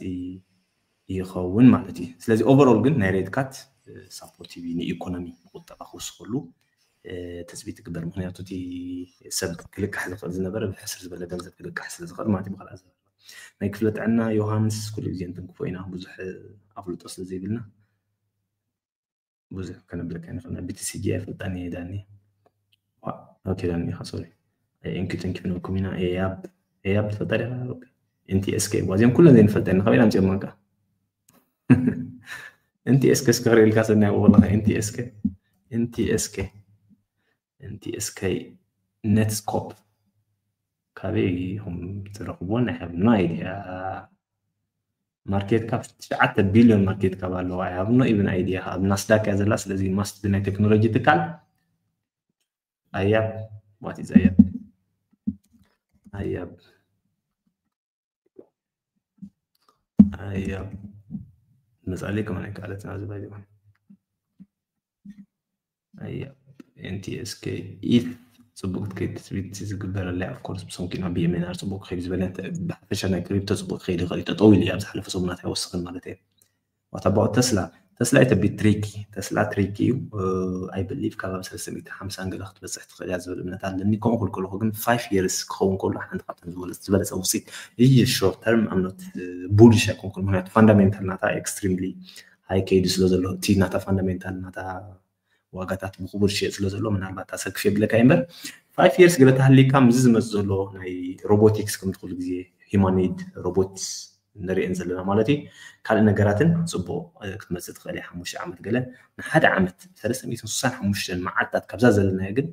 ይኸውን ማለት እዩ። ስለዚ overall ግን ናይ ሬት ካት supportive እዩ ንኢኮኖሚ ንቁጠባ ክውስኸሉ ትፅቢት ትግበር ምክንያቱ እቲ ሰብ ክልቃሕ ዝኽእል ዝነበረ ብሕስር ዝበለ ገንዘብ ክልቃሕ ስለ ዝኽእል ማለት እዩ። ብካልኣ ዘበለ ናይ ክፍለ ጥዕና ዮሃንስ ኩሉ ግዜ እንትንክፎ ኢና ብዙሕ ኣፍልጦ ስለ ዘይብልና ብዙሕ ከነብለካ ንኽእል። BTCG ኣይፈልጣን እየ ዳኒ። ኦኬ ዳኒ ኢኻ ሶሪ። Thank you thank you ነኩም ኢና ኤያብ ኤያብ ትፈልጣ ዲኻ? NTSK እዚኦም ኩለን ዘይንፈልጠን ካበይ ኣምፅኦምካ? NTSK እስከ ክርእየልካ ሰናይ ወላ NTSK NTSK NTSK Netscope ካበይ ኢኹም ትረኽብዎ? I have no idea። Market cap ትሽዓተ ቢልዮን market cap ኣለዎ። I have no even idea። ኣብ ናስዳክ እያ ዘላ። ስለዚ must be ናይ ቴክኖሎጂ ትካል። ኣያብ what is ኣያብ ኣያብ ኣያብ መጻለይ ከማን ኣይከኣለት ናዚ ባይ ዘበን ኣያብ NTSK ኢት ጽቡቅ ክትከይድ ትጽቢት ዝግበረላ። Of course ብሰንኪ ናብ BMNR ጽቡቅ ክኸይድ ዝበለ ብሓፈሻ ናይ ክሪፕቶ ጽቡቅ ክኸይድ ይኽእል እዩ። ጠጠው ኢሉ ኣብ ዝሓለፈ ሰሙናት ኣይወስኽን ማለት እየ። What about Tesla? Tesla is a bit tricky። Tesla tricky እዩ። I believe ካብ ኣብ ሰለስተ ሚእቲ ሓምሳ ገለ ክትበፅሕ ትኽእል እያ ዝብል እምነት ኣለኒ። ከምኡ ክብል ከለኹ ግን five years ክኸውን ከሎ ሓንቲ ካብተን ዝበለፀ ውፅኢት እዩ። Short term I'm not bullish ኣይኮንኩን። ምክንያቱ fundamental ናታ extremely high ከይዱ ስለ ዘሎ እቲ ናታ fundamental ናታ ዋጋታት ብክቡር ዝሸጥ ስለ ዘሎ ምናልባት ኣሰክፍ የብለካ እምበር five years ገለ ተሃሊካ ምስዚ ዝመፅ ዘሎ ናይ robotics ከምቲ ኩሉ ግዜ humanoid robot ንሪአን ዘለና ማለት እዩ። ካልእ ነገራትን ፅቡቅ ክትመፅእ ትኽእል እያ። ሓሙሽተ ዓመት ገለ ንሓደ ዓመት ሰለስተ ሚእትን ስሳን ሓሙሽተን መዓልታት ካብዛ ዘለናዮ ግን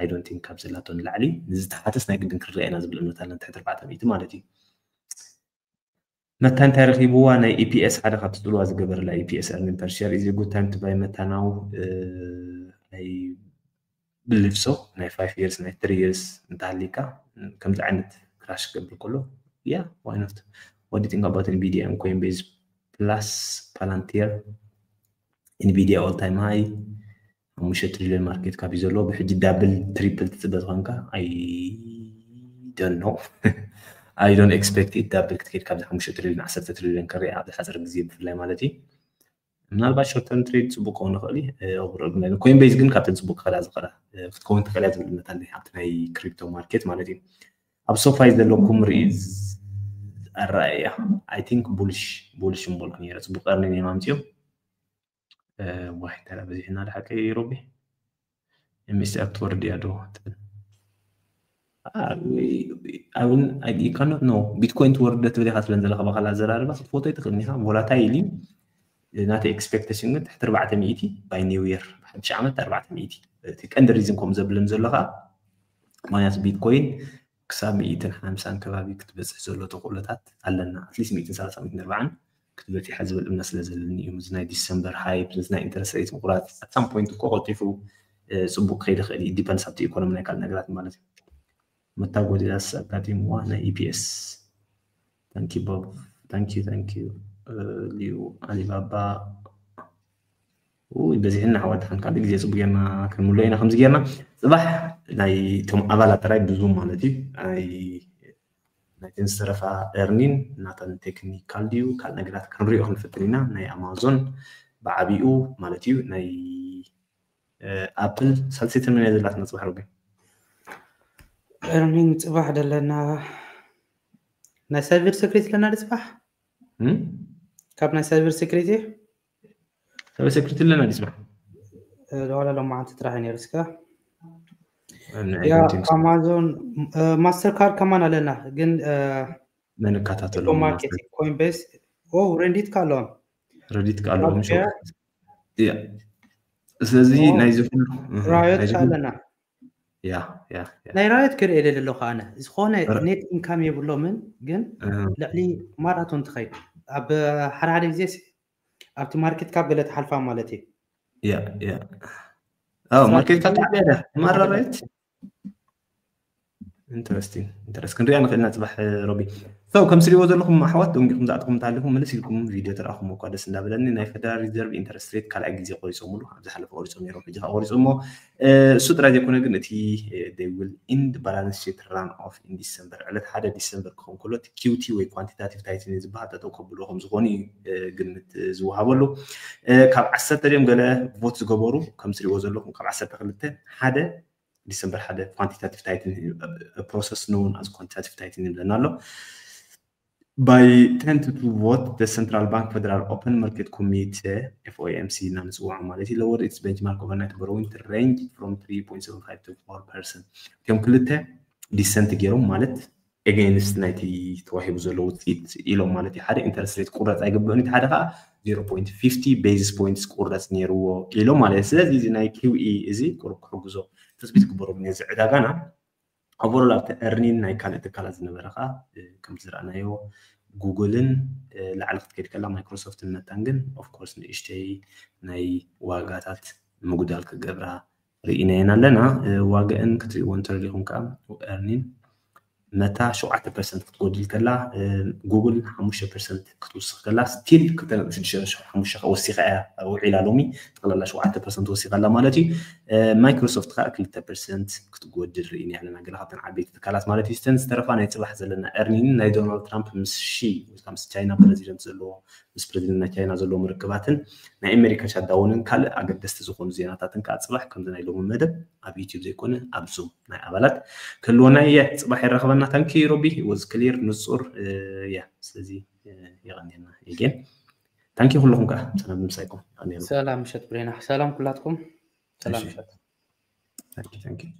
I don't think ካብ ዘላቶ ንላዕሊ ንዝተሓተስ ናይ ግድን ክንሪኣ ኢና ዝብል እምነት ኣለና። ትሕቲ ኣርባዕተ ሚእቲ ማለት እዩ። መታ እንታይ ረኺብዋ? ናይ EPS ሓደ ካብቲ ፅልዋ ዝገበረላ EPS earning per share is a good time to buy መታ now። I believe so። ናይ five years ናይ three years እንተሃሊካ ከምዚ ዓይነት crash ክገብር ከሎ yeah why not? What do you think about Nvidia and Coinbase plus Palantir? Nvidia all time high ሓሙሽተ ትሪልዮን market cap እዩ ዘለዎ። ብሕጂ double triple ትፅበ ዝኾንካ I don't know። I don't expect it double ክትከይድ ካብዚ ሓሙሽተ ትሪልዮን ዓሰርተ ትሪልዮን ክሪኣ ኣብዚ ሓፂር ግዜ ብፍላይ ማለት እዩ። ምናልባት short term trade ፅቡቅ ክኸውን ይኽእል እዩ። Coinbase ግን ካብተን ፅቡቅ ክኸዳ ዝኽእላ ክትከውን ትኽእል እያ ዝብል እምነት ኣለኒ ኣብቲ ናይ crypto market ማለት እዩ። ኣብ SoFi ዘለኩም ርኢ ኣረኣእያ I think bullish bullish ምበልኩ ነይረ። ፅቡቅ earning እዮም ኣምፅኦም። ዋይ ተራ በዚሕና ድሓቀ ሮቢ MSCI ክትወርድ እያ ዶ ትብል? I will I cannot know። Bitcoin ትወርድ ትብል ኢኻ ትብለን ዘለኻ ብኻልእ ኣዘራርባ ክትፈቶ ኣይትኽእልን ኢኻ። Volatile እዩ። ናተይ expectation ግን ትሕቲ ኣርባዕተ ሚእቲ by new year ብሓድሽ ዓመት ኣርባዕተ ሚእቲ። እቲ ቀንዲ reason ከምኡ ዘብለን ዘሎ ከዓ ምክንያቱ Bitcoin ክሳብ ሚእትን ሓምሳን ከባቢ ክትበፅሕ ዘሎ ተኽእሎታት ኣለና። At least ሚእትን ሰላሳ ሚእትን ኣርባዓን ክትበፂሓ ዝብል እምነት ስለ ዘለኒ እዩ። እዚ ናይ December hype፣ እዚ ናይ interest rate ምቁራፅ at some point እኮ ቀልጢፉ ፅቡቅ ክኸይድ ይኽእል እዩ። Depends ኣብቲ economy ናይ ካልእ ነገራት ማለት እዩ። መታጎዲዳስ ኣጋጢምዋ ናይ EPS። Thank you Bob። Thank you thank you። ሊዩ ኣሊባባ ውይ በዚሕና ኣሕዋት ሓን ካልእ ግዜ ፅቡቅ ጌርና ክንምሎ ኢና። ከምዚ ጌርና ፅባሕ ናይ ቶም ኣባላት ጥራይ ብዙ ማለት እዩ ናይ ናይተን ዝተረፋ earning ናተን technical ድዩ ካልእ ነገራት ክንሪኦ ክንፍትን ኢና። ናይ ኣማዞን ብዓቢኡ ማለት እዩ ናይ ኣፕል ሳልሰይቲ ምን እያ ዘላትና ፅባሕ ሮቢ? Earning ፅባሕ ደለና ናይ cyber security ኣለና ድፅባሕ ካብ ናይ cyber security cyber security ኣለና ድፅባሕ ዋላ ሎማዓንቲ ጥራሕ ነይሩ እስከ ኣማዞን ማስተርካርድ ከማን ኣለና ግን መንከታተሎ ማርኬት ኮይንቤስ ረዲት ካለዎም ረዲት ካለዎም ስለዚ ናይዚ ኩሉ ራዮት ኣለና ያ ያ ናይ ራዮት ክርኢ የለ ኣለኹ ኣነ ዝኾነ net income የብሎምን ግን ልዕሊ ማራቶን ትኸይድ ኣብ ሓደ ሓደ ግዜ ኣብቲ ማርኬት ካብ ገለ ትሓልፋ ማለት እዩ ያ ያ ኣዎ ማርኬት ካብ ተዓብያ ዳ ማራ ራዮት interesting interest ክንሪኣ ንኽእልና ፅባሕ ሮቢ so ከም ስሪዎ ዘለኹም ኣሕዋት ደንጊኹም ዝኣተኹም እንተሃሊኹም ምልስ ኢልኩም ቪድዮ ተረኣኹም እኳ ደስ እንዳበለኒ ናይ federal reserve interest rate ካልኣይ ግዜ ቆሪፆምሉ ኣብ ዝሓለፈ ቆሪፆም ነይሮም ሕጂ ከዓ ቆሪፆሞ እሱ ጥራይ ዘይኮነ ግን እቲ they will end balance sheet run off in December ዕለት ሓደ ዲሰምበር ክኸውን ከሎ እቲ QT ወይ quantitative tightening ዝበሃል ጠጠው ከብልዎ ከም ዝኾኑ እዩ ግምት ዝወሃበሉ ካብ ዓሰርተ ድዮም ገለ vote ዝገበሩ ከም ትሪእዎ ዘለኹም ካብ ዓሰርተ ክልተ ሓደ ዲሰምበር ሓደ quantitative tightening process known as quantitative tightening ይብለና ኣሎ by ten to two vote the central bank federal open market committee FOMC እና ንፅውዖ ማለት እዩ lower its benchmark overnight borrowing rate from three point seven five to four percent እቲኦም ክልተ dissent ገይሮም ማለት against ናይቲ ተዋሂቡ ዘሎ ውፅኢት ኢሎም ማለት እዩ። ሓደ interest rate ቁረፅ ኣይግብእን እቲ ሓደ ከዓ zero point fifty basis points ቁረፅ ነይርዎ ኢሎም ማለት እዩ። ስለዚ እዚ ናይ QE እዚ ቁሩብ ክሕግዞ ትፅቢት ግበረሉ ነዚ ዕዳጋና። Overall ኣብቲ earning ናይ ካልእ ትካላት ዝነበረ ከዓ ከምቲ ዝረኣናዮ ጉግልን ላዕሊ ክትከይድ ከላ ማይክሮሶፍትን መታን ግን of course ንእሽተይ ናይ ዋጋታት ምጉዳል ክገብራ ርኢናየን ኣለና። ዋጋእን ክትሪእዎ እንተደሊኹም ከዓ earning መታ ሸውዓተ ፐርሰንት ክትጎድል ከላ ጉግል ሓሙሽተ ፐርሰንት ክትውስኽ ከላ still ክልተ ነጥቢ ሽዱሽተ ሓሙሽተ ወሲኻ እያ ውዒላ ሎሚ። ጠቕላላ ሸውዓተ ፐርሰንት ወሲኻ ኣላ ማለት እዩ። ማይክሮሶፍት ከዓ ክልተ ፐርሰንት ክትጎድል ርኢና ኣለና ገለ ካብተን ዓበይቲ ትካላት ማለት እዩ። ስተን ዝተረፋ ናይ ፅባሕ ዘለና earning ናይ ዶናልድ ትራምፕ ምስ ሺ ወይ ከዓ ምስ ቻይና ፕረዚደንት ዘለዎ ምስ ፕረዚደንት ናይ ቻይና ዘለዎ ምርክባትን ናይ ኣሜሪካ ሻዳውንን ካልእ ኣገደስቲ ዝኾኑ ዜናታትን ከዓ ፅባሕ ከምዚ ናይ ሎሚ መደብ ኣብ ዩቲዩብ ዘይኮነ ኣብ ዙም ናይ ኣባላት ክህልወና እየ። ፅባሕ የራኸበና። Thank you ሮቢ። Was clear ንፁር እያ። ስለዚ የቐንየና። Again thank you ኩለኹም ከዓ ሰላም ምሳይኩም። የቐንየና። ሰላም ምሸት ብሬና። ሰላም ኩላትኩም። ሰላም ምሸት። Thank you, thank you።